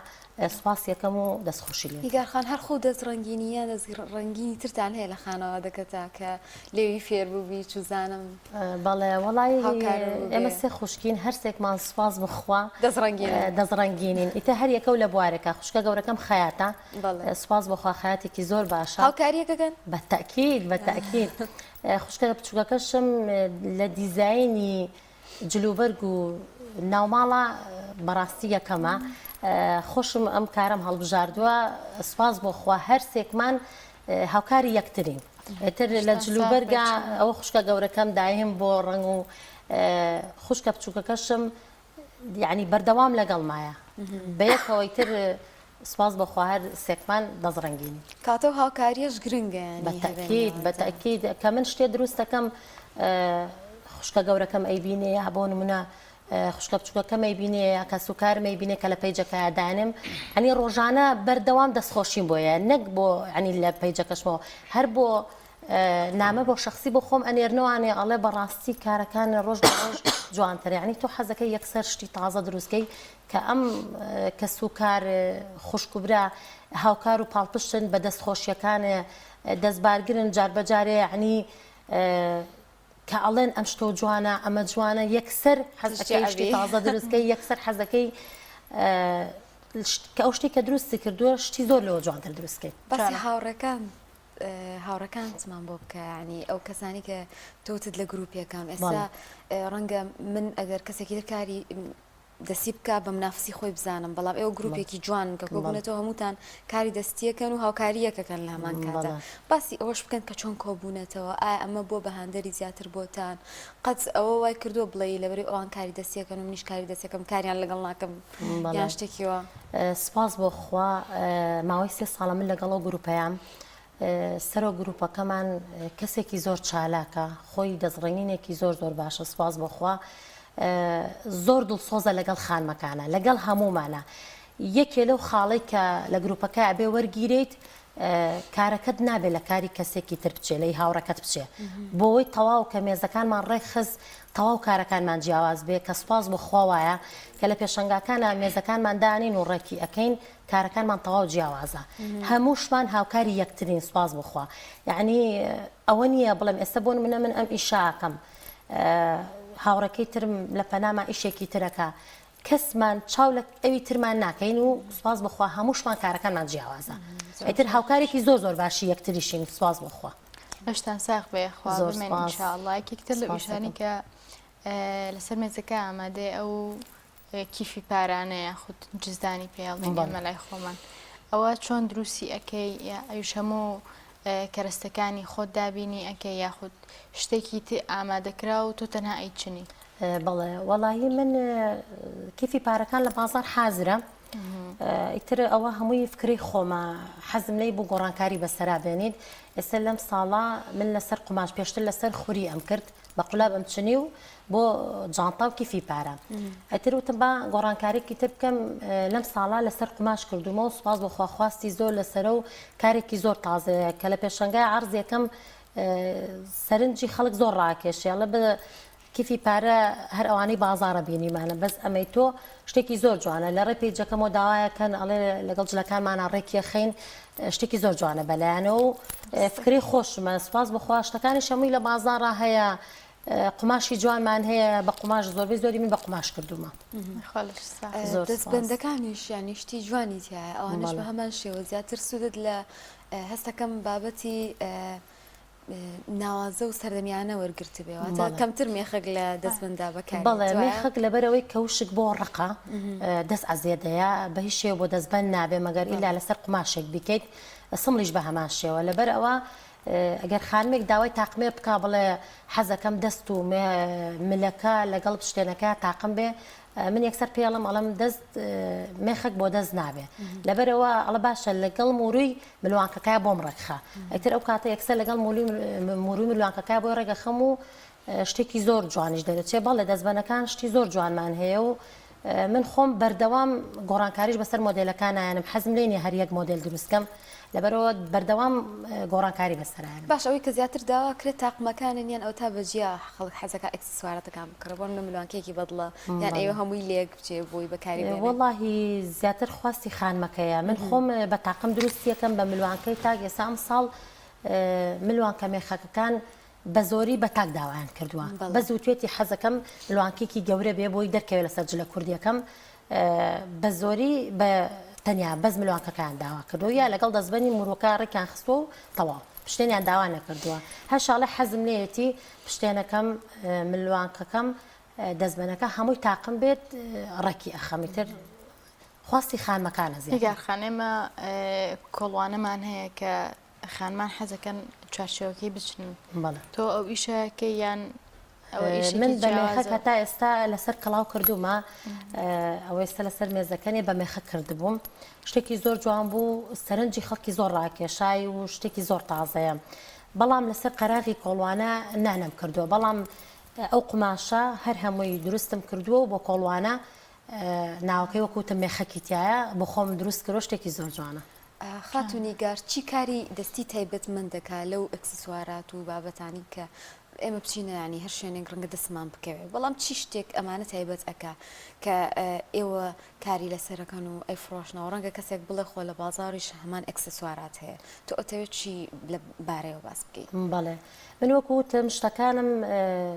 سوپاسی ئەکەم و دەست خۆشی لێ. نیگار خان هەر خۆو دەست ڕەنگینی یان دەست ڕەنگینی ترتان هەیە لە خانەوادەکەتا کە لێوی فێر بووبی چوزانم بەڵێ وەڵای هاوکارت بووبێ؟ ئێمە سێ خوشکین هەرسێکمان سوپاس بۆ خوا دەست ڕەنگینن. دەست ڕەنگینین ئیتر هەر یەکەو لە بوارێکا خوشکە گەورەکەم خەیاتە بەڵێ. سوپاس بۆ خوا خەیاتێکی زۆر باشە. هاوکاریەک ئەکەن؟ بە تەئکید بە تەئکید خوشکە بچوکەکەشم لە دیزاینی جلوبەرگ و ناوماڵە بەڕاستی یەکەمە خۆشم ئەم کارەم هەڵبژاردووە سوپاس بۆ خوا هەرسێکمان هاوکاری یەکترین ئیتر لە جلوبەرگا ئەوە خوشکە گەورەکەم دایم بۆ ڕەنگ و خوشکە بچووکەکەشم یعنی بەردەوام لەگەڵمایە بەیەکەوەی تر سوپاس بۆ خوا هەر سێکمان دەست ڕەنگینین. کاتە و هاوکاریەش گرنگە یانی بە تەئکید بە تەئکید کە من شتێ دروست دەکەم خوشکە گەورەکەم ئەیبینێ یا بۆ نمونە خوشکە بچوکەکەم ئەیبینێ یا کەسوکارم ئەیبینێ کە لە page ەکەیا دانێم ئەنی ڕۆژانە بەردەوام دەستخۆشیم بۆیە نەک بۆ ئەنی لە page ەکەشمەوە هەر بۆ نامە بۆ شخصی بۆ خۆم ئەنێرنەوانێ ئەڵێ بەڕاستی کارەکان ڕۆژ بە ڕۆژ جوانتر یعنی تۆ حەزەکەی یەکسەر شتی تازە دروستکەی کە ئەم کەس و کار خوشک و برا هاوکار و پاڵپشتن بە دەست خۆشیەکانێ دەست بارگرن جار بە جارێ یعنی کە ئەڵێن ئەم شتۆ جوانە ئەمە جوانە یەکسەر حەزەکەی شتی تازە دروستکەی یەکسەر حەزەکەی کە ئەو شتی کە دروستی کردووە شتی زۆر لەوە جوانتر دروستکەیت. باسی هاوڕێکان هاوڕێکانتمان بۆ بکە یعنی ئەو کەسانی کە تۆتت لە گروپێکم ئێستا ڕەنگە من ئەگەر کەسێکی تر کاری دەستی بکا بە منافسی خۆی بزانم بەڵام ئێوە گروپێکی جوان کە کۆبوونەتەوە هەمووتان کاری دەستیەکەن و هاوکاریەکەکەن لە هەمان کاتدا باسی ئەوەش بکەن کە چۆن کۆبوونەتەوە ئایا ئەمە بۆ بە هاندەری زیاتر بۆتان قەت ئەوە وای کردووە بڵێ لەبەری ئەوان کاری دەستیەکەن و منیش کاری دەستەکەم کاریان لەگەڵ ناکەم یان شتێکیەوە سپاس بۆ خوا ماوەی سێ ساڵە من لەگەڵ ئەو گروپەیام سەرۆک گروپەکەمان کەسێکی زۆر چالاکە خۆی دەستڕەنگینێکی زۆر زۆر باشە سوپاس بۆ خوا زۆر دڵسۆزە لەگەڵ خانمەکانە لەگەڵ هەموومانە یەکێ لەو خاڵی کە لە گروپەکە ئەبێ وەرگیریت کارەکەت نابێت لە کاری کەسێکی تر بچێ لەی هاوڕەکەت بچێ بۆی تەواو کە مێزەکانمان ڕێکخست تەواو کارەکانمان جیاواز بێ کە سوپاس بۆ خوا وایە کە لە پێشەنگاکانە مێزەکانمان دانین و ڕێکی ئەەکەین کارەکانمان تەواو جیاوازە هەمووشمان هاوکاری یەکترین سوپاس بۆ خوا یعنی ئەوە نییە بڵێم ئێستا بۆ منە من ئەم ئیشاکەم هاوڕەکەی ترم لە پەناما ئیشێکی ترەکە کەسمان چاو لە ئەوی ترمان ناکەین و سوپاس بخوا هەمووشمان کارەکانمان جیاوازە ئیتر هاوکارێکی زۆر زۆر باشی یەکتریشین سوپاس بخوا لەشتان ساغ بێ خوا بمێن ان شاء الله یەکێک تر لە ئیشانی کە لەسەر مێزەکە ئامادەیە ئەو کیفی پارانە یاخود جزدانی پێ هەڵێن ئێمە لای خۆمان ئەوە چۆن دروستی ئەکەی یا ئەویش هەموو کەرەستەکانی خۆت دابینی ئەکەی یاخود شتێکی تر ئامادەکرا و تۆ تەنها ئەیچنی؟ بەڵێ وەڵایی من کیفی پارەکان لە بازار حازرە ئیتر ئەوە هەمووی فکری خۆمە حەزم لی بوو گۆڕانکاری بەسەرا بێنیت ئێستا لەم ساڵە من لەسەر قوماش پێشتر لەسەر خوری ئەم کرد بە قولاب ئەم چنی و بۆ جانتا و کیفی پارە ئەتر وتم با گۆڕانکارێکی تر بکەم لەم ساڵە لەسەر قوماش کردومە و سوپاس بۆ خوا خواستی زۆر لەسەرە و کارێکی زۆر تازەیە کە لە پێشەنگای عەرز یەکەم سەرنجی خەڵک زۆر ڕاکێشێ ئەڵێ بە کیفی پارە هەر ئەوانەی بازاڕە بینیمانە بەس ئەمەی تۆ شتێکی زۆر جوانە لە ڕێ page ەکەمەوە داوایەکەن ئەڵێ لەگەڵ جلەکانمانە ڕێکیەخەین شتێکی زۆر جوانە بەلایەنەوە و فکری خۆشمە سوپاس بخوا شتەکانی شەمووی لە بازاڕا هەیە قوماشی جوانمان هەیە بە قوماش زۆربەی زۆری من بە قوماش کردومە دەستبەندەکانیش یانی شتی جوانی تایە ئەوانش بە هەمان شێوە زیاتر سوودت لە هەستەکەم بابەتی ناوازە و سەردەمیانە وەرگرتبێ واتە کەمتر مێخەک لە دەستبەندا بەکار بەڵێ مێخەک لەبەرەوەی کەوشک بۆ ڕقە دەست عەزێدەیە بە هیچ شێوە بۆ دەستبەند نابێ مەگەر ئیلا لەسەر قوماشێک بیکەیت سمڵیش بە هەمان شێوە لەبەر ئەوە. ئەگەر خانمێک داوای تاقمێ بکا بڵێ حەزەکەم دەست و ملەکە لەگەڵ پشتێنەکە تاقم بێ من یەکسەر پێڵم ئەڵم دەست مێخەک بۆ دەست نابێ لەبەرەوە ئەڵە باشە لەگەڵ موروی ملوانکەکە بۆم ڕێکخە ئیتر ئەو کاتە یەکسەر لەگەڵ موروی ملوانکەکە بۆی ڕێگەخەم و شتێکی زۆر جوانیش دەرەچێ بەڵێ دەستبەنەکان شتی زۆر جوانمان هەیە و من خۆم بەردەوام گۆڕانکاریش بەسەر مۆدێلەکان نایەنم حەزم لێ نیە هەر یەک مۆدێل دروست کەم لەبەرئەوە بەردەوام گۆڕانکاری بەسەرایەنم. باش ئەوەی کە زیاتر داوا کرێت تاقمەکانن یان ئەوەتا بە جیا خەڵک حەزەکا ئێکسسواراتەکان بکڕێ بۆ نمونە ملوانکەیەکی بەدڵە یان ئەیەوێ هەمووی لەیەک بچێ بۆی بەکاری بێنێ؟ وەڵاهی زیاتر خواستی خانمەکەیە من خۆم بە تاقم دروستی ئەکەم بە ملوانکەی تاک ئێستا ئەمساڵ ملوانکە مێخەکەکان بە زۆری بە تاک داوایان کردووە بەس وتوێتی حەزەکەم ملوانکێکی گەورە بێ بۆی دەرکەوێ لەسەر جلە کوردیەکەم بە زۆری بە تەنیا بەس ملوانکەکان داوا کردووە یا لەگەڵ دەستبەنی مورۆکە ڕێکیان خستووە و تەواو پشتێنیان داوا نەکردووە هەشاڵێ حەزم لێیەتی پشتێنەکەم ملوانکەکەم دەستبەنەکە هەمووی تاقم بێت ڕێکی ئەخەم ئیتر خواستی خانمەکانە زیاتر. نیگار خان ئێمە کۆڵوانەمان هەیە کە خانمان حەزەکەن چوارچێوەکەی بچنن بەڵێ. تۆ ئەو ئیشە کەی یان ئەوە ئیشێکی من بە مێخەک جیاوازە؟ هەتا ئێستا لەسەر کەڵاو کردوومە ئەوە ئێستا لەسەر مێزەکەنێ بە مێخەک کردبووم شتێکی زۆر جوان بوو سەرنجی خەڵکی زۆر ڕاکێشای و شتێکی زۆر تازەیە بەڵام لەسەر قەراغی کۆڵوانە نانەم کردووە بەڵام ئەو قوماشە هەر هەمووی دروستم کردووە و بۆ کۆڵوانە ناوەکەی وەکو وتم مێخەکی تایە بۆ خۆم دروست کردووە شتێکی زۆر جوانە. خاتوو نیگار چی کاری دەستی تایبەتمەند دەکا لەو ئەکسسوارات و بابەتانی کە ئێمە بچینە یانی هەر شوێنێک ڕەنگە دەستمان بکەوێت بەڵام چی شتێک ئەمانە تایبەت ئەکا کە ئێوە کاری لەسەرەکەن و ئەیفرۆشنەوە ڕەنگە کەسێک بڵێ خۆ لە بازاڕیش هەمان ئەکسسوارات هەیە تۆ ئەتەوێت چی لە بارەیەوە باس بکەیت؟ بەڵێ من وەکو وتم شتەکانم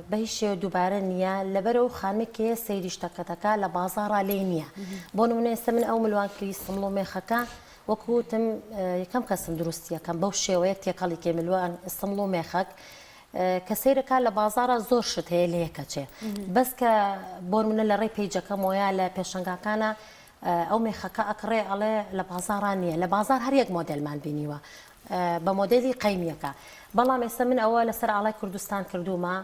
بە هیچ شێوە دووبارە نییە لەبەرەوە خانمێک کێ سەیری شتەکە دەکا لە بازاڕا لێی نییە بۆ نمونە ئێستا من ئەو ملوانکەی سمڵ و مێخەکە وەکو وتم یەکەم کەسم دروستی یەکەم بەو شێوەیە تێکەڵی کێ ملوان سمڵ و مێخەک کە سەیرەکە لە بازاڕا زۆر شت هەیە لە یەکەچێ بەس کە بۆ نمونە لە ڕێی پەیجەکەمەوە لە پێشەنگاکانە ئەو مێخەکە ئەکڕێ ئەڵێ لە بازاڕا نییە لە بازار هەر یەک مۆدێلمان بینیوە بە مۆدێلی قەیمیەکە بەڵام ئێستا من ئەوە لەسەر ئاڵای کوردستان کردوومە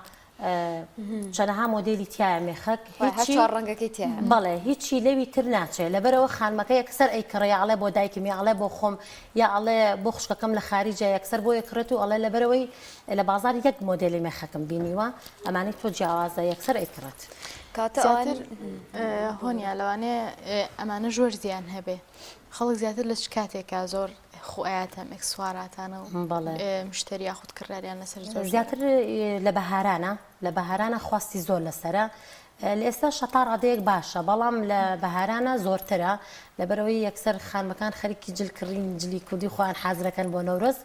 چەنەها مۆدێلی تایە مێخەک هیچی ڕەنگەکەی تایە بەڵێ هیچی لەوی تر ناچێ لەبەرەوە خانمەکە یەکسەر ئەیکڕێ یا ئەڵێ بۆ دایکم یا ئەڵێ بۆ خۆم یا ئەڵێ بۆ خوشکەکەم لە خاریجە یەکسەر بۆ یەکڕێت و ئەڵێ لەبەرەوەی لە بازار یەک مۆدێلی مێخەکم بینیوە ئەمانەی تۆ جیاوازە یەکسەر ئەیکڕێت. کاتە ئەوان زیاتر هۆنیا لەوانەیە ئەمانە ژۆر زیان هەبێ خەڵک زیاتر لە چ کاتێکا زۆر خۆ ئەیاتە ئەم ئێکسواراتانە و بەڵێ. مشتەری یاخود کڕیاریان لەسەر زۆر زۆرە؟ زیاتر لە بەهارانە لە بەهارانە خواستی زۆر لەسەرە لە ئێستا شەتا ڕادەیەک باشە بەڵام لە بەهارانە زۆرترە لەبەرئەوەی یەکسەر خانمەکان خەریکی جل کڕین جلی کوردی خۆیان حازرەکەن بۆ نەورۆز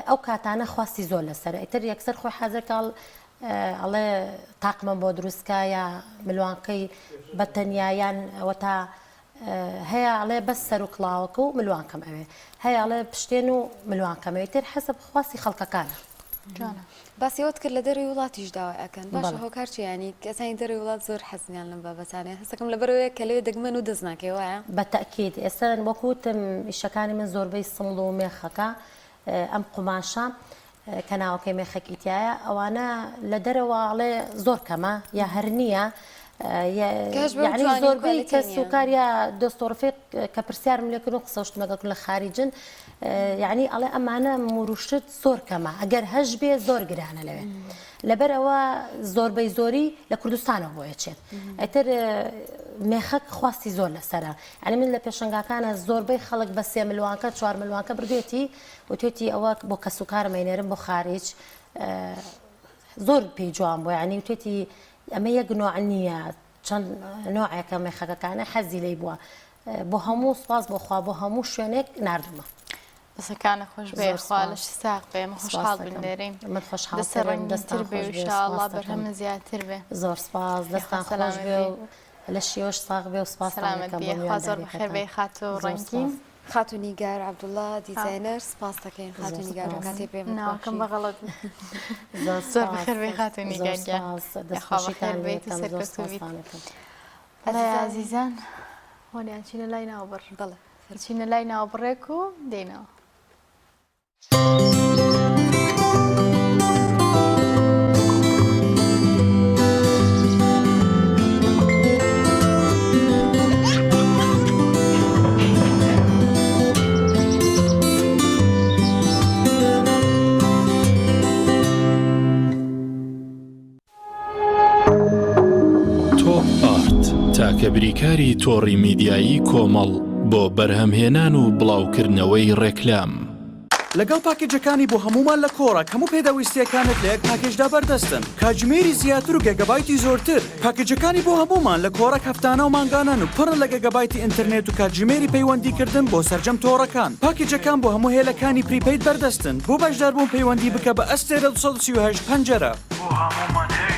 ئەو کاتانە خواستی زۆر لەسەرە ئیتر یەکسەر خۆی حازر کاڵ ئەڵێ تاقمم بۆ دروستکە یا ملوانکەی بە تەنیا یان ئەوەتا هەیە ئەڵێ بەس سەر و کڵاوەکە و ملوانکەم ئەوێ هەیە ئەڵێ پشتێن و ملوانکەم ئەوێ تر حەسەب خواستی خەڵکەکانە. جوانە. باسی ئەوەت کرد لە دەرەوەی وڵاتیش داوای ئەکەن باشە بەڵێ. هۆکار چیە یانی کەسانی دەرەوەی وڵات زۆر حەزیان لەم بابەتانەیە هەستەکەم لەبەرئەوەیە کە لەوێ دەگمەن و دەست ناکەوێ وایە؟ بە تەئکید ئێستا وەکو وتم ئیشەکانی من زۆربەی سمڵ و مێخەکە ئەم قوماشە کە ناوەکەی مێخەکی تایە ئەوانە لە دەرەوە ئەڵێ زۆر کەمە یا هەر نییە یعنی زۆربەی کەس و کار یا دۆست و ڕفیق کە پرسیارم لێکردن و قسە و شتم لەگەڵ کردن لە خاریجن یعنی ئەڵێ ئەمانە موروشت زۆر کەمە ئەگەر هەش بێ زۆر گرانە لەوێ لەبەرەوە زۆربەی زۆری لە کوردستانەوە بۆ ئەچێت ئیتر مێخەک خواستی زۆر لەسەرە یعنی من لە پێشەنگاکانە زۆربەی خەڵک بە سێ ملوانکە چوار ملوانکە بردوێتی وتوێتی ئەوە بۆ کەسوکارم ئەینێرم بۆ خاریج زۆر پێی جوان بوو یعنی وتوێتی ئەمە یەک نوع نییە چەند نوعێکە مێخەکەکانە حەزی لی بووە بۆ هەموو سواز بۆ خوا بۆ هەموو شوێنێک نردومە. دەسەکانە خۆش بێ خوا لەش ساغ بێ ئێمە خۆشحاڵ بین لێرەین من خۆشحاڵ دەستە ڕەنگینتر بێ و ئینشاءاللە بەرهەمە زیاتر بێ زۆر سپاس دەستان خۆش بێ و لەشیەوەش ساغ بێ و سپاستان سەلامەت دەکەم بی بۆ خوا زۆر بەخێر میوانداریەکەتان بێی خاتوو زۆر ڕەنگین. سپاس. خاتوو نیگار عەبدوڵا دیزاینەر سپاس دەکەین خاتوو نیگار زۆر کاتێ پێ ناوەکەم بە غەڵەت زۆر زۆر سپاس بەخێر بێی خاتوو زۆر نیگار گیان سپاس یاخوا دەستخۆشیتان بەخێر بێیت و لێکەم زۆر سەرکەوتوو بیت سپاستان دەکەم. بەڵێ ئەزیزان ئازیزان هۆنیان چینە لای ناوبڕ بەڵێ چینە لای ناوبڕێک و دێینەوە. تاکە بریکاری تۆڕی میدیایی کۆمەڵ بۆ بەرهەمهێنان و بڵاوکردنەوەی ڕێکلام. لەگەڵ پاکێجەکانی بۆ هەموومان لە کۆڕەک هەموو پێداویستییەکانت لە یەک پاکێجدا بەردەستن، کاتژمێری زیاتر و گێگابایتی زۆرتر. پاکێجەکانی بۆ هەموومان لە کۆڕەک هەفتانە و مانگانەن و پڕن لە گێگابایتی ئینتەرنێت و کاتژمێری پەیوەندیکردن بۆ سەرجەم تۆڕەکان. پاکێجەکان بۆ هەموو هێلەکانی prepaid بەردەستن. بۆ بەشداربوون پەیوەندی بکە بە ئەستێرە 238 پەنجەرە. بۆ هەموومان هەیە.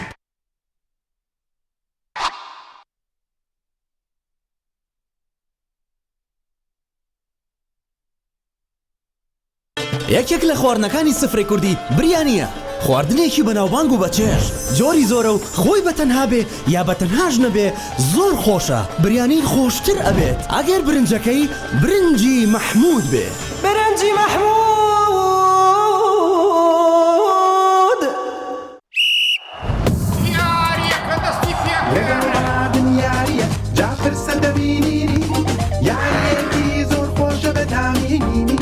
یەکێک لە خواردنەکانی سفرەی کوردی بریانییە، خواردنێکی بەناوبانگ و بەچێژ، جۆری زۆرە و خۆی بە تەنها بێ یا بە تەنهاش نەبێ زۆر خۆشە، بریانی خۆشتر ئەبێت ئەگەر برنجەکەی برنجی مەحموود بێ. برنجی مەحموود. یاریەکە دەستی پێکرد. لەگەڵ مادن یاریە جا پرسە دەبینینی یاریەکی زۆر خۆشە بە تامینینی.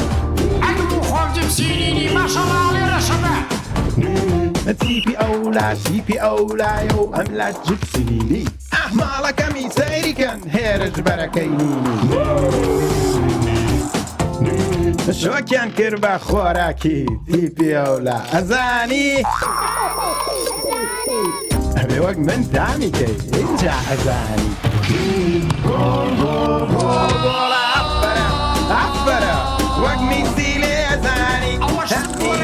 ئەگم و خۆم جپسینینی ماشەڵا ئەڵێ ڕەشەبە. تیپی ئەولا تیپی ئەولایە و ئەملا جپسینینی. ئاه ماڵەکەمی سەیری کەن هێرش بەرەکەی نینی. شۆکیان کرد بە خۆراکی تیپی ئەولا ئەزانی ئەبێ وەک من تامی کەی ئینجا ئەزانی گۆڵ گۆڵ گۆڵ گۆڵە ئەفەرە ئەفەرە وەک میسی لێ ئەزانی ئەوەش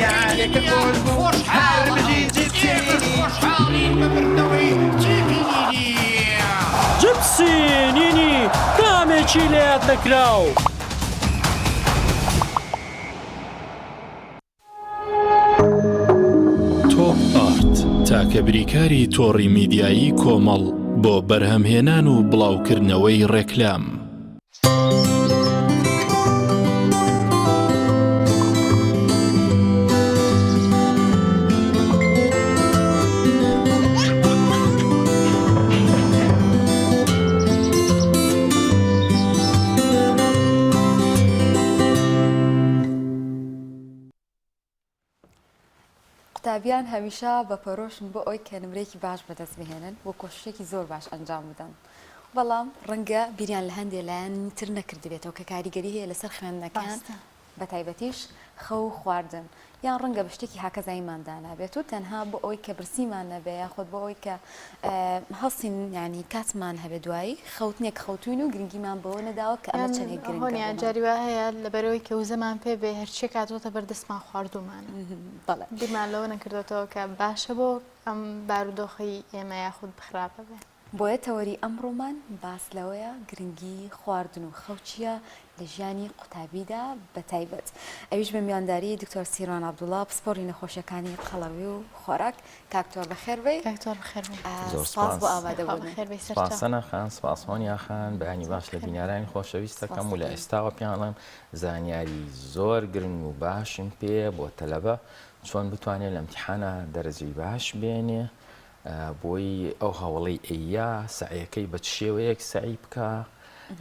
یاریەکە خۆش بوو هەر بژی جیپسی خۆشحاڵین بە بردنەوەی تیپی نینی. جپسی نینی تامێکی لەیاد نەکراو. تۆپ ئارت، تاکە بریکاری تۆڕی میدیایی کۆمەڵ بۆ بەرهەمهێنان و بڵاوکردنەوەی ڕێکلام. قوتابیان هەمیشە بە پەرۆشن بۆ ئەوەی کە نمرەیەکی باش بەدەست بهێنن و کۆششێکی زۆر باش ئەنجام بدەن بەڵام ڕەنگە بیریان لە هەندێ لایەنی تر نەکردبێتەوە کە کاریگەری هەیە لەسەر خوێندنەکەیان بە تایبەتیش خەو و خواردن یان ڕەنگە بە شتێکی هاکەزاییمان دانابێت و تەنها بۆ ئەوەی کە برسیمان نەبێ یاخود بۆ ئەوەی کە هەڵسین یانی کاتمان هەبێ دوایی خەوتنێک خەوتوین و گرنگیمان بەوە نەداوە کە ئەمە چەندێک گرنگە هۆنیا جاری وا هەیە لەبەرەوەی کە وزەمان پێ بێ هەرچیەک هاتووەتە بەردەستمان خواردوومانە بەڵێ بیرمان لەوە نەکردۆتەوە کە باشە بۆ ئەم بارودۆخەی ئێمە یاخود خراپە بێ. بۆیە تەوەری ئەمڕۆمان باس لەوەیە گرنگی خواردن و خەو چییە لە ژیانی قوتابیدا بە تایبەت ئەویش بە میوانداری دکتۆر سیروان عەبدوڵا پسپۆڕی نەخۆشیەکانی قەڵەوی و خۆراک کاک تۆر بەخێر بێی کاک تۆر بەخێر بێی زۆر سپاس بۆ سپاس ئامادەبوونت بەخێر بێی سپاس سەرچاو سەنا خان سپاس هۆنیا خان بەیانی باش لە بینەرانی خۆشەویستەکەم و لە ئێستاوە پێیان ئەڵێم زانیاری زۆر گرنگ و باشم پێیە بۆ تەلەبە چۆن بتوانێت لە ئیمتیحانا دەرەجەی باش بێنێ بۆی ئەو هەوڵەی ئەیا سەعیەکەی بە چ شێوەیەک سەعی بکا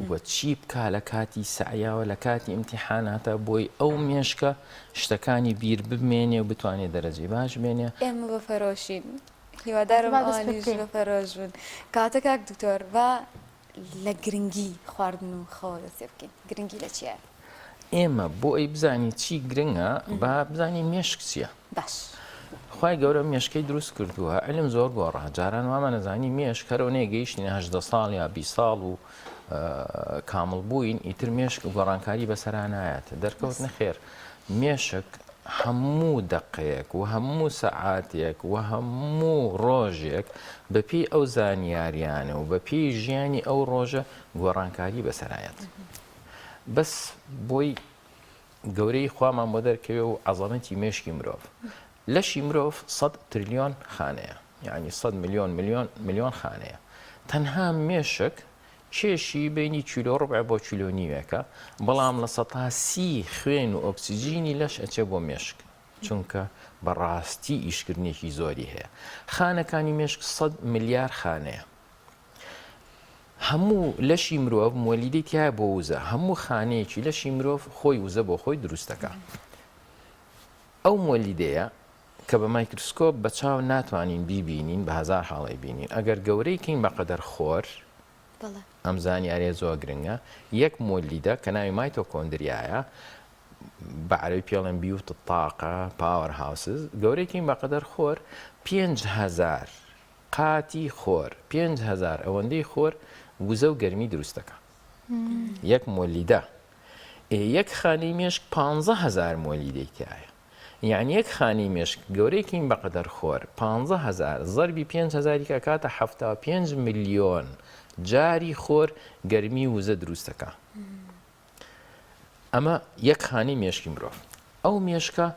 و چی بکا لە کاتی سەعیاوە لە کاتی ئیمتیحاناتە بۆی ئەو مێشکە شتەکانی بیر بمێنێ و بتوانێ دەرەجەی باش بێنێ. ئێمە بە پەرۆشین هیوادارم با دەست پێ ئەوانیش بکەین. بە پەرۆش بن. کەواتە کاک دکتۆر با لە گرنگی خواردن و خەوە دەست پێ بکەین گرنگی لە چیایە؟ ئێمە بۆ ئەی بزانین چی گرنگە با بزانین مێشک چییە. باش. خوای گەورە مێشکەی دروست کردووە علم زۆر گۆڕا جاران وامان ئەزانی مێشک هەر ئەونەیە گەیشتینە 18 ساڵ یا 20 ساڵ و کامڵ بووین ئیتر مێشک گۆڕانکاری بەسەرا نایەت دەرکەوت نەخێر مێشک هەموو دەقەیەک و هەموو سەعاتێک و هەموو ڕۆژێک بەپێی ئەو زانیاریانە و بەپێی ژیانی ئەو ڕۆژە گۆڕانکاری بەسەرایەت بەس بۆی گەورەیی خوامان بۆ دەرکەوێ و عەزەمەتی مێشکی مرۆڤ. لەشی مرۆڤ سەد ترلیۆن خانەیە یانی سەد ملیۆن ملیۆن ملیۆن خانەیە. تەنها مێشک کێشی بینی کیلۆ ڕبع بۆ کیلۆ نیوێکە بەڵام 30% خوێن و ئۆکسجینی لەش ئەچێ بۆ مێشک چونکە بەڕاستی ئیشکردنێکی زۆری هەیە. خانەکانی مێشک سەد ملیار خانەیە. هەموو لەشی مرۆڤ موەلیدەی تیایە بۆ وزە، هەموو خانەیەکی لەشی مرۆڤ خۆی وزە بۆ خۆی دروست دەکا. ئەو موەلیدەیە کە بە مایکرسکۆپ بە چاو ناتوانین بیبینین بە هەزار حاڵی بینین ئەگەر گەورەی کەین بە قەدەر خۆر. ئەم زانیاریە زۆر گرنگە یەک مۆلیدە کە ناوی مایتۆکۆندریایە بە عەرەبی پێڵێن بيوت الطاقة power houses گەورەیەکین بەقەدەر خۆر 5000 قاتی خۆر 5000 ئەوەندەی خۆر وزە و گەرمی دروست دەکا یەک مۆلیدە ئێ یەک خانەی مێشک 15000 مۆلیدەی تایە یەعنی یەک خانەی مێشک گەورەیەکین بەقەدەر خۆر 15000 زەربی 5000 کە ئەکاتە 75 ملیۆن جاری خۆر گەرمی و وزە دروست دەکا ئەمە یەک خانەی مێشکی مرۆڤ ئەو مێشکە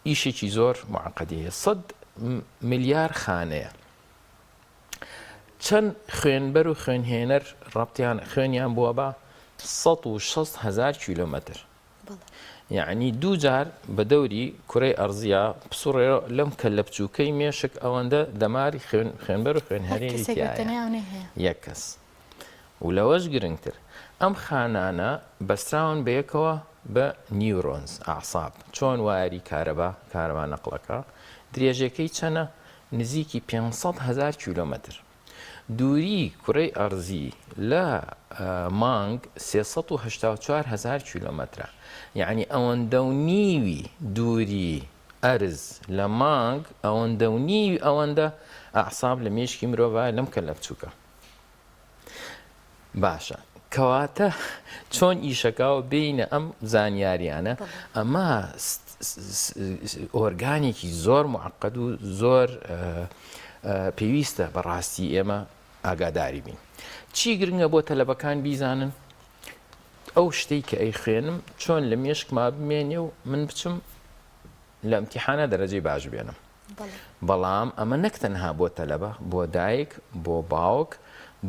ئیشێکی زۆر معقدی هەیە سەد ملیار خانەیە چەند خوێنبەر و خوێنهێنەر ڕەبتیان خوێنیان بووە بە 160 هزار کیلۆمەتر یعنی دوو جار بە دەوری کورەی ئەرزیە پسوڕێ لەم کەلە بچووکەی مێشک ئەوەندە دەماری خوێن خوێنبەر و خوێنهێنەری یەک کەس و لەوەش گرنگتر ئەم خانانە بەستراون بەیەکەوە بە neurons، ئەعساب، چۆن وایەری کارەبا کارەبا نەقڵەکە درێژەکەی چەنە؟ نزیکی 500 هەزار کیلۆمەتر. دووری کورەی ئەرزی لە مانگ 384 هەزار کیلۆمەترە. یەعنی ئەوەندە و نیوی دووری ئەرز لە مانگ ئەوەندە و نیوی ئەوەندە ئەعساب لە مێشکی مرۆڤە لەم کەلە بچووکە. باشە کەواتە چۆن ئیشەکە و بینە ئەم زانیاریانە ئەمە ئۆرگانێکی زۆر معقد و زۆر پێویستە بەڕاستی ئێمە ئاگاداری بین چی گرنگە بۆ تەلەبەکان بیزانن ئەو شتەی کە ئەی خوێنم چۆن لە مێشکما بمێنێ و من بچم لە ئیمتیحانا دەرەجەی باش بێنم بەڵام ئەمە نەک تەنها بۆ تەلەبە بۆ دایک بۆ باوک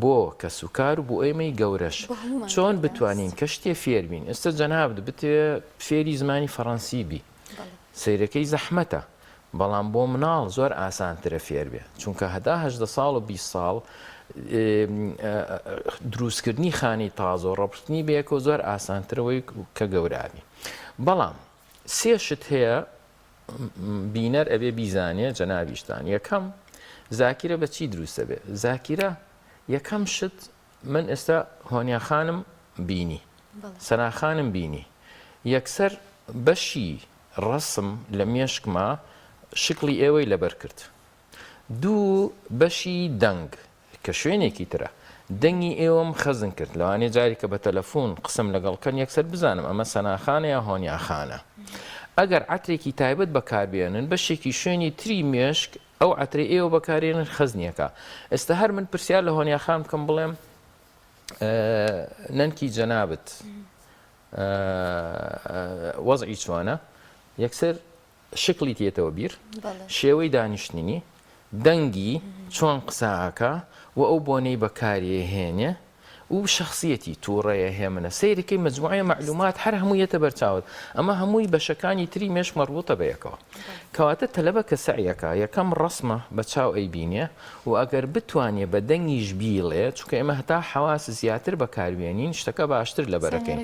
بۆ کەسوکار و بۆ ئێمەی گەورەش چۆن بتوانین کە شتێ فێربین ئێستا جەنابت بتێ فێری زمانی فەڕەنسی بی سەیرەکەی زەحمەتە بەڵام بۆ مناڵ زۆر ئاسانترە فێر بێ چونکە هەتا هەدە ساڵ و 20 ساڵ دروستکردنی خانی تازە و ڕەبتنی بەیەکەوە زۆر ئاسانترەوەی کە گەورابی بەڵام سێ شت هەیە بینەر ئەبێ بیزانێ جەنابیشتان یەکەم زاکیرە بە چی دروست دەبێ زاکیرە یەکەم شت من ئێستا هۆنیا خانم بینی سەنا خانم بینی یەکسەر بەشی ڕەسم لە مێشکما شکڵی ئێوەی لەبەر کرد دوو بەشی دەنگ کە شوێنێکی ترە دەنگی ئێوەم خەزن کرد لەوانەیە جارێک کە بە تەلەفون قسەم لەگەڵ کەن یەکسەر بزانم ئەمە سەنا خانە یا هۆنیا خانە ئەگەر عەترێکی تایبەت بەکاربێنن بەشێکی شوێنی تری مێشک ئەو عەترەی ئێوە بەکارێنن خەزنیەکە ئێستا هەر من پرسیار لە هۆنیا خان بکەم بڵێم نەنکی جەنابت وەزعی چۆنە یەکسەر شکڵی تێتەوە بیر، شێوەی دانیشتنی، دەنگی، چۆن قسە ئەکا و ئەو بۆنەی بەکاری ئەهێنێ و شەخسیەتی، توڕەیە، هێمنە، سەیرەکەی مەجموعەیە مەعلومات هەر هەمووی یەتە بەرچاوت، ئەمە هەمووی بەشەکانی تری مێشک مەڕبوتە بە یەکەوە. کەواتە تەلەبە کە سەعی ئەکا یەکەم ڕەسمە بە چاو ئەیبینێ و ئەگەر بتوانێ بە دەنگیش بیڵێ، چونکە ئێمە هەتا حەواس زیاتر بەکاربێنین شتەکە باشتر لەبەرەکەین.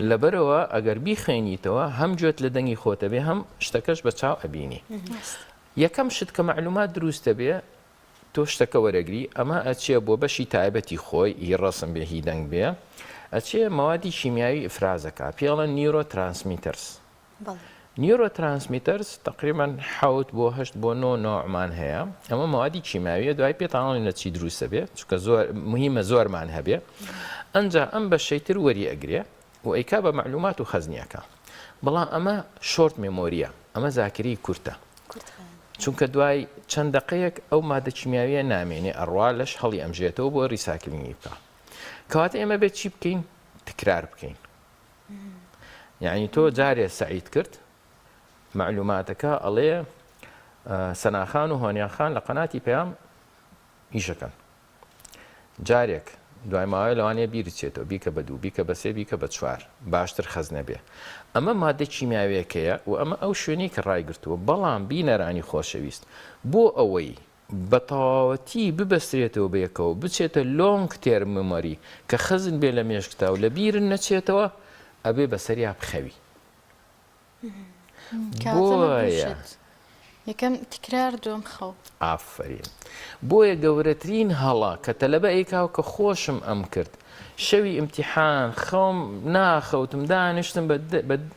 لەبەرئەوە ئەگەر بیخوێنیتەوە هەم گوێت لە دەنگی خۆت ئەبێ هەم شتەکەش بە چاو ئەبینی. یەکەم شت کە مەعلومات دروست ئەبێ تۆ شتەکە وەرەگری ئەمە ئەچێ بۆ بەشی تایبەتی خۆی هی ڕەسم بێ هی دەنگ بێ ئەچێ مەوادی کیمیاوی ئیفراز ئەکا پێڵەن neurotransmitters. Neurotransmitters تەقریبەن حەوت بۆ هەشت بۆ نۆ نەوعمان هەیە ئەمە مەوادی کیماویە دوای پێتان ئەڵێن لە چی دروستە بێ چونکە زۆر مهمە زۆرمان هەبێ ئەنجا ئەم بەشەی تر وەری ئەگرێ و ئەیکا بە مەعلومات و خەزنیەکە بەڵام ئەمە short memory یە ئەمە زاکری کورتە چونکە دوای چەند دقەیەک ئەو مادە کیمیاویە نامێنێ ئەڕوا لەش هەڵی ئەمژێتەوە بۆ recycling ی بکە کەواتە ئێمە بێت چی بکەین تکرار بکەین یعنی تۆ جارێ سەعید کرد مەعلوماتەکە ئەڵێ سەناخان و هۆنیاخان لە قەناتی پەیام ئیشەکەن جارێک دوای ماوەیە لەوانەیە بیرچێتەوە بیکە بە دوو بیکە بە سێ بیکە بە چوار باشتر خەزنە بێ ئەمە مادە کیمیاویەکەیە و ئەمە ئەو شوێنەی کە ڕایگرتووە بەڵام بینەرانی خۆشەویست بۆ ئەوەی بە تەواوەتی ببەسترێتەوە بەیەکەوە بچێتە long term memory کە خەزن بێ لە مێشکتا و لە بیرت نەچێتەوە ئەبێ بەسەریا بخەوی بۆیە. یەکەم تکرار دووەم خەو. ئافەرین بۆیە گەورەترین هەڵە کە تەلەبە ئەیکا و کە خۆشم ئەم کرد شەوی ئیمتیحان خەوم ناخەوتم دانیشتم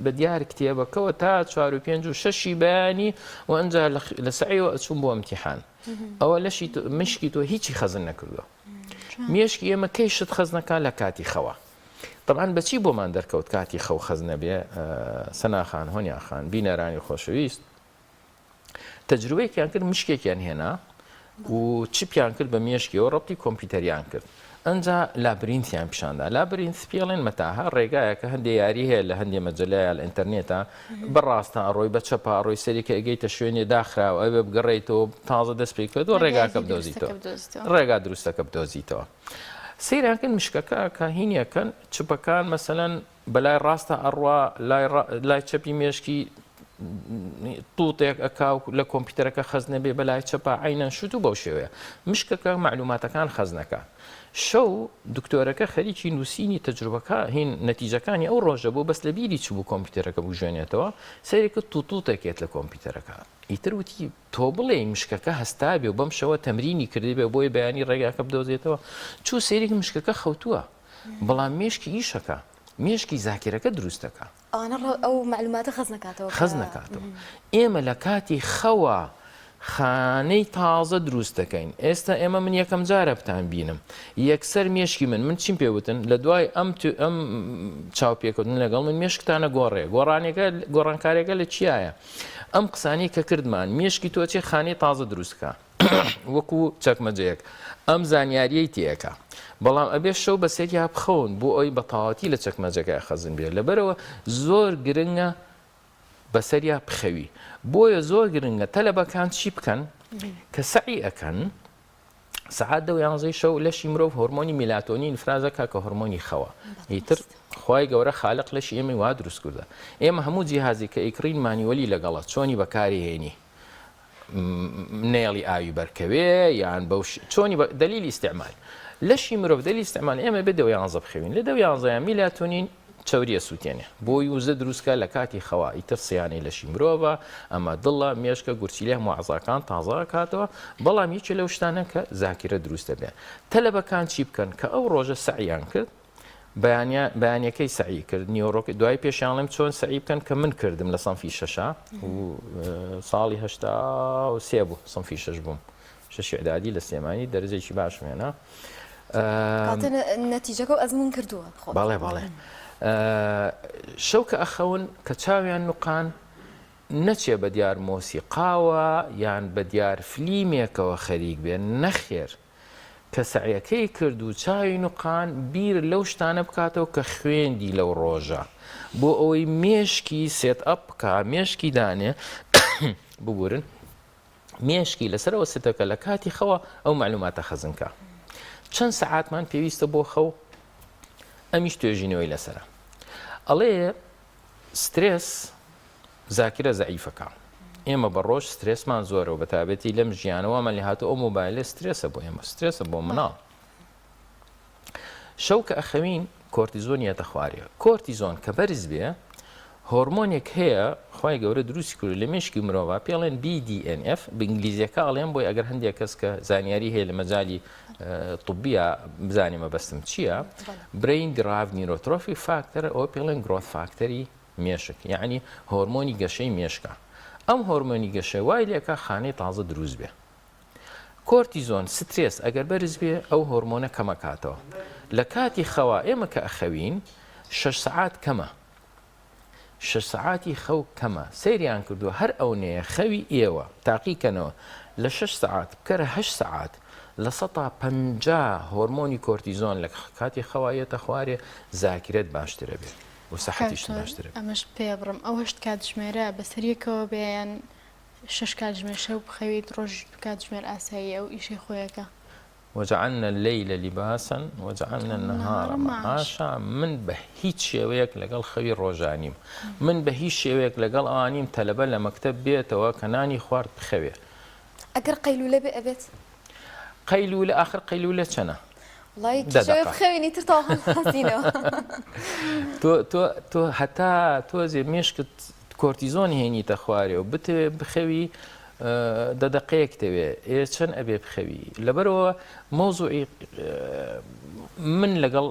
بە دیار کتێبەکەوە تا چوار و پێنج و شەشی بەیانی و ئەنجا لە سەعیەوە ئەچووم بۆ ئیمتیحان ئەوە لەشی مشکی تۆ هیچی خەزن نەکردووە مێشکی ئێمە کەی شت خەزنەکە لە کاتی خەوە طبعا بەچی بۆمان دەرکەوت کاتی خەو خەزنە بێ سەناخان هۆنیاخان بینەرانی خۆشەویست تەجروبەیەکیان کرد مشکێکیان هێنا و چیپیان کرد بە مێشکیەوە ڕەبتی کۆمپیوتەریان کرد ئەجا labyrinth یان پیشاندا labyrinth پێڵێن مەتاهە ڕێگایەکە هەندێ یاری هەیە لە هەندێ مەجلەیە لە ئینتەرنێتە بەڕاستە ئەڕۆی بە چەپا ئەڕۆی سەرێکە ئەگەیتە شوێنێ داخراوە ئەوێ بگەڕێیتەوە تازە دەست پێ کردەوە ڕێگاکە بدۆزیتەوە ڕێگا دروستەکە بدۆزیتەوە سەیران کەن مشکەکە کە هینیەکەن چپەکان مەسەلەن بەلای ڕاستە ئەڕوا لای چەپی مێشکی توتێک ئەکا و لە کۆمپیوتەرەکە خەزنە بێ بەلای چەپا عینەن شت و بەو شێوەیە مشکەکە معلوماتەکان خەزنەکە شەو دکتۆرەکە خەریکی نووسینی تەجروبەکە هین نەتیجەکانی ئەو ڕۆژە بوو بەس لە بیری چوو کۆمپیوتەرەکە بژێنێتەوە سەیرێکە توتوتێکێت لە کۆمپیوتەرەکە ئیتر وتی تۆ بڵێی مشکەکە هەستابێ و بەم شەوە تەمرینی کردبێ بۆی بەیانی ڕێگاکە بدۆزێتەوە چوو سەیرێک مشکەکە خەوتووە بەڵام مێشکی ئیشەکە مێشکی زاکیرەکە دروست دەکا. ئەوانە ئەو مەعلوماتە خەز نەکاتەوە. خەز نەکاتەوە. ئێمە لە کاتی خەوا خانەی تازە دروست دەکەین. ئێستا ئێمە من یەکەم جارە بتان بینم. یەکسەر مێشکی من من چیم پێ وتن لە دوای ئەم ئەم چاوپێکەوتن لەگەڵ من مێشکتانە گۆڕێ. گۆڕانێکە گۆڕانکاریەکە لە چیایە؟ ئەم قسانەی کە کردمان مێشکی تۆ چێ خانەی تازە دروست کا. وەکو چەکمەجەیەک ئەم زانیاریەی تێکا بەڵام ئەبێ شەو بە سەریا بخەون بۆ ئەوی بە تەواوەتی لە چەکمەجەکە خەزن بێ لەبەرەوە زۆر گرنگە بەسەریا بخەوی بۆیە زۆر گرنگە تەلەبەکان چی بکەن کە سەعی ئەکەن سەعات دە و یانزەی شەو لەشی مرۆڤ هۆرمۆنی میلاتۆنین ئیفرازەکا کە هۆرمۆنی خەوە ئیتر خوای گەورە خالق لەشی ئێمەی وا دروست کردە ئێمە هەموو جیهازی کە ئیکڕین manual ی لەگەڵە چۆنی بەکاری هێنی نەیەڵی ئاوی بەرکەوێ یان بەو چۆنی دلیل استعمال لەشی مرۆڤ دلیل استعمال ئێمە بێ دە یانزە بخەوین لە دە یانزەیان میلاتۆنین چەوریە سووتێنێ بۆی وزە دروستکە لە کاتی خەوا ئیتر سیانەی لەشی مرۆڤە ئەمە دڵە مێشکە گورچیلە هەموو عزاکان تازە کاتەوە بەڵام یەکێ لەو شتانە کە زاکیرە دروست دەبێ تەلەبەکان چی بکەن کە ئەو ڕۆژە سەعیان کرد بەیانیا بەیانیەکەی سەعی کرد نیۆڕۆکە دوای پێشیان ڵێم چۆن سەعی بکەن کە من کردم لە سەنفی شەشا و ساڵی 83 بوو سنفی شەش بووم شەشی ئیعدادی لە سلێمانی دەرەجەیەکی باشم هێنا نەتیجەکە و ئەزمون کردووە بەڵێ بەڵێ شەو کە ئەخەون کە چاویان نوقان نەچێ بە دیار مۆسیقاوە یان بە دیار فلیمێکەوە خەریک بێ نەخێر کە سەعیەکەی کرد و چاوی نوقان بیر لەو شتانە بکاتەوە کە خوێندی لەو ڕۆژە بۆ ئەوەی مێشکی set up بکا مێشکی دانێ ببورن مێشکی لەسەرەوە ستەکە لە کاتی خەوە ئەو معلوماتە خەزنکە چەند سەعاتمان پێویستە بۆ خەو ئەمیش توێژینەوەی لەسرە ئەڵێ سترێس زاکیرە زەعیفەکە ئێمە بە ڕۆژ سترێسمان زۆرە و بەتابەتی لەم ژیانە وامان لێهاتوو ئەو مۆبایلە سترێسە بۆ ئێمە سترێسە بۆ مناڵ شەو کە ئەخەوین کۆرتیزۆن یەتە خوارێ کۆرتیزۆن کە بەرز بێ هۆرمۆنێک هەیە خوای گەورە دروستی کرد لە مێشکی مرۆڤ پێڵێن BDNF بە ئینگلیزیەکە ئەڵێن بۆی ئەگەر هەندێک کەس کە زانیاری هەیە لە مەجای طبیە بزانێ مەبەستم چییە brain derived neurotrophic factor ئەوە پێڵێن growth factor ی مێشک یەعنی هۆرمۆنی گەشەی مێشکە ئەم هۆرمۆنی گەشە وای لێکا خانەی تازە دروست بێ کۆرتیزۆن سترێس ئەگەر بەرز بێ ئەو هۆرمۆنە کەمەکاتەوە لە کاتی خەوا ئێمە کە ئەخەوین شەش سەعات کەمە شەش سەعاتی خەو کەمە سەیریان کردووە هەر ئەونەیە خەوی ئێوە تاقیکەنەوە لە شەش سەعات بکەرە هەشت سەعات 50% هۆرمۆنی کۆرتیزۆن لە کاتی خەوا یەتە خوارێ زاکرەت باشترە بێت و سەحەتیشت کاک تۆر باشترە بێت. ئەمەش پێ بڕم ئەو هەشت کاتژمێرە بەسەر یەکەوە بێ یان شەش کاتژمێر شەو بخەویت ڕۆژیش دوو کاتژمێر ئاساییە ئەو ئیشەی خۆیەکە. وجعلنا الليل لباسا وجعلنا النهار معاشا من بە هیچ شێوەیەک لەگەڵ خەوی ڕۆژانیم من بە هیچ شێوەیەک لەگەڵ ئەوانیم تەلەبە لە مەکتەب بێتەوە کە نانی خوارد بخەوێ. ئەگەر قەیلولە بێ ئەبێت؟ قەیلولە ئاخر قەیلولە چەنە؟ وەڵای کێشەوە بخەوین ئیتر تەواو هەڵهەستینەوە. تۆ تۆ تۆ هەتا تۆزێ مێشکت کۆرتیزۆن هێنیتە خوارێ و بتەوێ بخەوی. دە دەقەیەک دەوێ ئێ چەند ئەبێ بخەوی لەبەرەوە مەوزوعی من لەگەڵ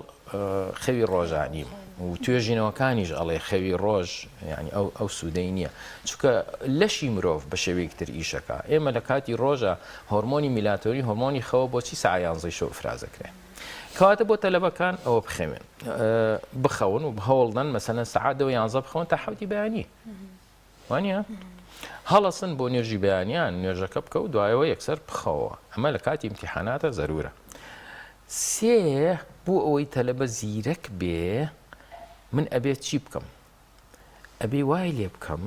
خەوی ڕۆژانیم و توێژینەوەکانیش ئەڵێ خەوی ڕۆژ یعنی ئەو ئەو سوودەی نییە چونکە لەشی مرۆڤ بە شێوەیەک تر ئیشەکە ئێمە لە کاتی ڕۆژە هۆرمۆنی میلاتۆنی هۆرمۆنی خەوە بۆچی سەعات یانزەی شەو ئفرازەکرێ کەواتە بۆ تەلەبەکان ئەوە بخەوێن بخەون و هەوڵدەن مەسەلەن سەعات دە و یانزە بخەون تا حەوتی بەیانی وانە هەڵەسن بۆ نوێژی بەیانیان نوێژەکە بکە و دوایەوە یەکسەر بخەوە ئەمە لە کاتی ئیمتیحاناتە زەرورە سێ بۆ ئەوەی تەلەبە زیرەک بێ من ئەبێت چی بکەم ئەبێ وای لێ بکەم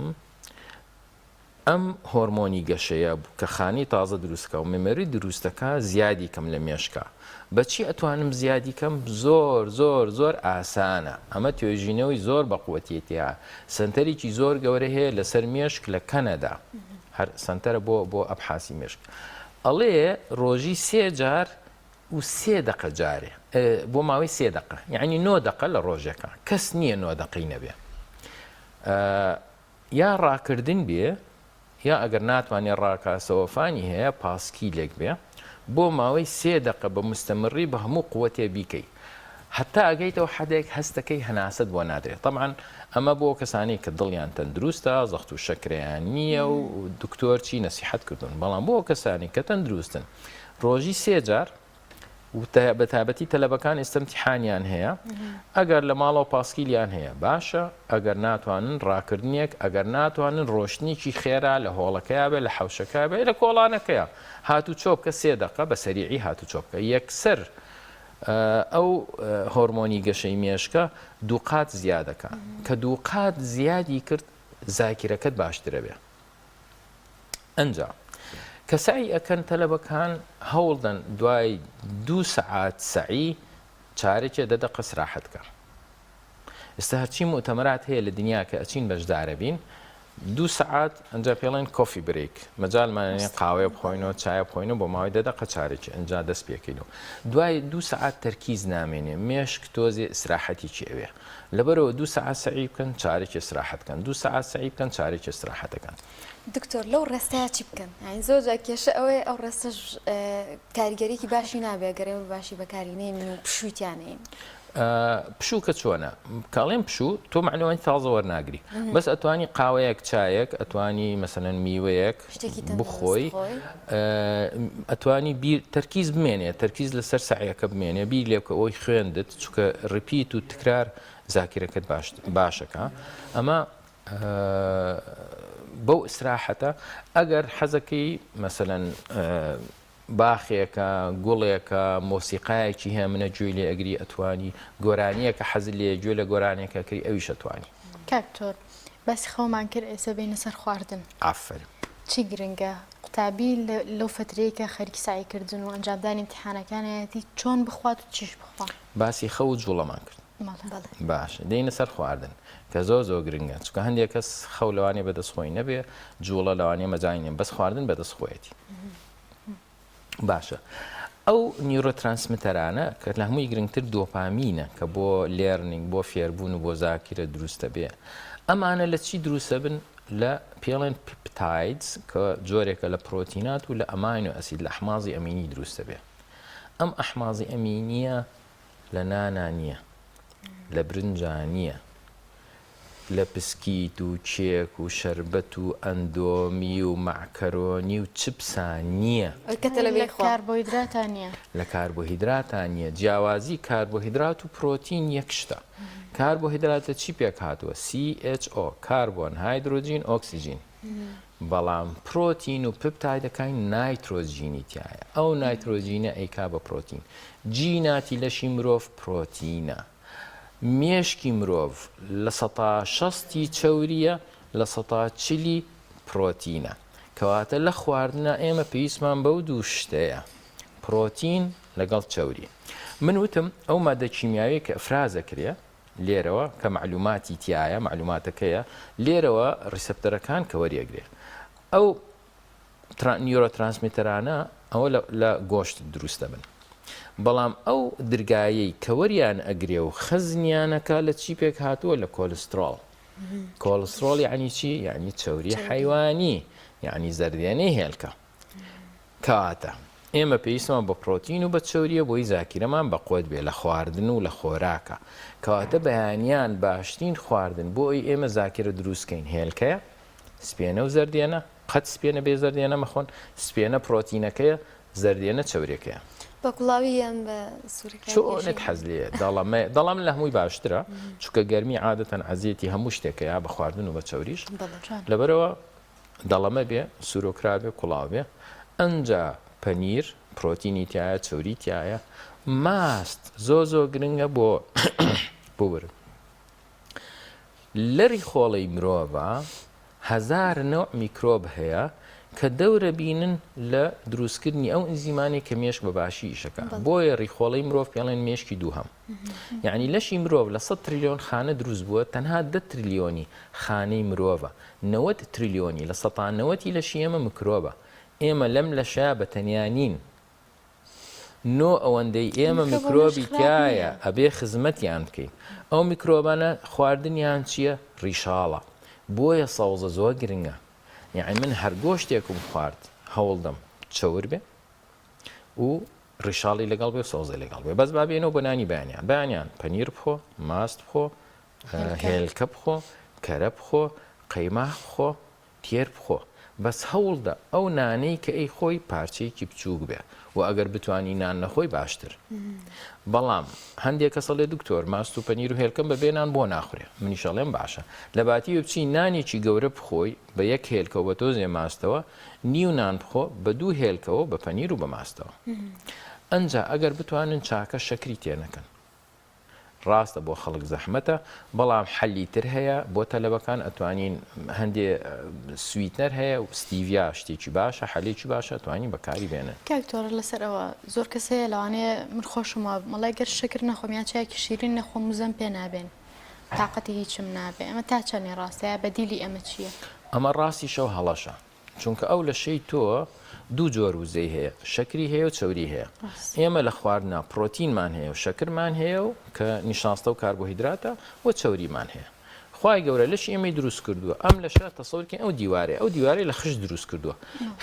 ئەم هۆرمۆنی گەشەیە کە خانەی تازە دروست کا و memory دروست دەکا زیادی کەم لە مێشکا بە چی ئەتوانم زیادی کەم زۆر زۆر زۆر ئاسانە ئەمە توێژینەوەی زۆر بەقوەتیە تیا سەنتەرێکی زۆر گەورە هەیە لەسەر مێشک لە کەنەدا هەر سەنتەرە بۆ بۆ ئەبحاسی مێشک ئەڵێ ڕۆژی سێ جار و سێ دەقە جارێ بۆ ماوەی سێ دەقە یعنی نۆ دەقە لە ڕۆژێکە کەس نییە نۆ دەقەی نەبێ یا ڕاکردن بێ یا ئەگەر ناتوانێ ڕاکا سەوەفانی هەیە پاسکیلێک بێ بۆ ماوەی سێ دەقە بە مستەمڕی بە هەموو قوەتێ بیکەی هەتا ئەگەیتەوە حەدێک هەستەکەی هەناسەت بۆ نادرێ تەبعەن ئەمە بۆ کەسانی کە دڵیان تەندروستە زەخت و شەکرەیان نییە و دکتۆر چی نەسیحەت کردوون بەڵام بۆ کەسانی کە تەندروستن ڕۆژی سێ جار و بە تایبەتی تەلەبەکان ئێستا امتحانیان هەیە ئەگەر لە ماڵەوە پاسکیلیان هەیە باشە ئەگەر ناتوانن ڕاکردنێک ئەگەر ناتوانن ڕۆشتنێکی خێرا لە هۆڵەکەیا بێ لە حەوشەکە بێ لە کۆڵانەکەیا هاتوو چۆ بکە سێ دەقە بە سەریعی هاتوو چۆ بکە یەکسەر ئەو هۆرمۆنی گەشەی مێشکە دووقات زیادەکە کە دووقات زیادی کرد زاکیرەکەت باشترە بێ ئەنجا کە سەعی ئەکەن تەلەبەکان هەوڵدەن دوای دوو سەعات سەعی چارەکێ دە دەقە سراحەت کە ئێستا هەرچی موتەمەرات هەیە لە دنیا کە ئەچین بەشدارە بین دوو سەعات ئەنجا پێڵێن coffee break مەجالمانێ قاوەیە بخۆینەوە چایە بخۆینەوە بۆ ماوەی دە دەقە چارێکی ئەنجا دەست پێکەینەوە دوای دوو سەعات تەرکیز نامێنێ مێشک تۆزێ ئیسراحەتێکی ئەوێ لەبەرئەوە دوو سەعات سەعی بکەن چارەکی ئیسراحەت کەن دوو سەعات سەعی بکەن چارەکی ئیسراحەتەکەن. دکتۆر لەو rest ەیا چی بکەن؟ یانی زۆر جار کێشە ئەوەیە ئەو rest ەش کاریگەریی باشی نابێ گەر ئێمە باشی بەکاری نەینین و پشووی تیا نەین. پشوو کە چۆنە؟ کە ئەڵێم پشوو تۆ مەعلوماتی تازە وەرناگری بەس ئەتوانی قاوەیەک چایەک ئەتوانی مەسەلەن میوەیەک بخۆی ئەتوانی بیر تەرکیز بمێنێ تەرکیز لەسەر سەعیەکە بمێنێ بیر لێ بکە ئەوی خوێندت چونکە repeat و تکرار زاکیرەکەت باشەکە ئەمە بەو ئیسراحەتە ئەگەر حەزەکەی مەسەلەن باخێکە گوڵێکە مۆسیقایەکی هەیە منە گوێی لێ ئەگری ئەتوانی گۆرانیەکە حەزت لێ گوێ لە گۆرانێکە کری ئەویش ئەتوانی. کاک دکتۆر باسی خەومان کرد ئێستا بێینە سەر خواردن. ئافەرم. چی گرنگە قوتابی لەو فەترەی کە خەریکی سەعی کردن و ئەنجامدانی ئیمتیحانەکانیەتی چۆن بخوات و چیش بخوا؟ باسی خەو و جوڵەمان کرد. باشە دێینە سەر خواردن کە زۆر زۆر گرنگە چونکە هەندێک کەس خەو لەوانەیە بەدەست خۆی نەبێ جوڵە لەوانەیە مەجای نیە بەس خواردن بەدەست خۆیەتی باشە ئەو neurotransmitter انە کە لە هەمووی گرنگتر دۆپامینە کە بۆ learning بۆ فێربوون و بۆ زاکیرە دروستە بێ ئەمانە لە چی دروستە بن لە پێڵێن peptides کە جۆرێکە لە پرۆتینات و لە amino acid لە ئەحمازی ئەمینی دروستە بێ ئەم ئەحمازی ئەمینیە لە نانا نییە، لە برنجا نییە، لە پسکیت و کێک و شەربەت و ئەندۆمی و مەعکەرۆنی و چپسا نییە. لە کاربۆهیدراتا نییە. لە کاربۆهیدراتا نییە. جیاوازی کاربۆهیدرات و پرۆتین یەک شتە. کاربۆهیدرات لە چی پێکهاتووە؟ CHO، کاربۆن، هایدرۆجین، ئۆکسجین. بەڵام پرۆتین و پپتایدەکانی نایترۆجینی تیایە ئەو نایترۆجینە ئەیکا بە پرۆتین جیناتی لەشی مرۆڤ پرۆتینە مێشکی مرۆڤ لە سەتا شەستی چەوریە لە سەتا چلی پرۆتینە کەواتە لە خواردنە ئێمە پێویستمان بەو دوو شتەیە پرۆتین لەگەڵ چەوری من وتم ئەو مادە کیمیاویە کە ئەفرازەکرێ لێرەوە کە مەعلوماتی تیایە مەعلوماتەکەیە لێرەوە receptor ەکان کە وەریەگرێ ئەو neurotransmitter انە ئەوە لە گۆشت دروست دەبن بەڵام ئەو درگایەی کە وەریان ئەگرێ و خەزنیانەکە لە چی پێک هاتووە لە کۆلسترۆڵ کۆلسترۆڵ یعنی چی یعنی چەوری حیوانی. یعنی زەردێنەی هێلکە. کەواتە ئێمە پێویستمان بە پرۆتین و بە چەوریە بۆی زاکیرەمان بەقوەت بێ لە خواردن و لە خۆراکە. کەواتە بەیانیان باشترین خواردن بۆ ئەوی ئێمە زاکیرە دروست کەین هێلکەیە، سپێنە و زەردێنە، قەت سپێنە بێ زەردێنە مەخۆن، سپێنە پرۆتینەکەیە، زەردێنە چەورێکەیە. بە کوڵاوی یان بە سوورەکە؟ چۆنت حەز لێیە دەڵەمە دەڵەم لە هەمووی باشترە چونکە گەرمی عادەتەن عەزیەتی هەموو شتێکەیە بە خواردن و بە چەوریش لەبەرەوە دەڵەمە بێ سوورۆکرابێ کوڵاو بێ ئەنجا پەنیر پرۆتینی تایە چەوری تایە ماست زۆ زۆ گرنگە بۆ ببورن لە ریخۆڵەی مرۆڤا هەزار نەوع میکرۆب هەیە کە دەورە بینن لە دروستکردنی ئەو ئینزیمانەی کە مێشک بە باشی ئیشەکا بۆیە ریخۆڵەی مرۆڤ پێڵێن مێشکی دووهەم یعنی لەشی مرۆڤ لە 100 تریلیۆن خانە دروست بووە تەنها دە تریلیۆنی خانەی مرۆڤە 90 تریلیۆنی لە سەتا نەوەتی لەشی ئێمە میکرۆبە ئێمە لەم لەشە بە تەنیا نین نۆ ئەوەندەی ئێمە میکرۆبی تیایە ئەبێ خزمەتیان بکەین ئەو میکرۆبانە خواردنیان چییە ڕیشاڵە بۆیە سەوزە زۆر گرنگە یعنی من هەر گۆشتێکم خوارد هەوڵدەم چەور بێ و ڕیشاڵی لەگەڵ بێ و سەوزە لەگەڵ بێ بەس با بێنەوە بۆ نانی بەیانیان بەیانیان پەنیر بخۆ ماست بخۆ هێلکە بخۆ کەرە بخۆ قەیماخ بخۆ تێر بخۆ بەس هەوڵدە ئەو نانەی کە ئەیخۆی پارچەیەکی بچووک بێ و ئەگەر بتوانی نان نەخۆی باشتر بەڵام هەندێک کەس ئەڵێ دکتۆر ماست و پەنیر و هێلکەم بە بێ نان بۆ ناخورێ منیش ئەڵێم باشە لە باتی وێ بچی نانێکی گەورە بخۆی بە یەک هێلکەوە بە تۆزێ ماستەوە نیو نان بخۆ بە دوو هێلکەوە بە پەنیر و بە ماستەوە ئەنجا ئەگەر بتوانن چاکە شەکری تێنەکەن ڕاستە بۆ خەڵک زەحمەتە بەڵام حەلی تر هەیە بۆ تەلەبەکان ئەتوانین هەندێ sweetener هەیە و stevia شتێکی باشە حەلێکی باشە ئەتوانین بەکاری بێنن. کاک تۆرە لەسەر ئەوە زۆر کەس هەیە لەوانەیە من خۆشم وابم ئەڵێ گەر شەکر نەخۆم یان چایەکی شیرین نەخۆم وزەم پێ نابێن تاقەتی هیچم نابێ ئەمە تا چەنێ ڕاستە یا بەدیلی ئەمە چییە؟ ئەمە ڕاستیشە و هەڵەشە. چونکە ئەو لەشەی تۆ دوو جۆر وزەی هەیە شەکری هەیە و چەوری هەیە ئێمە لە خواردنا پرۆتینمان هەیە و شەکرمان هەیە و کە نیشاستە و کاربۆهیدراتە و چەوریمان هەیە خوای گەورە لەشی ئێمەی دروست کردووە ئەم لەشە تەسەورکەین ئەو دیوارەیە ئەو دیوارەی لە خشت دروست کردووە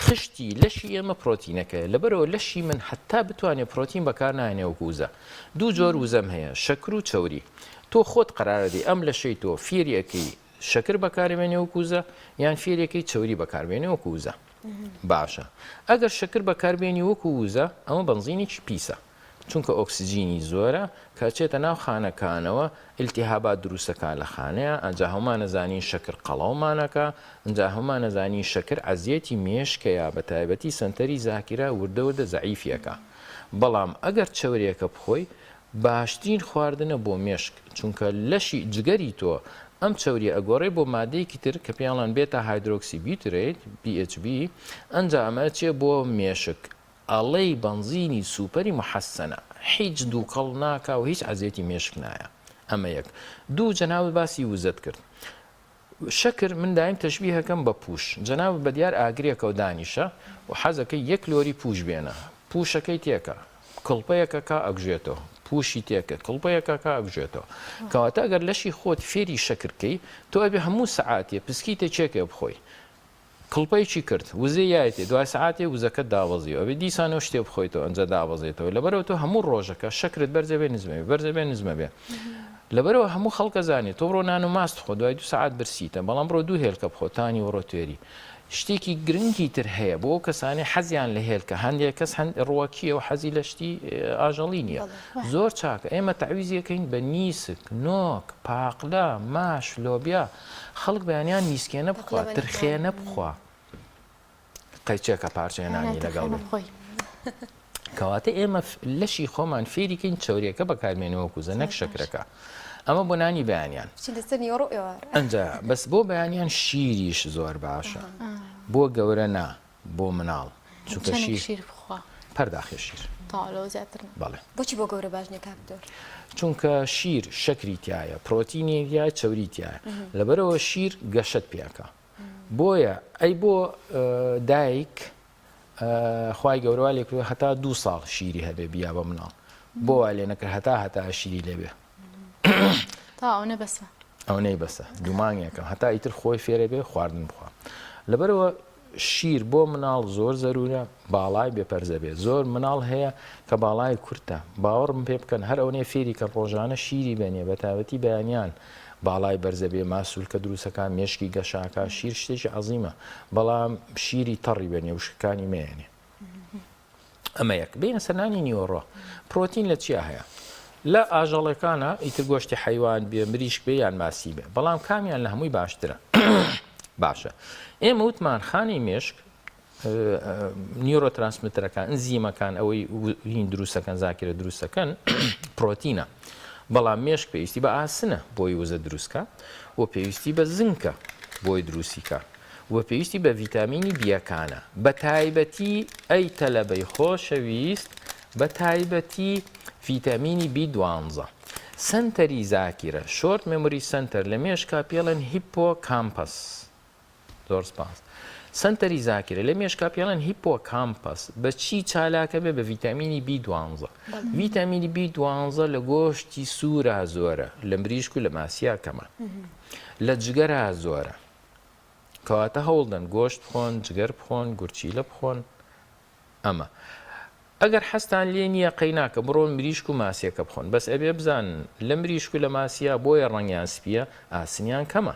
خشتی لەشی ئێمە پرۆتینەکەیە لەبەرەوە لەشی من حتا بتوانێت پرۆتین بەکار نایەنێ وەکو وزە دوو جۆر وزەم هەیە شەکر و چەوری تۆ خۆت قەرارەدەی ئەم لەشەی تۆ فێری ئەکەی شەکر بەکاربێنێ وەکو وزە یان فێرێکەی چەوری بەکاربێنێ وەکو وزە باشە ئەگەر شەکر بەکاربێنی وەکو وزە ئەمە بەنزینێکی پیسە چونکە ئۆکسجینی زۆرە کە ئەچێتە ناو خانەکانەوە ئیلتیهابات دروستەکە لە خانەیە ئەنجا هەموومانەزانین شەکر قەڵەومانەکە ئەنجا هەموومانەزانین شەکر عەزیەتی مێشکەیە بە تایبەتی سەنتەری زاکیرە وردە وردە زەعیفیەکە بەڵام ئەگەر چەورێکە بخۆی باشترین خواردنە بۆ مێشک چونکە لەشی جگەری تۆ ئەم چەوریە ئەگۆڕێ بۆ مادەیەکی تر کە پێی ئەڵێن beta hydroxybutyrate، BHB، ئەنجا ئەمە ئەچێ بۆ مێشک ئەڵێی بەنزینی سوپەری محەسەنە هیچ دووکەڵ ناکا و هیچ عەزێتی مێشک نایە ئەمە یەک دوو جەنابت باسی وزەت کرد شەکر من دایم تەشبیهەکەم بە پوش جەنابت بەدیار ئاگرێکەوە دانیشە و حەزەکەی یەک لۆری پوش بێنە پوشەکەی تێکە کڵپەیەکەکە ئەکوژێتەوە پوشی تێکە کڵپەیەکەکە ئەکوژێتەوە کەواتە ئەگەر لەشی خۆت فێری شەکر کەی تۆ ئەبێ هەموو سەعاتێ پسکیتە چێکێ بخۆی کڵپەیەکی کرد وزەی یایەتێ دوای سەعاتێ وزەکەت دابەزیوە ئەبێ دیسانەوە شتێ بخۆیتەوە ئەنجا دابەزێتەوە لەبەرئەوە تۆ هەموو ڕۆژەکە شەکرت بەرزە بێ نزمە بێ بەرزە بێ نزمە بێ لەبەرئەوە هەموو خەڵکە زانێ تۆ بڕۆ نان و ماست بخۆ دوای دوو سەعات برسیتە بەڵام بڕۆ دوو هێلکە بخۆ تا نیوەڕۆ توێری شتێکی گرنگی تر هەیە بۆ ئەو کەسانەی حەزیان لە هێلکە هەندێک کەس هەند ڕوەکیە و حەزی لە شتی ئاژەڵی نییە زۆر چاکە ئێمە تەعویزیەکەین بە نیسک نۆک پاقلە ماش لۆبیا خەڵک بەیانیان نیسکێنە بخوا ترخێنە بخوا قەیچێکە پارچەیە نانی لەگەڵ بێ. کەواتە ئێمە لەشی خۆمان فێریکەین چەوریەکە بەکارمێنەوە کوزە نەک شەکرەکە ئەمە بۆ نانی بەیانیان ئەجا بەس بۆ بەیانیان شیریش زۆر باشە بۆ گەورە نا بۆ مناڵ چونکە چەنێک شیر شیر بخوا؟ پەرداخێ شیر. تەواو لەوە زیاتر نا. بەڵێ. بۆچی بۆ گەورە باش نیە کاک دکتۆر؟ چونکە شیر شەکری تیایە پرۆتینی تیایە چەوری تیایە لەبەرئەوە شیر گەشەت پێ ئەکا بۆیە ئەی بۆ دایک خوای گەورە وا لێکردوە هەتا دوو ساڵ شیری هەبێ بیا بە مناڵ بۆ وا لێ نەکرد هەتا هەتا شیری لێبێ تا ئەونە بەسە ئەونەی بەسە دوو مانگێکە هەتا ئیتر خۆی فێرە بێ خواردن بخوا لەبەرەوە. شیر بۆ مناڵ زۆر زەرورە باڵای بێ پەرزە بێ زۆر مناڵ هەیە کە باڵای کورتە باوەڕم پێ بکەن هەر ئەونەیە فێری کەن ڕۆژانە شیری بێنێ بە تایبەتی بەیانیان باڵای بەرزە بێ ماسولکە دروستەکان مێشکی گەشاکە شیر شتێکی عەزیمە بەڵام شیری تەڕی بێنێ وشکەکانی مەیەنێ. ئەمە یەک بینە سەر نانی نیوەڕۆ پرۆتین لە چیا هەیە لە ئاژەڵەکانە ئیتر گۆشتی حیوان بێ مریشک بێ یان ماسی بێ بەڵام کامیان لە هەمووی باشترە باشە ئێمە وتمان خانی مێشک neurotransmitter ەکان ئەنزیمەکان ئەوەی هین دروستەکەن زاکرە دروستەکەن پرۆتینە بەڵام مێشک پێویستی بە ئاسنە بۆی وزە دروستکە و پێویستی بە زنکە بۆی دروستیکە و پێویستی بە ڤیتامینی بیەکانە بە تایبەتی ئەی تەلەبەی خۆشەویست بە تایبەتی ڤیتامینی بی دوانزە سەنتەری زاکیرە short memory center لە مێشکا پێڵێن hippocampus زۆر سپاس سەنتەری زاکیرە لە مێشکا پێڵێن hippocampus بە چی چالاکە بێ بە ڤیتامینی بی دوانزە ڤیتامینی بی دوانزە لە گۆشتی سوورا زۆرە لە مریشک و لە ماسیا کەمە لە جگەرا زۆرە کەواتە هەوڵدەن گۆشت بخۆن، جگەر بخۆن، گورچیلە بخۆن. ئەمە. ئەگەر حەزتان لێ نییە قەیناکە بڕۆن مریشک و ماسیەکە بخۆن. بەس ئەبێ بزانن لە مریشک و لە ماسیا بۆیە ڕەنگیان سپییە ئاسنیان کەمە.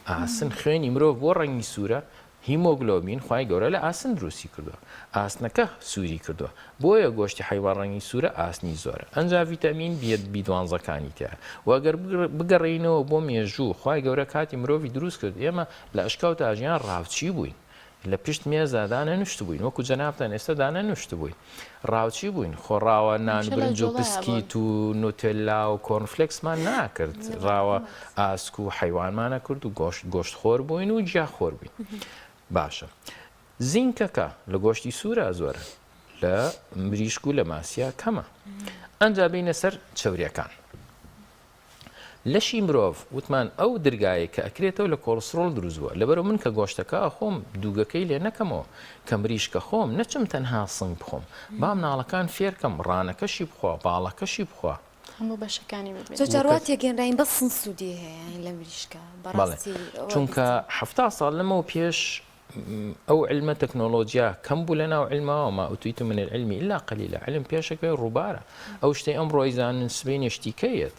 ئاسن خوێنی مرۆڤ بۆ ڕەنگی سوورە؟ هیمۆگلۆبین خوای گەورە لە ئاسن دروستی کردووە ئاسنەکە سووری کردووە بۆیە گۆشتی حەیوان ڕەنگی سوورە ئاسنی زۆرە ئەنجا ڤیتامین بی بی دوانزەکانی تیایە وە گەر بگەڕێینەوە بۆ مێژوو خوای گەورە کاتی مرۆڤی دروست کرد ئێمە لە ئەشکەوتا ژیان ڕاوچی بووین لە پشت مێزا دانەنوشتبووین وەکو جەنابتان ئێستا دانەنوشتبووین ڕاوچی بووین خۆ ڕاوە نان و برنج و پسکیت و نوتێلا و کۆرنفلێکسمان ناکرد ڕاوە ئاسک و حەیوانمانە کرد و گۆشت گۆشت خۆر بووین و گیا خۆر بووین باشە زینکەکە لە گۆشتی سوورا زۆرە لە مریشک و لە ماسیا کەمە ئەنجا بینە سەر چەوریەکان لەشی مرۆڤ وتمان ئەو درگایەی کە ئەکرێتەوە لە کۆڵسترۆڵ دروست بووە لەبەرئەوە من کە گۆشتەکە ئەخۆم دووگەکەی لێ نەکەمەوە کە مریشکە خۆم نەچم تەنها سنگ بخۆم با مناڵەکان فێرکەم ڕانەکەشی بخوا باڵەکەشی بخوا. هەموو بەشەکانی ببینێت. زۆر جار وا تێگەنراین بەس سنگ سوودی هەیە یانی لە مریشکە بەڵێ بەڕاستی ئەوە چونکە 70 ساڵ لەمەو پێش ئەو علمە تەکنۆلۆجیا کەم بوو لە ناو علما وما أوتيتم من العلم إلا قليلا علم پێشەکەی ڕووبارە ئەو شتەی ئەمڕۆ ئەیزانن سبەینێ شتی کە یەت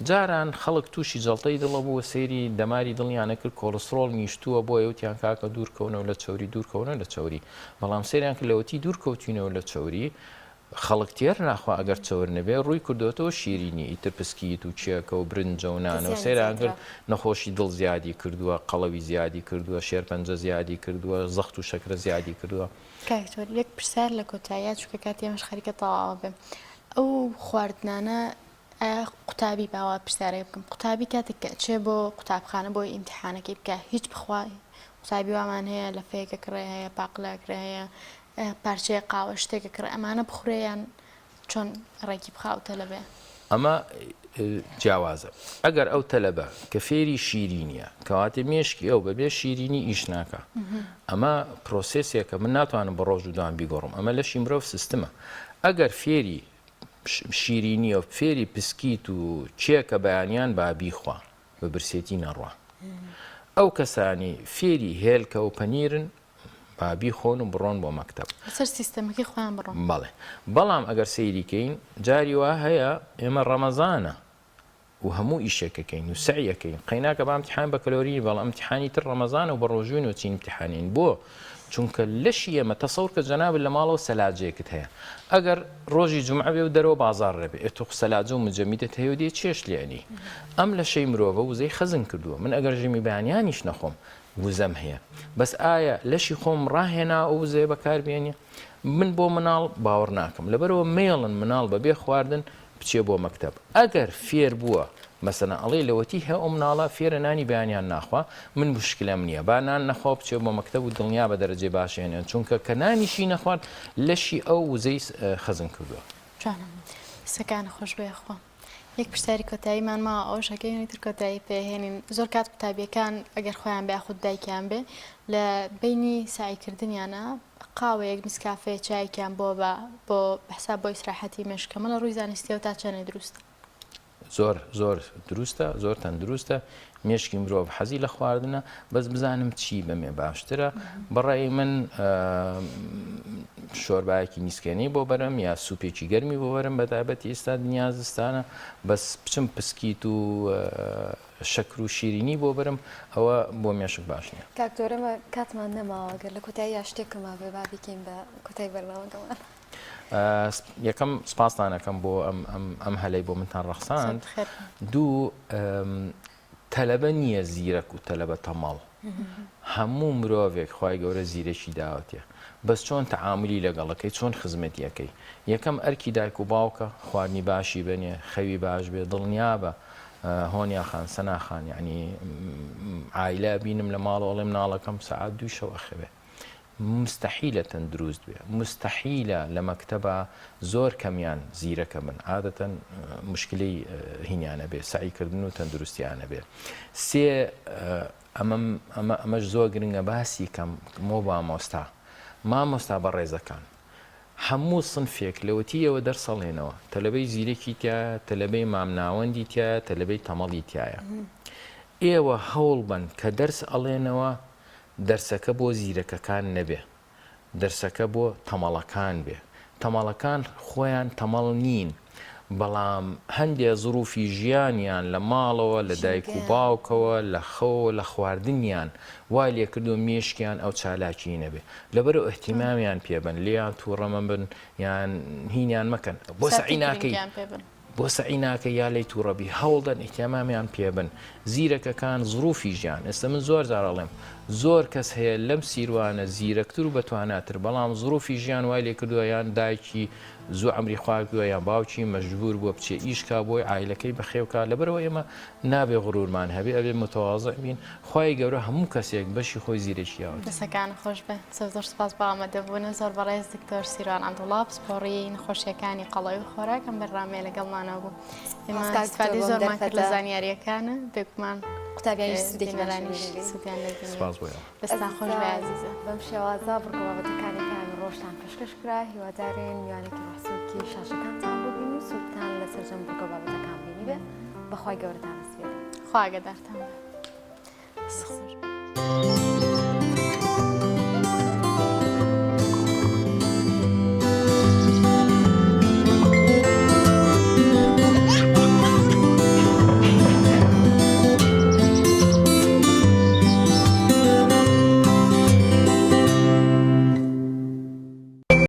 جاران خەڵک تووشی جەڵتەی دڵە بوو سەیری دەماری دڵیانە کرد کۆڵسترۆڵ نیشتووە بۆیە وتیان کاکە دوور کەونەوە لە چەوری دوور کەونەوە لە چەوری بەڵام سەیریان کرد لەوەتی دوور کەوتوینەوە لە چەوری خەڵک تێر ناخوا ئەگەر چەور نەبێ ڕووی کردۆتەوە شیرینی ئیتر پسکیت و کێکە و برنجە و نانە و سەیران کرد نەخۆشی دڵ زیادی کردووە قەڵەوی زیادی کردووە شێرپەنجە زیادی کردووە زەخت و شەکرە زیادی کردووە. کاک دکتۆر یەک پرسیار لە کۆتاییا چونکە کاتی ئێمەش خەریکە تەواو ئەبێ ئەو خواردنانە ئایا قوتابی با وا پرسیارێک بکەم قوتابی کاتێک کە ئەچێ بۆ قوتابخانە بۆی ئیمتیحانەکەی بکا هیچ بخوا قوتابی وامان هەیە لەفەیەک ئەکڕێ هەیە پاقلە ئەکڕێ هەیە پارچەیەک قاوە شتێک ئەکڕێ ئەمانە بخورێ یان چۆن ڕێکی بخا ئەو تەلەبەیە؟ ئەمە جیاوازە ئەگەر ئەو تەلەبە کە فێری شیرینیە کەواتێ مێشکی ئەو بەبێ شیرینی ئیش ناکە ئەمە process ێکە من ناتوانم بە ڕۆژ و دوان بیگۆڕم ئەمە لەشی مرۆڤ سیستمە ئەگەر فێری شیرینیە و فێری پسکیت و کێکە بەیانیان با بیخوا بە برسێتی نەڕوا ئەو کەسانی فێری هێلکە و پەنیرن با بیخۆن و بڕۆن بۆ مەکتەب. لەسەر سیستەمەکەی خۆیان بڕۆن. بەڵێ بەڵام ئەگەر سەیری کەین جاری وا هەیە ئێمە ڕەمەزانە و هەموو ئیشێک ئەکەین و سەعی ئەکەین قەیناکە با ئیمتیحان بەکەلۆری بەڵام ئیمتیحانی تر ڕەمەزانە و بە ڕۆژووین و چین ئیمتیحانین بۆ چونکە لەشی ئێمە تەسەور کە جەنابت لە ماڵەوە سەلاجەیەکت هەیە ئەگەر ڕۆژی جومعە بێ و دەرەوە بازاڕ بێ ئێ تۆ سەلاجە و مجەمیدت هەیە و دێ چێشت لێ ئەنێی ئەم لەشەی مرۆڤە وزەی خەزن کردووە من ئەگەر ژەمی بەیانیانیش نەخۆم وزەم هەیە بەس ئایا لەشی خۆم ڕاهێنا ئەو وزەیە بەکار بێنێ من بۆ مناڵ باوەڕ ناکەم لەبەرەوە مێڵن مناڵ بەبێ خواردن بچێ بۆ مەکتەب ئەگەر فێر بووە مەسەلەن ئەڵێ لەوەتی هە ئەو مناڵە فێرە نانی بەیانیان ناخوا من مشکلەم نییە با نان نەخوا و بچێ بۆ مەکتەب و دڵنیا بە دەرەجەی باش هێنێن چونکە کە نانیشی نەخوارد لەشی ئەو وزەی خەزن کردووە. جوانە قسەکانت خۆش بێ یاخوا. یەک پرسیاری کۆتاییمان ماوە ئەوەش ئەکەین و ئیتر کۆتایی پێ هێنین زۆر کات قوتابیەکان ئەگەر خۆیان بێ یاخود دایکیان بێ لە بەینی سەعی کردنیانە قاوەیەک نسکافێ چایەکیان بۆ بە بۆ بە حساب بۆ ئیسراحەتی مێشک ئەمە لە ڕووی زانستیەوە تا چەنێ دروستە؟ زۆر زۆر دروستە زۆر تەندروستە مێشکی مرۆڤ حەزی لە خواردنە بەس بزانم چی بەمێ باشترە بەڕای من شۆربایەکی نیسکێنەی بۆ بەرم یا سوپێکی گەرمی بۆ بەرم بە تایبەتی ئێستا دنیا زستانە بەس بچم پسکیت و شەکر و شیرینی بۆ بەرم ئەوە بۆ مێشک باش نییە. کاک تۆر ئێمە کاتمان نەماوە گەر لە کۆتاییا شتێکم مابێ با بیکەین بە کۆتای بەرنامەکەمان. یەکەم سپاستان ئەکەم بۆ ئەم هەلەی بۆ منتان ڕەخساند. دوو تەلەبە نییە زیرەک و تەلەبە تەمەڵ. هەموو مرۆڤێک خوای گەورە زیرەکی داوەتێ بەس چۆن تەعاملی لەگەڵەکەی چۆن خزمەتی ئەکەی یەکەم ئەرکی دایک و باوکە خواردنی باشی بەنێ خەوی باش بێ دڵنیابە هۆنیا خان سەنا خان یعنی عایلە بینم لە ماڵەوە ئەڵێ مناڵەکەم سەعات دووی شەو ئەخەوێ مستحیلە تەندروست بێ مستحیلە لە مەکتەبا زۆر کەمیان زیرەکە بن عادەتەن مشکلەی هینیانە بێ سەعی کردن و تەندروستیانە بێ سێ ئەمەم ئەمە ئەمەش زۆر گرنگە باسی کەم مۆ مامۆستا مامۆستا بەڕێزەکان هەموو سنفێک لەوەتیەوە دەرسەڵێنەوە تەلەبەی زیرەکی تایە تەلەبەی مامناوەندی تایە تەلەبەی تەمەڵی تایە ئێوە هەوڵ بن کە دەرس ئەڵێنەوە دەرسەکە بۆ زیرەکەکان نەبێ دەرسەکە بۆ تەمەڵەکان بێ تەمەڵەکان خۆیان تەمەڵ نین بەڵام هەندێ زروفی ژیانیان لە ماڵەوە لە دایک و باوکەوە لە خەوەوە لە خواردنیان وای لێکردووە مێشکیان ئەو چالاکیی نەبێ لەبەرئەو ئیهتیمامیان پێبەن لێیان توڕە مەبن یان هینیان مەکەن بۆ سەعی ناکەی بۆ سەعی ناکەی یا لێی توڕە بی هەوڵدەن ئیهتیمامیان پێ بن زیرەکەکان زروفی ژیان ئێستا من زۆر جار ئەڵێم زۆر کەس هەیە لەم سیروانە زیرەکتر و بەتواناتر بەڵام زروفی ژیان وای لێ کردووە یان دایکی زوو عەمری خوار کردووە یان باوکی مەجبور بووە بچێ ئیش کا بۆی عایلەکەی بەخێو کا لەبەرئەوە ئێمە نابێ غرورمان هەبێ ئەبێ متواضع بین خوای گەورە هەموو کەسێک بەشی خۆی زیرەکی یاوەتی. دەسەکانت خۆش بێ. زۆر زۆر سوپاس بۆ ئامادەبوونت زۆر بەڕێز دکتۆر سیروان عەبدوڵا پسپۆڕی نەخۆشیەکانی قەڵەوی و خۆراک ئەم بەرنامەیە لەگەڵمانەوە بوو ئێمە سپاس کاک دکتۆر ئیستفادەی بۆ ئەم زۆرمان کرد لە دەرفەتە. زانیاریەکانت بێگومان قوتابیانیش سوودێکی باشی بینەرانیش لێ بینی. سوودیان لێ بینی. سپاس بۆ ئێوە. دەستتان خۆش بێ ئەزیزان ئازیزە. بەم شێوازە بڕگە بابەتەکانی پەیامی ڕۆژتان پێشکەش کرا هیوادارین میوانێکی ڕۆحسووکی شاشەکانتان بووبین و سوودتان لە سەرجەم بڕگە بابەتەکان بینیبێ بەخوای گەورەتان ئەسپێرین. خوا ئاگادارتان بێ. دەست خۆش.